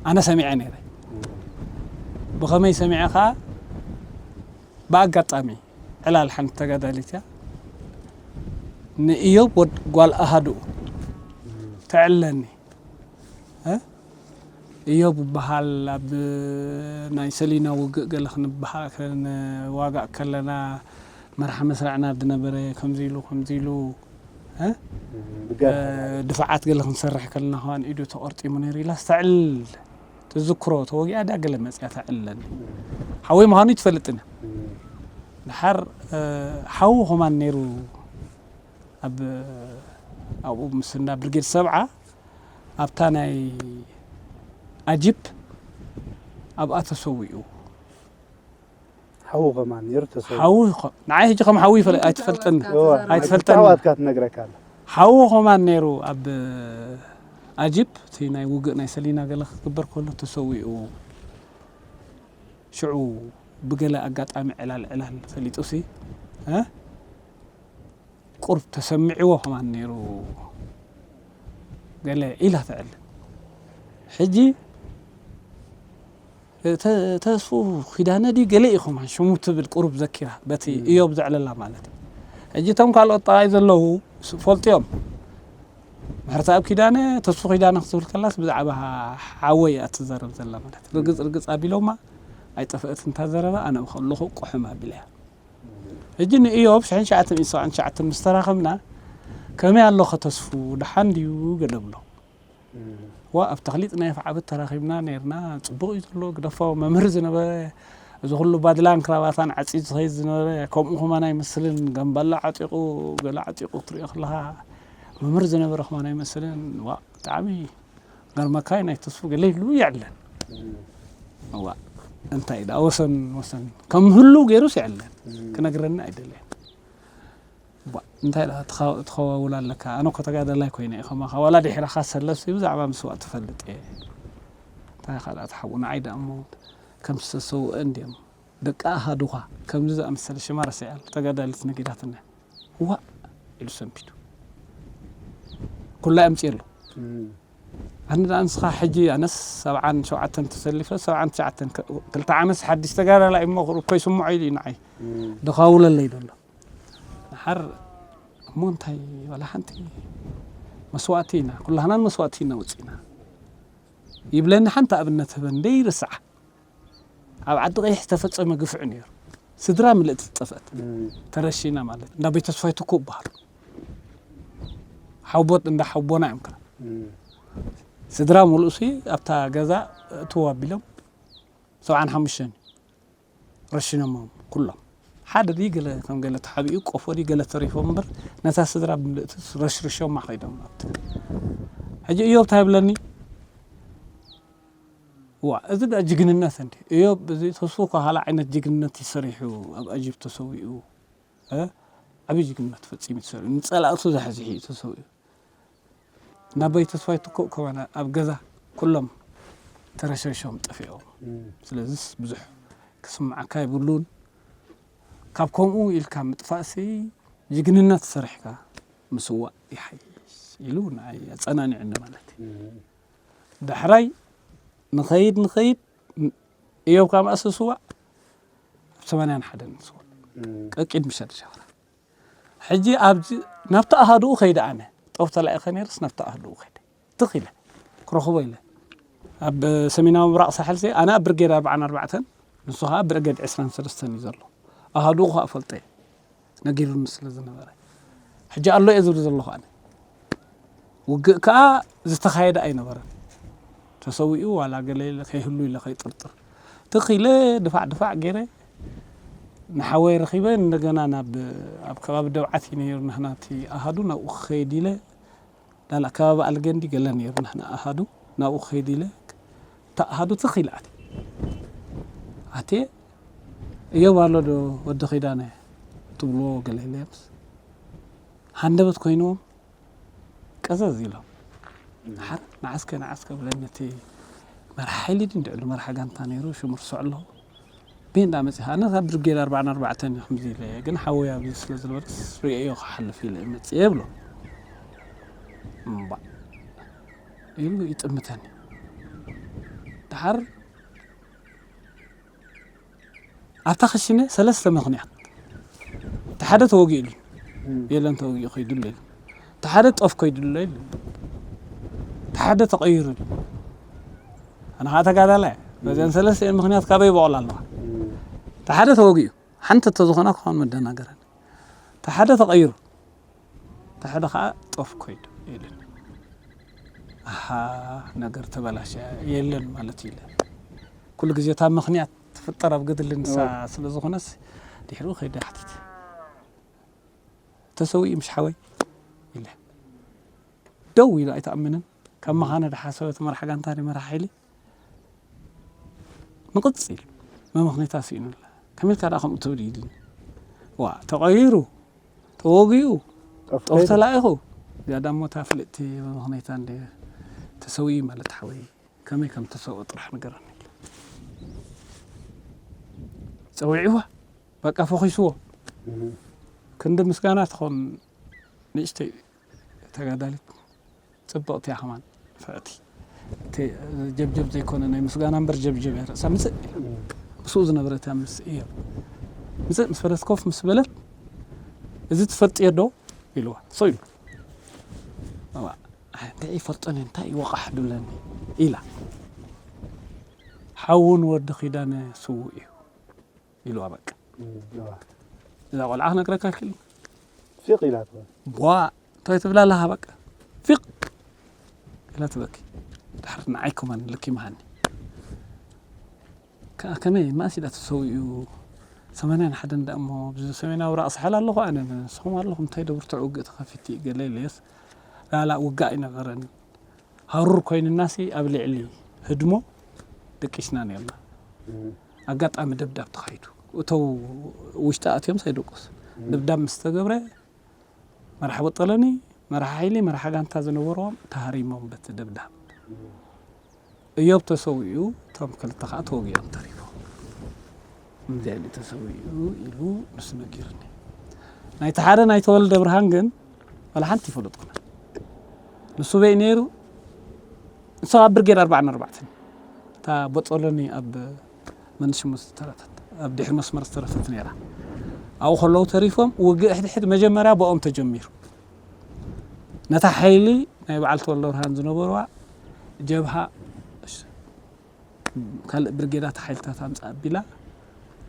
ኣነ ሰሚዐ ነይረ። እም። ብኸመይ ሰሚዐ ኸኣ? ብኣጋጣሚ ዕላል ሓንቲ ተጋዳሊት እያ። ንእዮብ ወድ ጓል ኣሃዱኡ እም። ተዕልለኒ። እ? እዮብ ይበሃል፣ ኣብ ናይ ሰሊና ውግእ ገለ ክንበሃል፣ ክንዋጋእ ከለና መርሓ መስርዕና ዝነበረ ከምዚ ኢሉ፣ ከምዚ ኢሉ፣ እ? እም፣ ብጋር እ፣ ድፋዓት ገለ ክንሰርሕ ከለና ከማን ኢዱ ተቖርጢሙ ነይሩ ኢላ ተዕልል። ትዝክሮ፣ ተወጊኣ ድያ ገለ መጽያ ተዕልለኒ። ሓወይ ምዃኑ ኣይትፈልጥን። እም። ድሓር፣ እ፣ ሓዉ ከማን ነይሩ። ኣብ፣ ኣብኡ ምስ እንዳ ብርጌድ ሰብዓ ኣብታ ናይ ኣጂፕ ኣብኣ ተሰዊኡ። ሓዉ ከማን ነይሩ ተሰዊኡ። ሓዉ ኸ-፣ ንዓይ ሕጂ ከም ሓዉ ይፈለ-፣ ኣይትፈልጠኒ። እዋ፣ ኣይትፈልጠኒ። ኣሕዋትካ ትነግረካ ኣላ። ሓዉ ከማን ነይሩ ኣብ ኣጂፕ፣ እቲ ናይ ውግእ ናይ ሰሊና ገለ ክግበር ከሎ ተሰዊኡ። ሽዑ ብገለ ኣጋጣሚ ዕላል ዕላል ፈሊጡሲ፣ እ? ቁሩብ ተሰሚዕዎ ከማን ነይሩ ገለ ኢላ ተዕልል። ሕጂ ተ-፣ ተስፉ ኪዳነ ድዩ ገለ እዩ ከማን ሽሙ ትብል ቁሩብ ዘኪራ፣ በቲ እም። እዮብ ዘዕለላ ማለት እዩ። ሕጂ እቶም ካልኦት ጠቓይ ዘለዉ ስ-፣ ፈልጥዮም። ምሕረተኣብ ኪዳነ፣ ተስፉ ኪዳነ ክትብል ከላስ ብዛዕባ ሓወይ እያ ትዛረብ ዘላ ማለት እዩ። ርግጽ ርግጽ ኣቢሎማ ኣይጠፍአት እንታ ዘረባ፣ ኣነ ከለኹ ቁሕም ኣቢለያ። ሕጂ ንእዮብ ሽሕን ትሽዓተ ሚእትን ሰብዓን ትሽዓተን ምስ ተራኸብና፣ ከመይ ኣለኸ ተስፉ፣ ደሓን ድዩ? ገለ ብሎ። እም። ዋ፣ ኣብ ተኽሊጥ ናይ ኣፍዓበት ተራኺብና ነይርና፣ ጽቡቕ እዩ ዘሎ፣ ግደፎ፣ መምህር ዝነበረ፣ እዚ ኩሉ ባድላን ክራባታን ዓጺዩ ዝኸይድ ዝነበረ፣ ከምኡ ከማን ኣይመስልን፣ ጋምባላ ዓጢቑ፣ ገለ ዓጢቑ ክትሪኦ ከለኻ፣ መምህር ዝነበረ ከማን ኣይመስልን። ዋ፣ ብጣዕሚ ገርመካ እዩ፣ ናይ ተስፉ ገለ ኢሉ ይዕለን። እም። እዋ፣ እንታይ ደኣ፣ ወሰን ወሰን ከም ህሉ ገይሩስ ይዕለን። እም። ክነግረኒ ኣይደለየን። እዋ፣ እንታይ ደኣ፣ ትኻ-፣ ትኸዋውል ኣለካ። ኣነ እኮ ተጋዳላይ ኮይነ እየ ከማኻ። ዋላ ድሒርኻ ሰለፍሲ ብዛዕባ ምስዋእ ትፈልጥ እየ። እንታይ ኢኻ ደኣ ትሓቡ፣ ንዓይ ደኣ እሞ ከም ዝተሰውአ እንድዮም። ደቂ ኣሃዱኻ ከምዚ ዝኣመሰለ ሽማ ረሲዓሉ፣ ተጋዳሊት ነጊራትና። ዋእ ኢሉ ሰንቢዱ። ኩላ ኣምፅእ ኣሎ። እም። ኣነ ደኣ ንስኻ ሕጂ፣ ኣነስ ሰብዓን ሸውዓተን ተሰሊፈ፣ ሰብዓን ትሽዓተን ከ-፣ ክልተ ዓመት ሓድሽ ተጋዳላይ እሞ ክርኮ ይስምዖ ኢሉ እዩ ንዓይ። እም። ድኻውለለይ ዘሎ። ንሓር እሞ እንታይ ዋላ ሓንቲ መስዋእቲ ኢና፣ ኩላህናን መስዋእቲ ኢና ወፂና። ይብለኒ ሓንቲ ኣብነት ህበን፣ ደይርስዓ። ኣብ ዓዲ ቀይሕ ዝተፈጸመ ግፍዒ ነይሩ። ስድራ ምልእቲ ዝጠፍአት። እም። ተረሺና ማለት። እንዳ ቤት ተስፋይ ትኩ ይበሃሉ። ሓውቦት እንዳ ሓውቦና እዮም ከ። እም። ስድራ ሙሉእሲ ኣብታ ገዛ እትው ኣቢሎም ሰብዓን ሓሙሽተን ረሺኖሞም ኩሎም። ሓደ ድዩ ገለ ከም ገለ ተሓቢኡ ቆፎ ድዩ ገለ ተሪፎም እምበር ነታ ስድራ ብምልእቲ ረሽርሾማ ከይዶም ኣብቲ። ሕጂ እዮብ እንታይ ይብለኒ? ዋ፣ እዚ ደኣ ጅግንነት እንዲ። እዮብ፣ እዚ ተስፉ እኮ ካልእ ዓይነት ጅግንነት እዩ ሰሪሑ፣ ኣብ ኣጂፕ ተሰዊኡ። እ? ዓብዪ ጅግንነት ፈጺሙ እዩ ተሰዊኡ። ንጸላእቱ ዘሕዝሒ እዩ ተሰዊኡ። ናበይ ተስፋይ ትኩእ ከማና ኣብ ገዛ ኩሎም ተረሸርሾም ጠፊኦም። ስለዚስ ብዙሕ ክስምዓካ ይብሉን። ካብ ከምኡ ኢልካ ምጥፋእሲ ጅግንነት ሰሪሕካ ምስዋእ ይሓይሽ ኢሉ ንዓይ ኣጸናኒዑኒ ማለት እዩ። ዳሕራይ ንኸይድ ንኸይድ እዮም ካብ ኣሰስዋእ ኣብ ሰማንያን ሓደን ንስዋእ ቀቂድ ምሸት ሸኽራ። ሕጂ ኣብዚ ናብቲ ኣሃዱኡ ከይደ ኣነ ጦፍ ተላኢኸ ነይርስ ናብቲ ኣሃዱኡ ከይደ ትኽ ኢለ ክረኽቦ ኢለ ኣብ ሰሜናዊ ምብራቕ ሳሕልሲ ኣነ ኣብ ብርጌድ ኣርባዓን ኣርባዕተን ንሱ ኸዓ ብርጌድ ዕስራን ሰለስተን እዩ ዘሎ። ኣሃዱኡ ኸዓ ፈልጠ እየ ነጊሩኒ ስለ ዝነበረ ሕጂ ኣሎ እየ ዝብል ዘለኹ ኣነ። ውግእ ከኣ ዝተኻየደ ኣይነበረን። ተሰዊኡ ዋላ ገለ ኢለ ከይህሉ ኢለ ከይጥርጥር ትኽ ኢለ ድፋዕ ድፋዕ ገይረ ንሓወይ ረኺበ እንደገና ናብ ኣብ ከባቢ ደብዓት እዩ ነይሩ ናህና እቲ ኣሃዱ ናብኡ ክኸይድ ኢለ ላላ ከባቢ ኣልገንዲ ገለ ነይሩ ናህና ኣሃዱ ናብኡ ክኸይድ ኢለ እታ ኣሃዱ ትኽ ኢለ ኣትየ ኣትየ እዮብ ኣሎ ዶ ወዲ ኺዳነ ትብልዎ ገለ ኢለዮምስ ሃንደበት ኮይንዎም ቀዘዝ ኢሎም ሓር ንዓስከ ንዓስከ ብለኒ እቲ መርሓ ሓይሊ ድዩ እንድዕሉ መርሓ ጋንታ ነይሩ ሽሙ ርስዖ ኣለኹ ቤንዳ መፂኻ ኣነ ካብ ብርጌድ ኣርባዓን ኣርባዕተን እዩ ከምዚ ኢለ ግን ሓወይ ኣብዚ ስለ ዝነበርስ ርእዮ ክሓልፍ ኢለ እየ መፅየ ብሎ እምባእ ኢሉ ይጥምተኒ ድሓር ኣብታ ክሽነ ሰለስተ ምኽንያት እቲ ሓደ ተወጊኡ ኢሉ የለን ተወጊኡ ከይድሎ ኢሉ እቲ ሓደ ጦፍ ከይድሎ ኢሉ እቲ ሓደ ተቐይሩ ኢሉ ኣነ ከዓ ተጋዳላይ በዚአን ሰለስተ ምኽንያት ካበይ ይበቕሉ ኣለዋ እቲ ሓደ ተወጊኡ ሓንቲ ተዝኾና ክኸውን መደናገረን እቲ ሓደ ተቐይሩ እቲ ሓደ ከዓ ጦፍ ኮይዱ ኢሉኒ ኣሃ ነገር ተበላሸ የለን ማለት ኢለ ኩሉ ግዜ እታ ምኽንያት ትፍጠር ኣብ ገድሊ ንሳ ስለ ዝኾነስ ድሕሪኡ ከይደ ሓቲት ተሰዊኡ ምሽ ሓወይ ኢለ ደው ኢሉ ኣይተኣምንን ካብ መኻነ ድሓሰበ እቲ መራሕ ጋንታ ድዩ መራሕ ሓይሊ ንቕጽ ኢሉ መመኽነይታ ስኢኑ ኣላ ከመይ ኢልካ ደኣ ከምኡ ትብል ኢሉኒ ዋ ተቐይሩ ተወጊኡ ጦፍ ተላኢኹ ዝያዳ እሞ እታ ፍልጥቲ መመኽነይታ እንደ ተሰዊኡ ማለት ሓወይ ከመይ ከም ተሰውኦ ጥራሕ ንገረኒ ጸዊዕዋ በቃ ፈኺስዎ ክንዲ ምስጋና ትኾን ንእሽተይ ተጋዳሊት ጽብቕቲ እያ ከማን ፍዕቲ እቲ ጀብጀብ ዘይኮነ ናይ ምስጋና እምበር ጀብጀብ እያ ርእሳ ምጽእ ኢላ ምስኡ ዝነበረት እያ ምስ እያ ምጽእ ምስ በለት ኮፍ ምስ በለት እዚ ትፈልጥዮ ዶ ኢልዋ ሰው ኢሉ እንታይ ይፈልጦን እንታይ ይወቃሕ ድብለኒ ኢላ ሓውን ወዲ ኪዳነ ስውእ እዩ ኢልዋ በቃ እዛ ቆልዓ ክነግረካ ክእል ፊቕ ኢላ ትበል ቧ እንታይ ትብላ ኣለኻ በቃ ፊቕ ኢላ ትበኪ ድሕር ንዓይ ከማን ልኪ መሃኒ ከኣ ከመይ ማእስ ኢላ ተሰዊኡ ሰማንያን ሓደን ደኣ እሞ ብዚ ሰሜናዊ ራእሲ ሓል ኣለኹ ኣነ ንስኹም ኣለኹም እንታይ ደብርትዕ ውግእ ተኸፊቲ ገለ ኢለየስ ላላ ውግእ ኣይነበረን ሃሩር ኮይንናሲ ኣብ ልዕሊ ህድሞ ደቂስና ነርና ኣጋጣሚ ደብዳብ ተኻይዱ እተው ውሽጢ ኣትዮም ሳይደቁስ ደብዳብ ምስ ተገብረ መራሕ ወጠለኒ መራሕ ሓይሊ መራሕ ጋንታ ዝነበርዎም ተሃሪሞም በቲ ደብዳብ እዮብ ተሰዊኡ እቶም ክልተ ከዓ ተወጊኦም ተሪፎም እንዲያ ኢሉ ተሰዊኡ ኢሉ ንሱ ነጊሩኒ ናይቲ ሓደ ናይ ተወልደ ብርሃን ግን ዋላ ሓንቲ ይፈለጥኩና ንሱ በይ ነይሩ ንሱ ኣብ ብርጌድ ኣርባዓን ኣርባዕተን እታ ቦጦሎኒ ኣብ መንሽሙ ዝተረፈት ኣብ ድሕሪ መስመር ዝተረፈት ነይራ ኣብኡ ከለዉ ተሪፎም ውግእ ሕድሕድ መጀመርያ ብኦም ተጀሚሩ ነታ ሓይሊ ናይ በዓል ተወልደ ብርሃን ዝነበርዋ ጀብሃ ካልእ ብርጌዳት ሓይልታት ኣምፃ ኣቢላ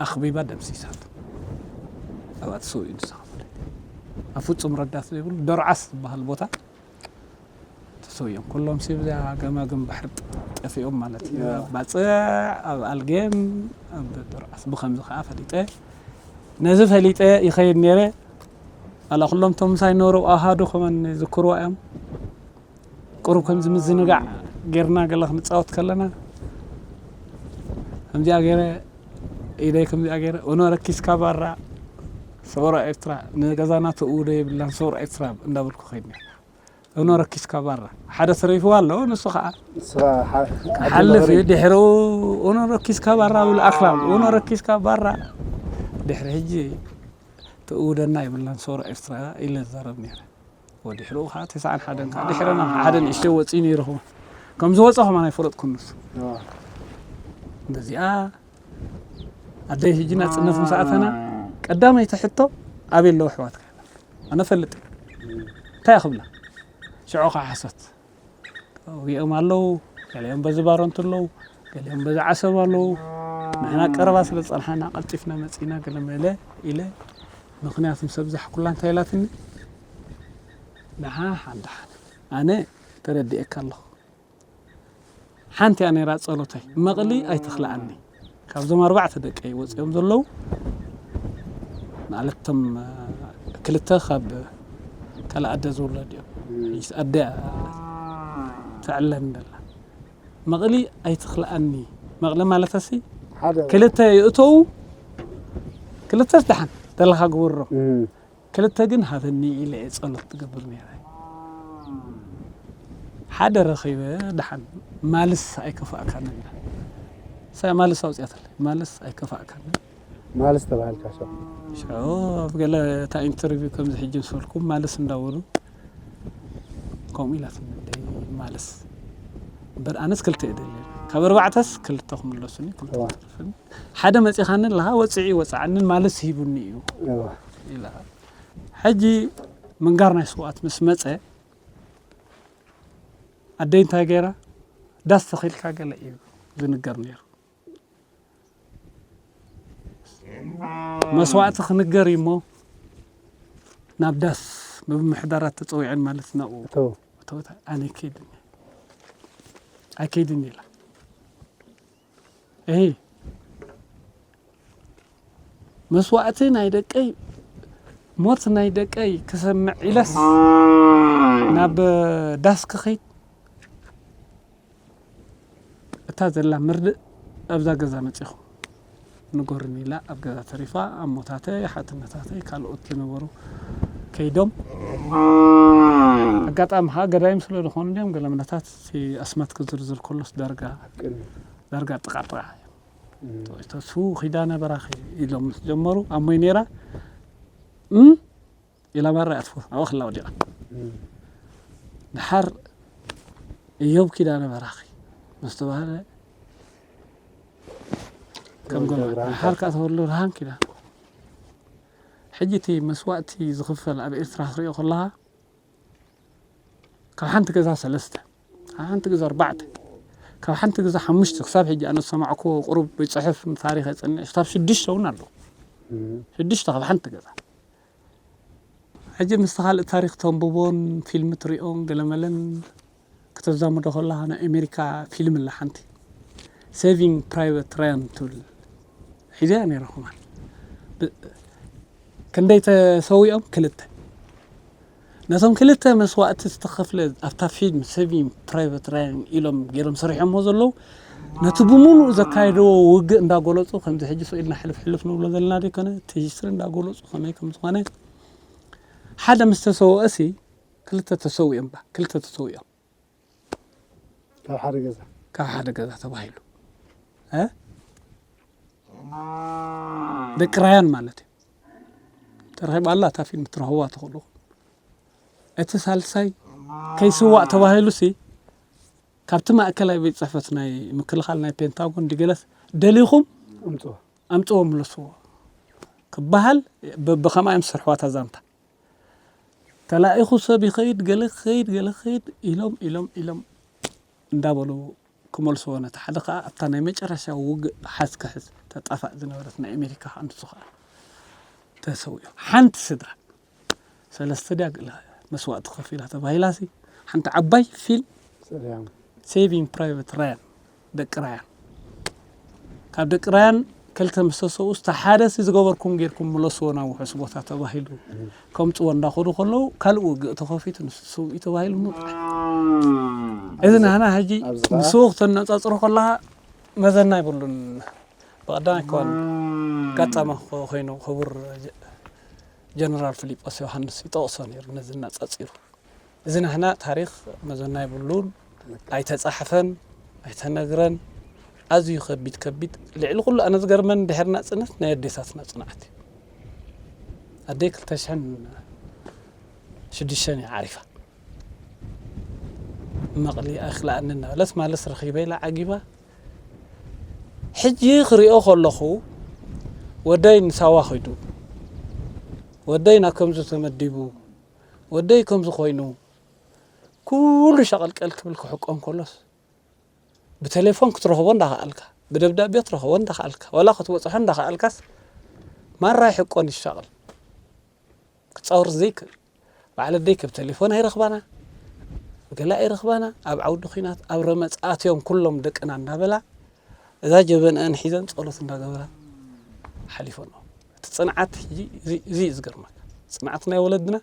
ኣኽቢባ ደምሲሳት ኣብኣ ተሰዊኡ ንስኻ ማለት ኣብ ፍፁም ረዳት ዘይብሉ ደርዓስ ዝበሃል ቦታ ተሰዊኦም ኩሎም ሲብ እዚኣ ገማግም ባሕሪ ጠፊኦም ማለት እዩ ኣብ ባፅዕ ኣብ ኣልጌም ኣብ ደርዓስ ብኸምዚ ከዓ ፈሊጠ ነዚ ፈሊጠ ይኸይድ ነይረ ኣላ ኩሎም ቶም ምሳይ ነበሩ ኣሃዱ ከመን ዝክርዋ እዮም ቁሩብ ከምዚ ምዝንጋዕ ጌርና ገለ ክንፃወት ከለና ከምዚኣ ገይረ ኢደይ ከምዚኣ ገይረ እኖ ረኪስካ ባራ ሰውራ ኤርትራ ንገዛና ተእውዶ የብላን ሰውራ ኤርትራ እንዳበልኩ ከይድ ነርና ኡኖ ረኪስካ ባራ ሓደ ተሪፍዋ ኣሎ። ንሱ ከዓ ንስኻ ሓ- ሓልፍ እዩ። ድሕሩ ኡኖ ረኪስካ ባራ ብሉ ኣክላም ኡኖ ረኪስካ ባራ ድሕሪ ሕጂ ትእውደና ይብላን ሰውራ ኤርትራ ኢለ ዝዛረብ ነይረ። ወድሕሪኡ ከዓ ተስዓን ሓደን ከዓ ድሕረና ሓደ ንእሽተይ ወፂኡ ነይሩ። ከም ዝወፀ ከማን ኣይፈለጥኩን። ንሱ ዋ። እንደዚኣ ኣደይ ሕጂ ናፅነት ምስ ኣተና ቀዳመይቲ ሕቶ ኣበይ ኣለዉ ኣሕዋትካ? ኣነ ፈልጥ እንታይ ክብላ? ሽዑ ከዓ ሓሶት ወጊኦም ኣለዉ። ገሊኦም በዚ ባረንቱ ኣለዉ፣ ገሊኦም በዚ ዓሰብ ኣለዉ። ንሕና ቀረባ ስለ ዝፀንሓና ቀልጢፍና መፂና ገለ መለ ኢለ። ምክንያቱ ምስ ኣብዛሕኩላ እንታይ ኢላትኒ? ንዓ ሓንዳሓን ኣነ ተረዲኤካ ኣለኹ። ሓንቲ እያ ነይራ ጸሎተይ፣ መቕሊ ኣይትኽልኣኒ። ካብዞም ኣርባዕተ ደቀይ ወጺኦም ዘለዉ ማለት እቶም ክልተ ካብ ካልእ ኣደ ዝውለዱ እዮም። ሕጂ ኣደ እያ ተዕለኒ ዘላ። መቕሊ ኣይትኽልኣኒ። መቕሊ ማለት ሲ ሓደ ክልተ ይእተዉ፣ ክልተስ ደሓን ዘለኻ ግበሮ። እም፣ ክልተ ግን ሃበኒ ኢለ እየ ጸሎት ትገብር ነይረ። ሓደ ረኺበ ደሓን ማልስ ኣይከፋእካንን ኢላ። ሳ ማልስ ኣውፅያትለይ። ማልስ ኣይከፋእካንን። ማልስ ተባሃልካ ሸ ሽዑ ኣብ ገለ እታ ኢንተርቪው ከምዚ ሕጂ ምስ በልኩም ማልስ እንዳበሉ ከምኡ ኢላትኒ። ማልስ እምበር ኣነስ ክልተ እየ ደልየ። ካብ ኣርባዕተስ ክልተ ክምለሱኒ ክልተ እዋ። ክተርፍኒ። ሓደ መፂኻኒ ኣለኻ ወፅዒ ወፅዓንን ማልስ ሂቡኒ እዩ እዋ። ኢላ። ሕጂ ምንጋር ናይ ስውኣት ምስ መፀ ኣደይ እንታይ ገይራ? ዳስ ተኺልካ ገለ እዩ ዝንገር ነይሩ። መስዋእቲ ክንገር እዩ እሞ ናብ ዳስ ምምሕዳራት ተፀዊዐን ማለት ናብኡ እተው እተውታ ኣነ ኣይከይድን እየ ኣይከይድን ኢላ። እሂ መስዋእቲ ናይ ደቀይ ሞት ናይ ደቀይ ክሰምዕ ኢለስ ናብ ዳስ ክኸይድ እታ ዘላ ምርድእ ኣብዛ ገዛ መፂኹም ንገሩኒ ኢላ ኣብ ገዛ ተሪፋ። ኣሞታተይ ሓትነታተይ ካልኦት ዝነበሩ ከይዶም ኣጋጣሚ ከዓ ገዳይም ስለ ዝኾኑ እንዲኦም ገለ ምነታት እቲ ኣስማት ክዝርዝር ከሎስ ዳርጋ ቅድሚ ዳርጋ ጥቃጥቃ እዮም። እም፣ ተሱ ኪዳነ በራኺ ኢሎም ምስ ጀመሩ ኣሞይ ነይራ እም ኢላ ማራ እያ ትፈ ኣብኣ ክላ ወዲቓ እም፣ ድሓር እዮብ ኪዳነ በራኺ ምስ ተባህለ ከም ተወልደ ገባ ብርሃን ድሓር ከዓ ተወልደ ብርሃን ኪዳነ። ሕጂ እቲ መስዋእቲ ዝኽፈል ኣብ ኤርትራ ክትሪኦ ከለኻ ካብ ሓንቲ ገዛ ሰለስተ ካብ ሓንቲ ገዛ ኣርባዕተ ካብ ሓንቲ ገዛ ሓሙሽተ ክሳብ ሕጂ ኣነ ዝሰማዕኩዎ ቁሩብ ይፅሕፍ ታሪክ የፅንዕ ክሳብ ሽዱሽተ እውን ኣለዉ። እም፣ ሽዱሽተ ካብ ሓንቲ ገዛ ሕጂ ምስቲ ካልእ ታሪክ ተንብቦን ፊልም ትሪኦን ገለመለን ክተዛምዶ ከለካ ናይ ኣሜሪካ ፊልም ኣላ ሓንቲ ሴቪንግ ፕራይቨት ራያን ትብል ሒዘያ ነይረ። ከማን ብ- ክንደይ ተሰዊኦም ክልተ ነቶም ክልተ መስዋእቲ ዝተኸፍለ ኣብታ ፊልም ሴቪንግ ፕራይቨት ራያን ኢሎም ገይሮም ሰሪሖሞ ዘለዉ ነቲ ብምሉእ ዘካየድዎ ውግእ እንዳገለፁ ከምዚ ሕጂ ስኢልና ሕልፍ ሕልፍ ንብሎ ዘለና ዘይኮነ እቲ ሂስትሪ እንዳገለፁ ከመይ ከም ዝኾነ ሓደ ምስ ተሰወእሲ ክልተ ተሰዊኦም ባ ክልተ ተሰዊኦም ካብ ሓደ ገዛ ካብ ሓደ ገዛ ተባሂሉ እ ደቂ ራያን ማለት እዩ ተረኺባ ኣላ እታ ፊልም ትረኽብዋ ትኽእሉ እቲ ሳልሳይ ከይስዋእ ተባሂሉ ሲ ካብቲ ማእከላይ ቤት ፅሕፈት ናይ ምክልኻል ናይ ፔንታጎን ድገለስ ደሊኹም ኣምፅኦ ኣምፅዎ ምለስዎ ክበሃል በብኸምኣ እዮም ዝሰርሕዋ እታ ዛንታ ተላኢኹ ሰብ ይኸይድ ገለ ክኸይድ ገለ ክኸይድ ኢሎም ኢሎም ኢሎም እንዳበሉ ክመልስዎ ነቲ ሓደ ከዓ ኣብታ ናይ መጨረሻ ውግእ ሓዝ ክሕዝ ተጣፋእ ዝነበረት ናይ ኣሜሪካ ከዓ ንሱ ከዓ ተሰዊኡ ሓንቲ ስድራ ሰለስተ ድያ ገለ መስዋእቲ ከፊላ ተባሂላሲ ሓንቲ ዓባይ ፊልም ሰላም ሴቪንግ ፕራይቨት ራያን ደቂ ራያን ካብ ደቂ ራያን ክልተ ምስ ተሰውኡ እስቲ ሓደ ሲ ዝገበርኩም ጌርኩም ምለስዎ ናብ ውሑስ ቦታ ተባሂሉ ከምፅዎ እንዳኸዱ ከለዉ ካልእ ውግእ ተኸፊቱ ንሱ ተሰዊኡ ተባሂሉ ምውፃእ እዚ ናህና ሕጂ ኣብዚ ኸዓ ምስኡ ክተነፃፅሮ ከለካ መዘና ይብሉን ብቐዳማይ ከዋን ጋጣሚ ኮይኑ ክቡር ጀነራል ፊሊጶስ ዮሃንስ ይጠቕሶ ነይሩ ነዚ እናፀፂሩ እዚ ናህና ታሪኽ መዘና የብሉን፣ ኣይተጻሕፈን፣ ኣይተነግረን። ኣዝዩ ከቢድ ከቢድ። ልዕሊ ኩሉ ኣነ ዝገርመን ድሕሪ ናጽነት ናይ ኣዴታትና ጽንዓት እዩ። ኣደይ ክልተ ሽሕን ሽዱሽተን እያ ዓሪፋ። መቕሊ ኣይክልኣኒ እናበለት ማለት ረኺበ ኢላ ዓጊባ። ሕጂ ክሪኦ ከለኹ ወደይ ንሳዋ ኸይዱ፣ ወደይ ናብ ከምዚ ተመዲቡ፣ ወደይ ከምዚ ኮይኑ፣ ኩሉ ሸቐልቀል ክብል ክሕቆ እንከሎስ፣ ብቴሌፎን ክትረኽቦ እንዳኸኣልካ፣ ብደብዳቤ ክትረኽቦ እንዳኸኣልካ፣ ዋላ ክትበጽሖ እንዳኸኣልካስ፣ ማራ ይሕቆን ይሻቐል። ክጻወር ዘይክእል። በዓል ኣደይ ከብ ቴሌፎን ኣይረኽባና፣ ብገለ ኣይረኽባና፣ ኣብ ዓውዲ ኲናት፣ ኣብ ረመጽ ኣትዮም ኩሎም ደቅና እንዳበላ፣ እዛ ጀበንአን ሒዘን ጸሎት እንዳገበራ ሓሊፈን። እቲ ጽንዓት ሕጂ እዚ፣ እዚ እዩ ዝገርመካ። ጽንዓት ናይ ወለድና፣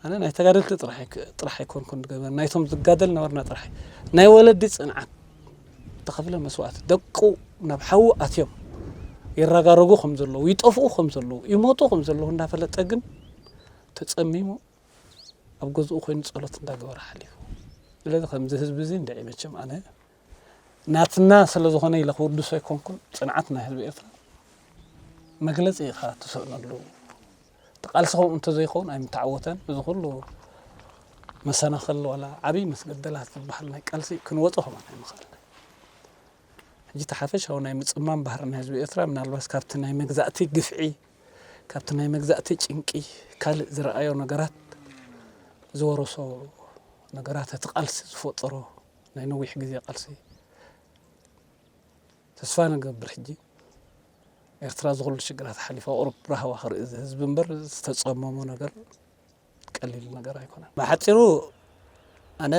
ኣነ ናይ ተጋደልቲ ጥራሕ ኣይክ-፣ ጥራሕ ኣይኮንኩን ዝገበር፣ ናይቶም ዝጋደል ነበርና ጥራሕ። ናይ ወለዲ ጽንዓት፣ ተኸፍለ መስዋእቲ፣ ደቁ ናብ ሓዊ ኣትዮም ይረጋረጉ ከም ዘለዉ፣ ይጠፍኡ ከም ዘለዉ፣ ይሞቱ ከም ዘለዉ እንዳፈለጠ ግን ተጸሚሙ ኣብ ገዝኡ ኮይኑ ጸሎት እንዳገበረ ሓሊፉ። ስለዚ ከምዚ ህዝቢ እዚ እንድዒ መቸም ኣነ ናትና ስለ ዝኾነ ኢለ ክውድሶ ኣይኮንኩን። ጽንዓት ናይ ህዝቢ ኤርትራ መግለጺ ኢኻ ትስእነሉ። እቲ ቃልሲ ከምኡ እንተዘይኸውን ኣይምተዓወተን። እዚ ኩሉ መሰናኽል ዋላ ዓብዪ መስገደላት ዝበሃል ናይ ቃልሲ ክንወጾ ከማን ኣይምኽኣልን። ሕጂ እቲ ሓፈሻዊ ናይ ምጽማም ባህሪ ናይ ህዝቢ ኤርትራ ምናልባት ካብቲ ናይ መግዛእቲ ግፍዒ፣ ካብቲ ናይ መግዛእቲ ጭንቂ ካልእ ዝረኣዮ ነገራት ዝወረሶ ነገራት እቲ ቃልሲ ዝፈጠሮ ናይ ነዊሕ ግዜ ቃልሲ ተስፋ ንገብር። ሕጂ ኤርትራ ዝኹሉ ሽግራት ሓሊፋ ቁሩብ ራህዋ ክርኢ ዝህዝቢ እምበር ዝተጸመሞ ነገር ቀሊል ነገር ኣይኮነን። ብሓጺሩ ኣነ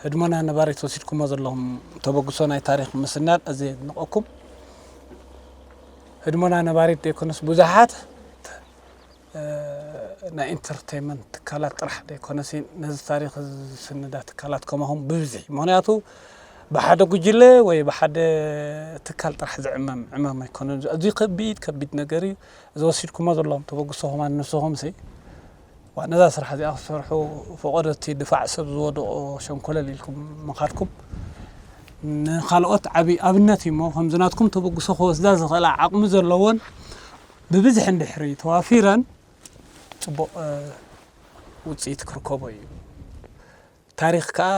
ህድሞና ነባሪት ወሲድኩሞ ዘለኹም ተበግሶ ናይ ታሪኽ ምስናድ ኣዝየ የድንቐኩም። ህድሞና ነባሪት ዘይኮነስ ብዙሓት፣ እ፣ ናይ ኢንተርቴይንመንት ትካላት ጥራሕ ዘይኮነሲ ነዚ ታሪኽ ዝስንዳ ትካላት ከማኹም ብብዝሒ። ምኽንያቱ ብሓደ ጉጅለ ወይ ብሓደ ትካል ጥራሕ ዝዕመም ዕማም ኣይኮነን። ኣዝዩ ከቢድ፣ ከቢድ ነገር እዩ። እዚ ወሲድኩሞ ዘለኹም ተበግሶ ከማን ንስኹምሲ ዋ፣ ነዛ ስራሕ እዚኣ ክሰርሑ ፈቐዶ እቲ ድፋዕ ሰብ ዝወደቖ ሸንኮለል ኢልኩም ምኻድኩም ንኻልኦት ዓቢ ኣብነት እዩ እሞ፣ ከምዚ ናትኩም ተበግሶ ክወስዳ ዝኽእላ ዓቕሚ ዘለወን ብብዝሒ እንድሕሪ ተዋፊረን ጽቡቕ፣ እ፣ ውጽኢት ክርከቦ እዩ። ታሪኽ ከኣ፣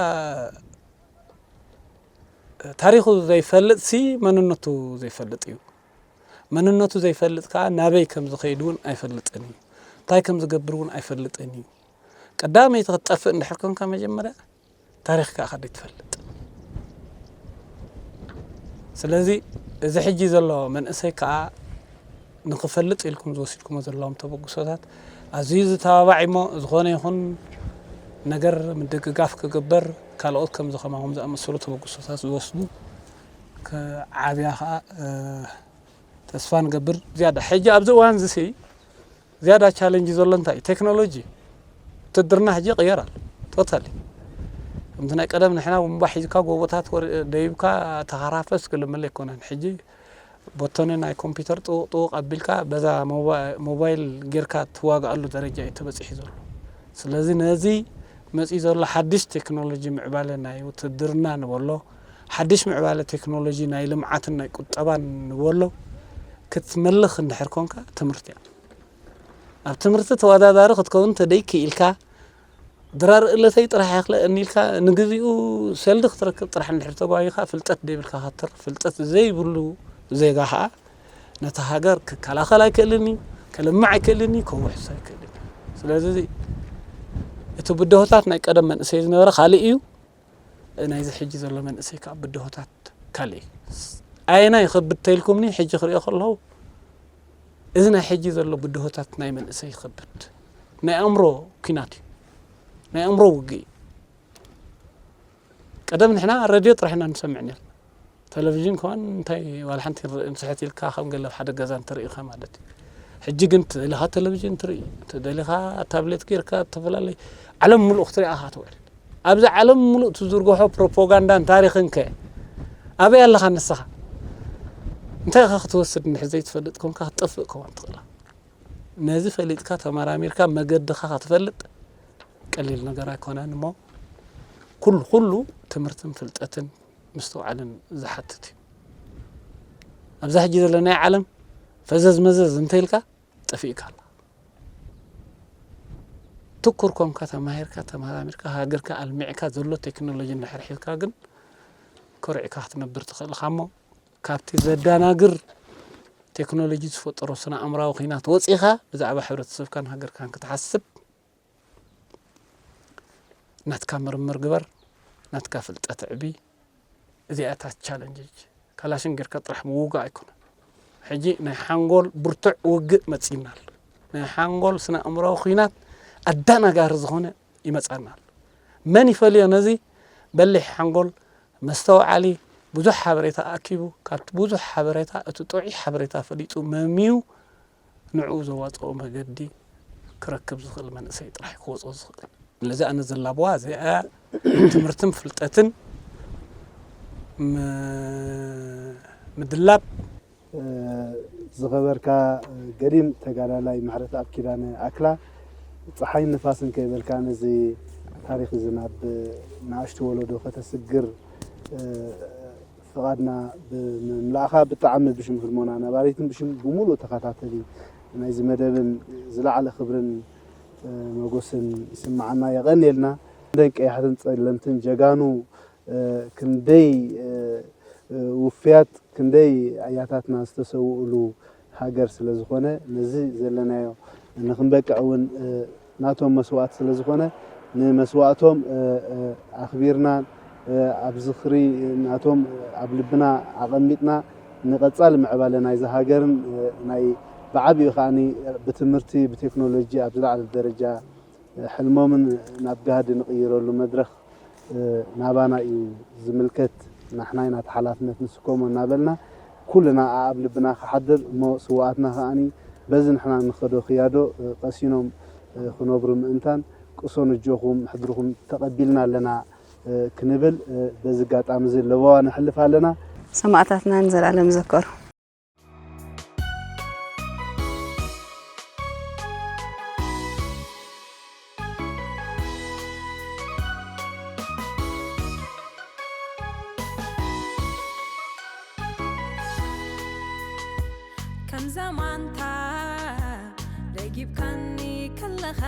ታሪኹ ዘይፈልጥሲ መንነቱ ዘይፈልጥ እዩ። መንነቱ ዘይፈልጥ ከኣ ናበይ ከም ዝኸይድ እውን ኣይፈልጥን እዩ። እንታይ ከም ዝገብር እውን ኣይፈልጥን እዩ። ቀዳመይቲ ክትጠፍእ እንድሕር ኮንካ መጀመርያ ታሪኽካ ኢኻ ዘይትፈልጥ። ስለዚ እዚ ሕጂ ዘሎ መንእሰይ ከኣ ንኽፈልጥ ኢልኩም ዝወሲድኩሞ ዘለኹም ተበግሶታት ኣዝዩ ዝተባባዕ እሞ፣ ዝኾነ ይኹን ነገር ምድግጋፍ ክግበር፣ ካልኦት ከምዚ ከማኹም ዝኣመሰሉ ተበግሶታት ዝወስዱ ክዓብያ ከኣ፣ እ፣ ተስፋ ንገብር። ዝያዳ ሕጂ ኣብዚ እዋን እዚ ሲ ዝያዳ ቻለንጅ ዘሎ እንታይ እዩ? ቴክኖሎጂ። ውትድርና ሕጂ ይቕየር ኣሎ። ቶታሊ። ከምቲ ናይ ቀደም ንሕና ቡምባ ሒዝካ ጎቦታት ወር-፣ ደይብካ ተኸራፈስ ክልምል ኣይኮነን። ሕጂ በቶኒ ናይ ኮምፒውተር ጥውቕ ጥውቕ ኣቢልካ በዛ ሞባ-፣ ሞባይል ጌርካ ትዋግኣሉ ደረጃ እዩ ተበጺሑ ዘሎ። ስለዚ ነዚ መጺኡ ዘሎ ሓድሽ ቴክኖሎጂ ምዕባለ ናይ ውትድርና ንበሎ፣ ሓድሽ ምዕባለ ቴክኖሎጂ ናይ ልምዓትን ናይ ቁጠባን ንበሎ ክትመልኽ እንድሕር ኮንካ ትምህርቲ እያ። ኣብ ትምህርቲ ተወዳዳሪ ክትከውን እንተደይ ክኢልካ፣ ድራር እለተይ ጥራሕ ይኽለአኒ ኢልካ ንግዚኡ ሰልዲ ክትረክብ ጥራሕ እንድሕር ተጓይኻ፣ ፍልጠት ደይብልካ ከትር፣ ፍልጠት ዘይብሉ ዜጋ ኸኣ ነታ ሃገር ክከላኸል ኣይክእልን እዩ፣ ከልምዕ ኣይክእልን እዩ፣ ከውሕስ ኣይክእልን እዩ። ስለዚ እቲ ብድሆታት ናይ ቀደም መንእሰይ ዝነበረ ካልእ እዩ፣ ናይዚ ሕጂ ዘሎ መንእሰይ ከኣ ብድሆታት ካልእ እዩ። ኣየናይ ይኸብድ ተይልኩምኒ፣ ሕጂ ክሪኦ ከለኹ፣ እዚ ናይ ሕጂ ዘሎ ብድሆታት ናይ መንእሰይ ይኸብድ። ናይ ኣእምሮ ኲናት እዩ። ናይ ኣእምሮ ውግእ እዩ። ቀደም ንሕና ሬድዮ ጥራሕ ኢና ንሰምዕ ነርና። ቴሌቪዥን ከማን እንታይ ዋላ ሓንቲ ር-፣ ንስሕት ኢልካ ከም ገለ ኣብ ሓደ ገዛ እንተርእዩኻ ማለት እዩ። ሕጂ ግን ትደሊኻ ቴሌቪዥን ትርኢ፣ ትደሊኻ ታብሌት ጌርካ፣ ዝተፈላለዩ ዓለም ምሉእ ክትሪኣ ኢኻ ትውዕል። ኣብዚ ዓለም ምሉእ ትዝርግሖ ፕሮፓጋንዳን ታሪኽን ከ ኣበይ ኣለኻ ንስኻ? እንታይ ኢኻ ክትወስድ እንድሕር ዘይትፈልጥ ኮንካ ክትጠፍእ ከማን ትኽእል ኢኻ። ነዚ ፈሊጥካ ተመራሚርካ መገድኻ ክትፈልጥ ቀሊል ነገር ኣይኮነን እሞ ኩሉ ኩሉ ትምህርትን ፍልጠትን ምስትውዓልን ዝሓትት እዩ። ኣብዛ ሕጂ ዘለናዮ ዓለም ፈዘዝ መዘዝ እንተኢልካ ጠፊእካ ኣላ። ትኩር ኮንካ ተማሂርካ ተመራሚርካ ሃገርካ ኣልሚዕካ ዘሎ ቴክኖሎጂ እንድሕር ሒዝካ ግን ኮሪዕካ ክትነብር ትኽእል ኢኻ እሞ ካብቲ ዘዳናግር ቴክኖሎጂ ዝፈጠሮ ስነ ኣእምራዊ ኲናት ወፂኻ ብዛዕባ ሕብረተሰብካን ሃገርካን ክትሓስብ ናትካ ምርምር ግበር፣ ናትካ ፍልጠት ዕቢ። እዚኣ እታ ቻለንጅ። ካላሽን ጌርካ ጥራሕ ምውጋእ ኣይኮነን። ሕጂ ናይ ሓንጎል ብርቱዕ ውግእ መጺእና ኣሎ። ናይ ሓንጎል ስነ ኣእምራዊ ኲናት ኣዳናጋሪ ዝኾነ ይመጻና ኣሎ። መን ይፈልዮ ነዚ? በሊሕ ሓንጎል፣ መስተውዓሊ፣ ብዙሕ ሓበሬታ ኣኪቡ፣ ካብቲ ብዙሕ ሓበሬታ እቲ ጥዑይ ሓበሬታ ፈሊጡ መምዩ ንዕኡ ዘዋጽኦ መገዲ ክረክብ ዝኽእል መንእሰይ ጥራሕ ክወጾ ዝኽእል። ስለዚ ኣነ ዘላብዋ እዚኣ ትምህርትን ፍልጠትን ም- ምድላብ። ዝኸበርካ ገዲም ተጋዳላይ ምሕረተኣብ ኪዳነ ኣክላ፣ ፀሓይን ንፋስን ከይበልካ ነዚ ታሪክ እዚ ናብ ንኣሽቱ ወለዶ ከተስግር ፍቓድና ብምምላእኻ ብጣዕሚ ብሽም ህድሞና ነባሪትን ብሽም ብምሉእ ተኸታተሊ ናይዚ መደብን ዝለዓለ ክብርን መጎስን ይስምዓና። የቐንየልና። ክንደይ ቀያሕትን ጸለምትን ጀጋኑ ክንደይ ውፍያት ክንደይ ኣያታትና ዝተሰውእሉ ሃገር ስለ ዝኾነ ነዚ ዘለናዮ ንክንበቅዕ እውን ናቶም መስዋእቲ ስለ ዝኾነ ንመስዋእቶም ኣኽቢርና ኣብ ዝኽሪ ናቶም ኣብ ልብና ኣቐሚጥና ንቐጻሊ ምዕባለ ናይዚ ሃገርን ናይ ብዓቢኡ ከዓኒ ብትምህርቲ ብቴክኖሎጂ ኣብ ዝለዓለ ደረጃ ሕልሞምን ናብ ጋህዲ ንቕይረሉ መድረኽ ናባና እዩ ዝምልከት፣ ንሕና ኢና እቲ ሓላፍነት ንስከሞ እናበልና ኩልና ኣብ ልብና ክሓድር እሞ ስውኣትና ከዓኒ በዚ ንሕና ንኸዶ ክያዶ ቀሲኖም ክነብሩ ምእንታን ቅሶኑ እጆኹም ሕድርኹም ተቐቢልና ኣለና ክንብል በዚ ኣጋጣሚ እዚ ለበዋ ነሕልፍ ኣለና። ሰማእታትና ንዘለኣለም ይዘከሩ። ከም ዘማንታ ደጊብካኒ ከለኻ